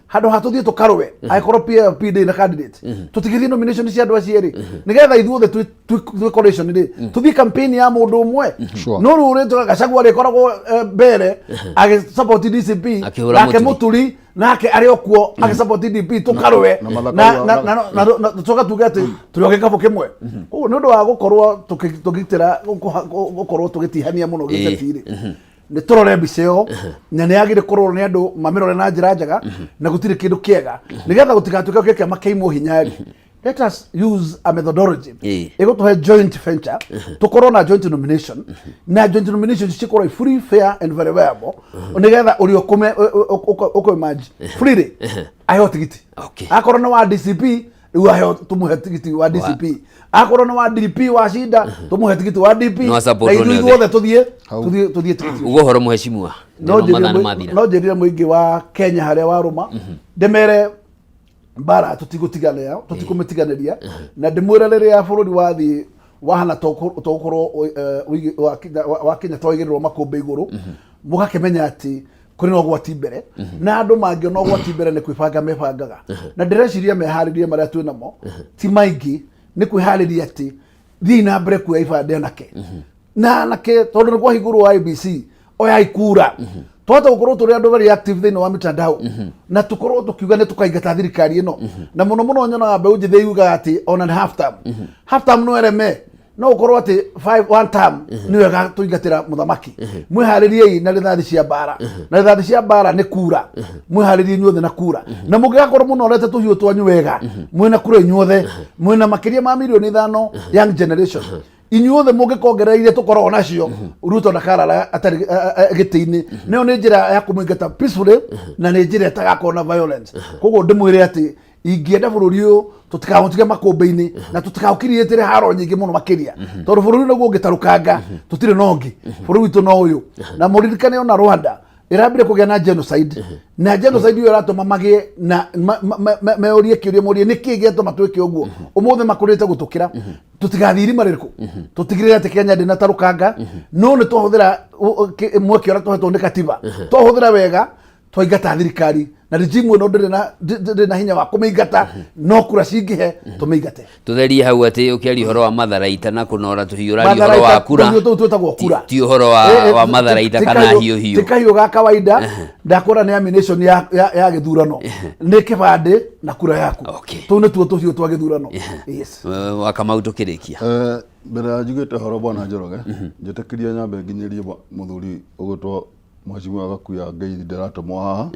handũ ha tũthiĩ tũkarũe, angĩkorwo PLP ndĩrĩ na candidate, tũtigĩthiĩ nomination cia andũ acio erĩ, nĩgetha ithuothe twĩ coalition rĩ, tũthiĩ campaign ya mũndũ ũmwe. No rĩu rĩ, Gachagua rĩkoragwo mbere agĩ support DCP, Akĩhũra nake Mũturi. Mũturi nake arĩ o kuo agĩ support DP, tũkarũe na Mathaka na tũcoka tuge atĩ tũrĩ o gĩkabũ kĩmwe. Koguo nĩ ũndũ wa gũkorwo tũgitĩra gũkorwo tũgĩtihania mũno gĩteti rĩ, nĩ tũrore mbica ĩyo, na nĩ yagĩrĩire kũrorwo nĩ andũ mamĩrore na njĩra njega, na gũtirĩ kĩndũ kĩega nĩgetha gũtigatuĩke kĩ kĩama kĩimwo hinya rĩ, let us use a methodology ĩgũtũhe joint venture, tũkorwo na joint nomination, na joint nomination cikorwo free, fair and very viable, nĩgetha ũrĩa ũkũ emerge freely aheo tigiti. Akorwo nĩ wa DCP, rĩu aheo, tũmũhe tigiti wa DCP. Akorwo nĩ wa DP washinda, tũmũhe tigiti wa DP. No support na nĩ ithuĩ othe. ithuothe tũthiĩ tũthiĩ tigiti. Ugo ũhoro, mheshimiwa, no ndĩrona mathaa nĩ njĩrire mathira. No njĩrire mũingĩ wa Kenya harĩa warũma, ndĩmere mbara tũtigũtiganĩra, tũtikũmĩtiganĩria, na ndĩmwĩre rĩrĩa bũrũri wathiĩ wahana tũgũkorwo wakinya twaigĩrĩrwo makũmbĩ igũrũ, mũgakĩmenya atĩ kũrĩ na ũgwati mbere, na andũ mangĩona ũgwati mbere nĩ kwĩbanga mebangaga, na ndĩreciria meharĩrie marĩa twĩ namo ti maingĩ, nĩ kwĩharĩria atĩ thiĩ na mbere kuoya ibandĩ anake na anake, tondũ nĩ kwahingũrwo IEBC, oyai kura. Twahota gũkorwo tũrĩ andũ very active thĩinĩ wa mitandao na tũkorwo tũkiuga nĩ tũkaingata thirikari ĩno, na mũno mũno nyonaga mbeũ njĩthĩ yugaga atĩ ona nĩ half term, half term no ereme, no ũkorwo atĩ five one term nĩyo ĩgatũingatĩra mũthamaki. Mwĩharĩriei na rithathi cia mbara, na rithathi cia mbara nĩ kura. Mwĩharĩrie inyuothe na kura, na mũngĩgakorwo mũnorete tũhiũ twanyu wega, mwĩna kura inyuothe, mwĩna makĩria ma mirioni 5 young generation, inyuothe mũngĩkongerera iria tũkoragwo nacio, Ruto ndakarara atarĩ gĩtĩ-inĩ. Nayo nĩ njĩra ya kũmũingata peacefully, na nĩ njĩra ĩtagakorwo na violence. Koguo ndĩmwĩre atĩ ingĩenda bũrũri ũyũ tũtikaũtige makũmbĩ-inĩ na tũtikaũkiriĩtĩre haro nyingĩ mũno makĩria, tondũ bũrũri naguo ũngĩtarũkanga tũtirĩ na ũngĩ, bũrũri witũ no ũyũ. Na mũririkane ona Rwanda Ĩrambire kũgĩa na genocide, na genocide ĩyo ĩratũma magĩe na meũrie kĩũria, morie nĩkĩ gĩatũma twĩke ũguo. Ũmũthĩ makũrĩte gũtũkĩra. Tũtigathiĩ irima rĩrĩkũ, tũtigĩrĩre atĩ Kenya ndĩna tarũkanga, no nĩ twahũthĩra mweke ũrĩa tũhetwo nĩ katiba, twahũthĩra wega, twaingata thirikari na regime ĩno ndĩrĩ na hinya wa kũmĩingata, no kura cingĩhe tũmĩingate. Tũtherie hau atĩ ũkĩaria ũhoro wa matharaita na kũnora tũhiũ, ũraria ũhoro wa kura. Tũhiũ tũu twĩtagwo kura. Ti ũhoro wa matharaita kana hiũ hiũ. Ti kahiũ ga kawaida. Ndakũra nĩ ammunition ya gĩthurano, nĩ kĩbandĩ na kura yaku. Tũu nĩtuo tũhiũ twa gĩthurano, yes. Wa Kamau, tũkĩrĩkia. Mbere ya njugĩte ũhoro, bwana Njoroge, njĩtĩkĩria nyambe nginyĩrie mũthuri ũgwĩtwo Mheshimiwa Gakuya ngeithi ndĩratũmwo haha.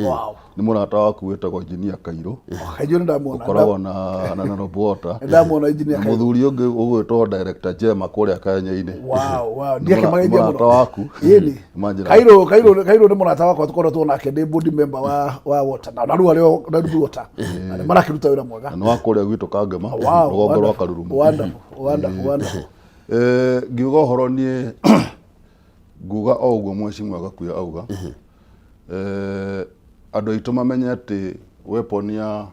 Nĩ mũrata waku wĩtagwo Engineer Kairũ. Kairũ nĩ ndamuona. Ũkoragwo na Nairobi Water. Nĩ ndamuona Engineer Na Kairũ. Mũthuri ũngĩ ũgwĩtwo Director Jema kũrĩa Kenya-inĩ. Wow, Nĩ ndiakĩmageithia mũrata mũno. waku. Ĩni. Manjĩra. Kairũ nĩ mũrata wakwa, tũkoretwo nake ndĩ board member wa water na rĩu arĩ o Nairobi Water na nĩ marakĩruta wĩra mwega. Na nĩ wa kũrĩa gwitũ Kangema, rũgongo rwa Karurumo. Wonderful, wonderful, wonderful. Ngiuga ũhoro niĩ nguga o ũguo mheshimiwa Gakuya auga. Andũ aitũ mamenye atĩ weapon ya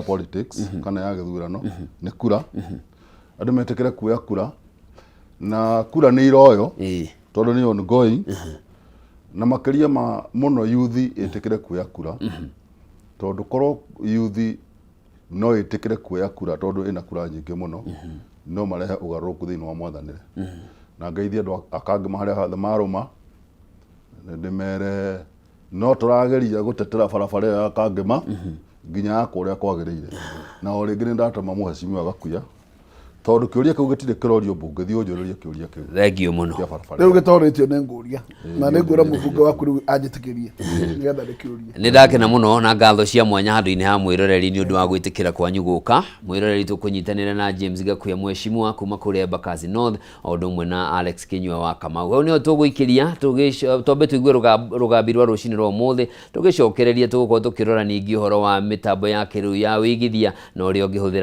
politics kana ya gĩthurano nĩ kura. Andũ metĩkĩre kuoya kura, na kura nĩ iroyo tondũ nĩ ongoing, na makĩria ma mũno youth ĩtĩkĩre kuoya kura, tondũ korwo youth no ĩtĩkĩre kuoya kura, tondũ ĩna kura nyingĩ mũno, no marehe ũgarũrũku thĩinĩ wa mwathanĩre. Na ngeithie andũ akangĩ harĩa hothe marũma, ndĩmere no tũrageria gũtetera barabara ĩyo ya Kangema nginya ya kũrĩa kwagĩrĩire. Na o rĩngĩ nĩ ndatũma mheshimiwa Gakuya, tondũ kĩũria kĩu gĩtirĩ kĩrorio mbunge. Thiĩ ũnjũrĩrie kĩũria kĩu Thengiũ mũno. kĩa barabara. Rĩu gĩtorĩtio nĩ ngũria, na nĩ ngwĩra mũbunge waku rĩu anjĩtĩkĩrie nĩgetha ndĩkĩũrie. Nĩ ndakena mũno na ngatho cia mwanya handũ-inĩ ha mwĩroreri nĩ ũndũ wa gwĩtĩkĩra kwanyu gũka. Mwĩroreri, tũkũnyitanĩra na James Gakuya, mheshimiwa kuma kũrĩa Embakasi North, o ũndũ ũmwe na Alex Kinyua wa Kamau. Hau nĩho tũgũikĩria twambe tũigue rũgambi rwa rũcinĩ rwa ũmũthĩ. Tũgĩcokereria tũgũkorwo tũkĩrora ningĩ ũhoro wa mĩtambo ya kĩrĩu ya wĩigithia na ũrĩa ũngĩhũthĩra.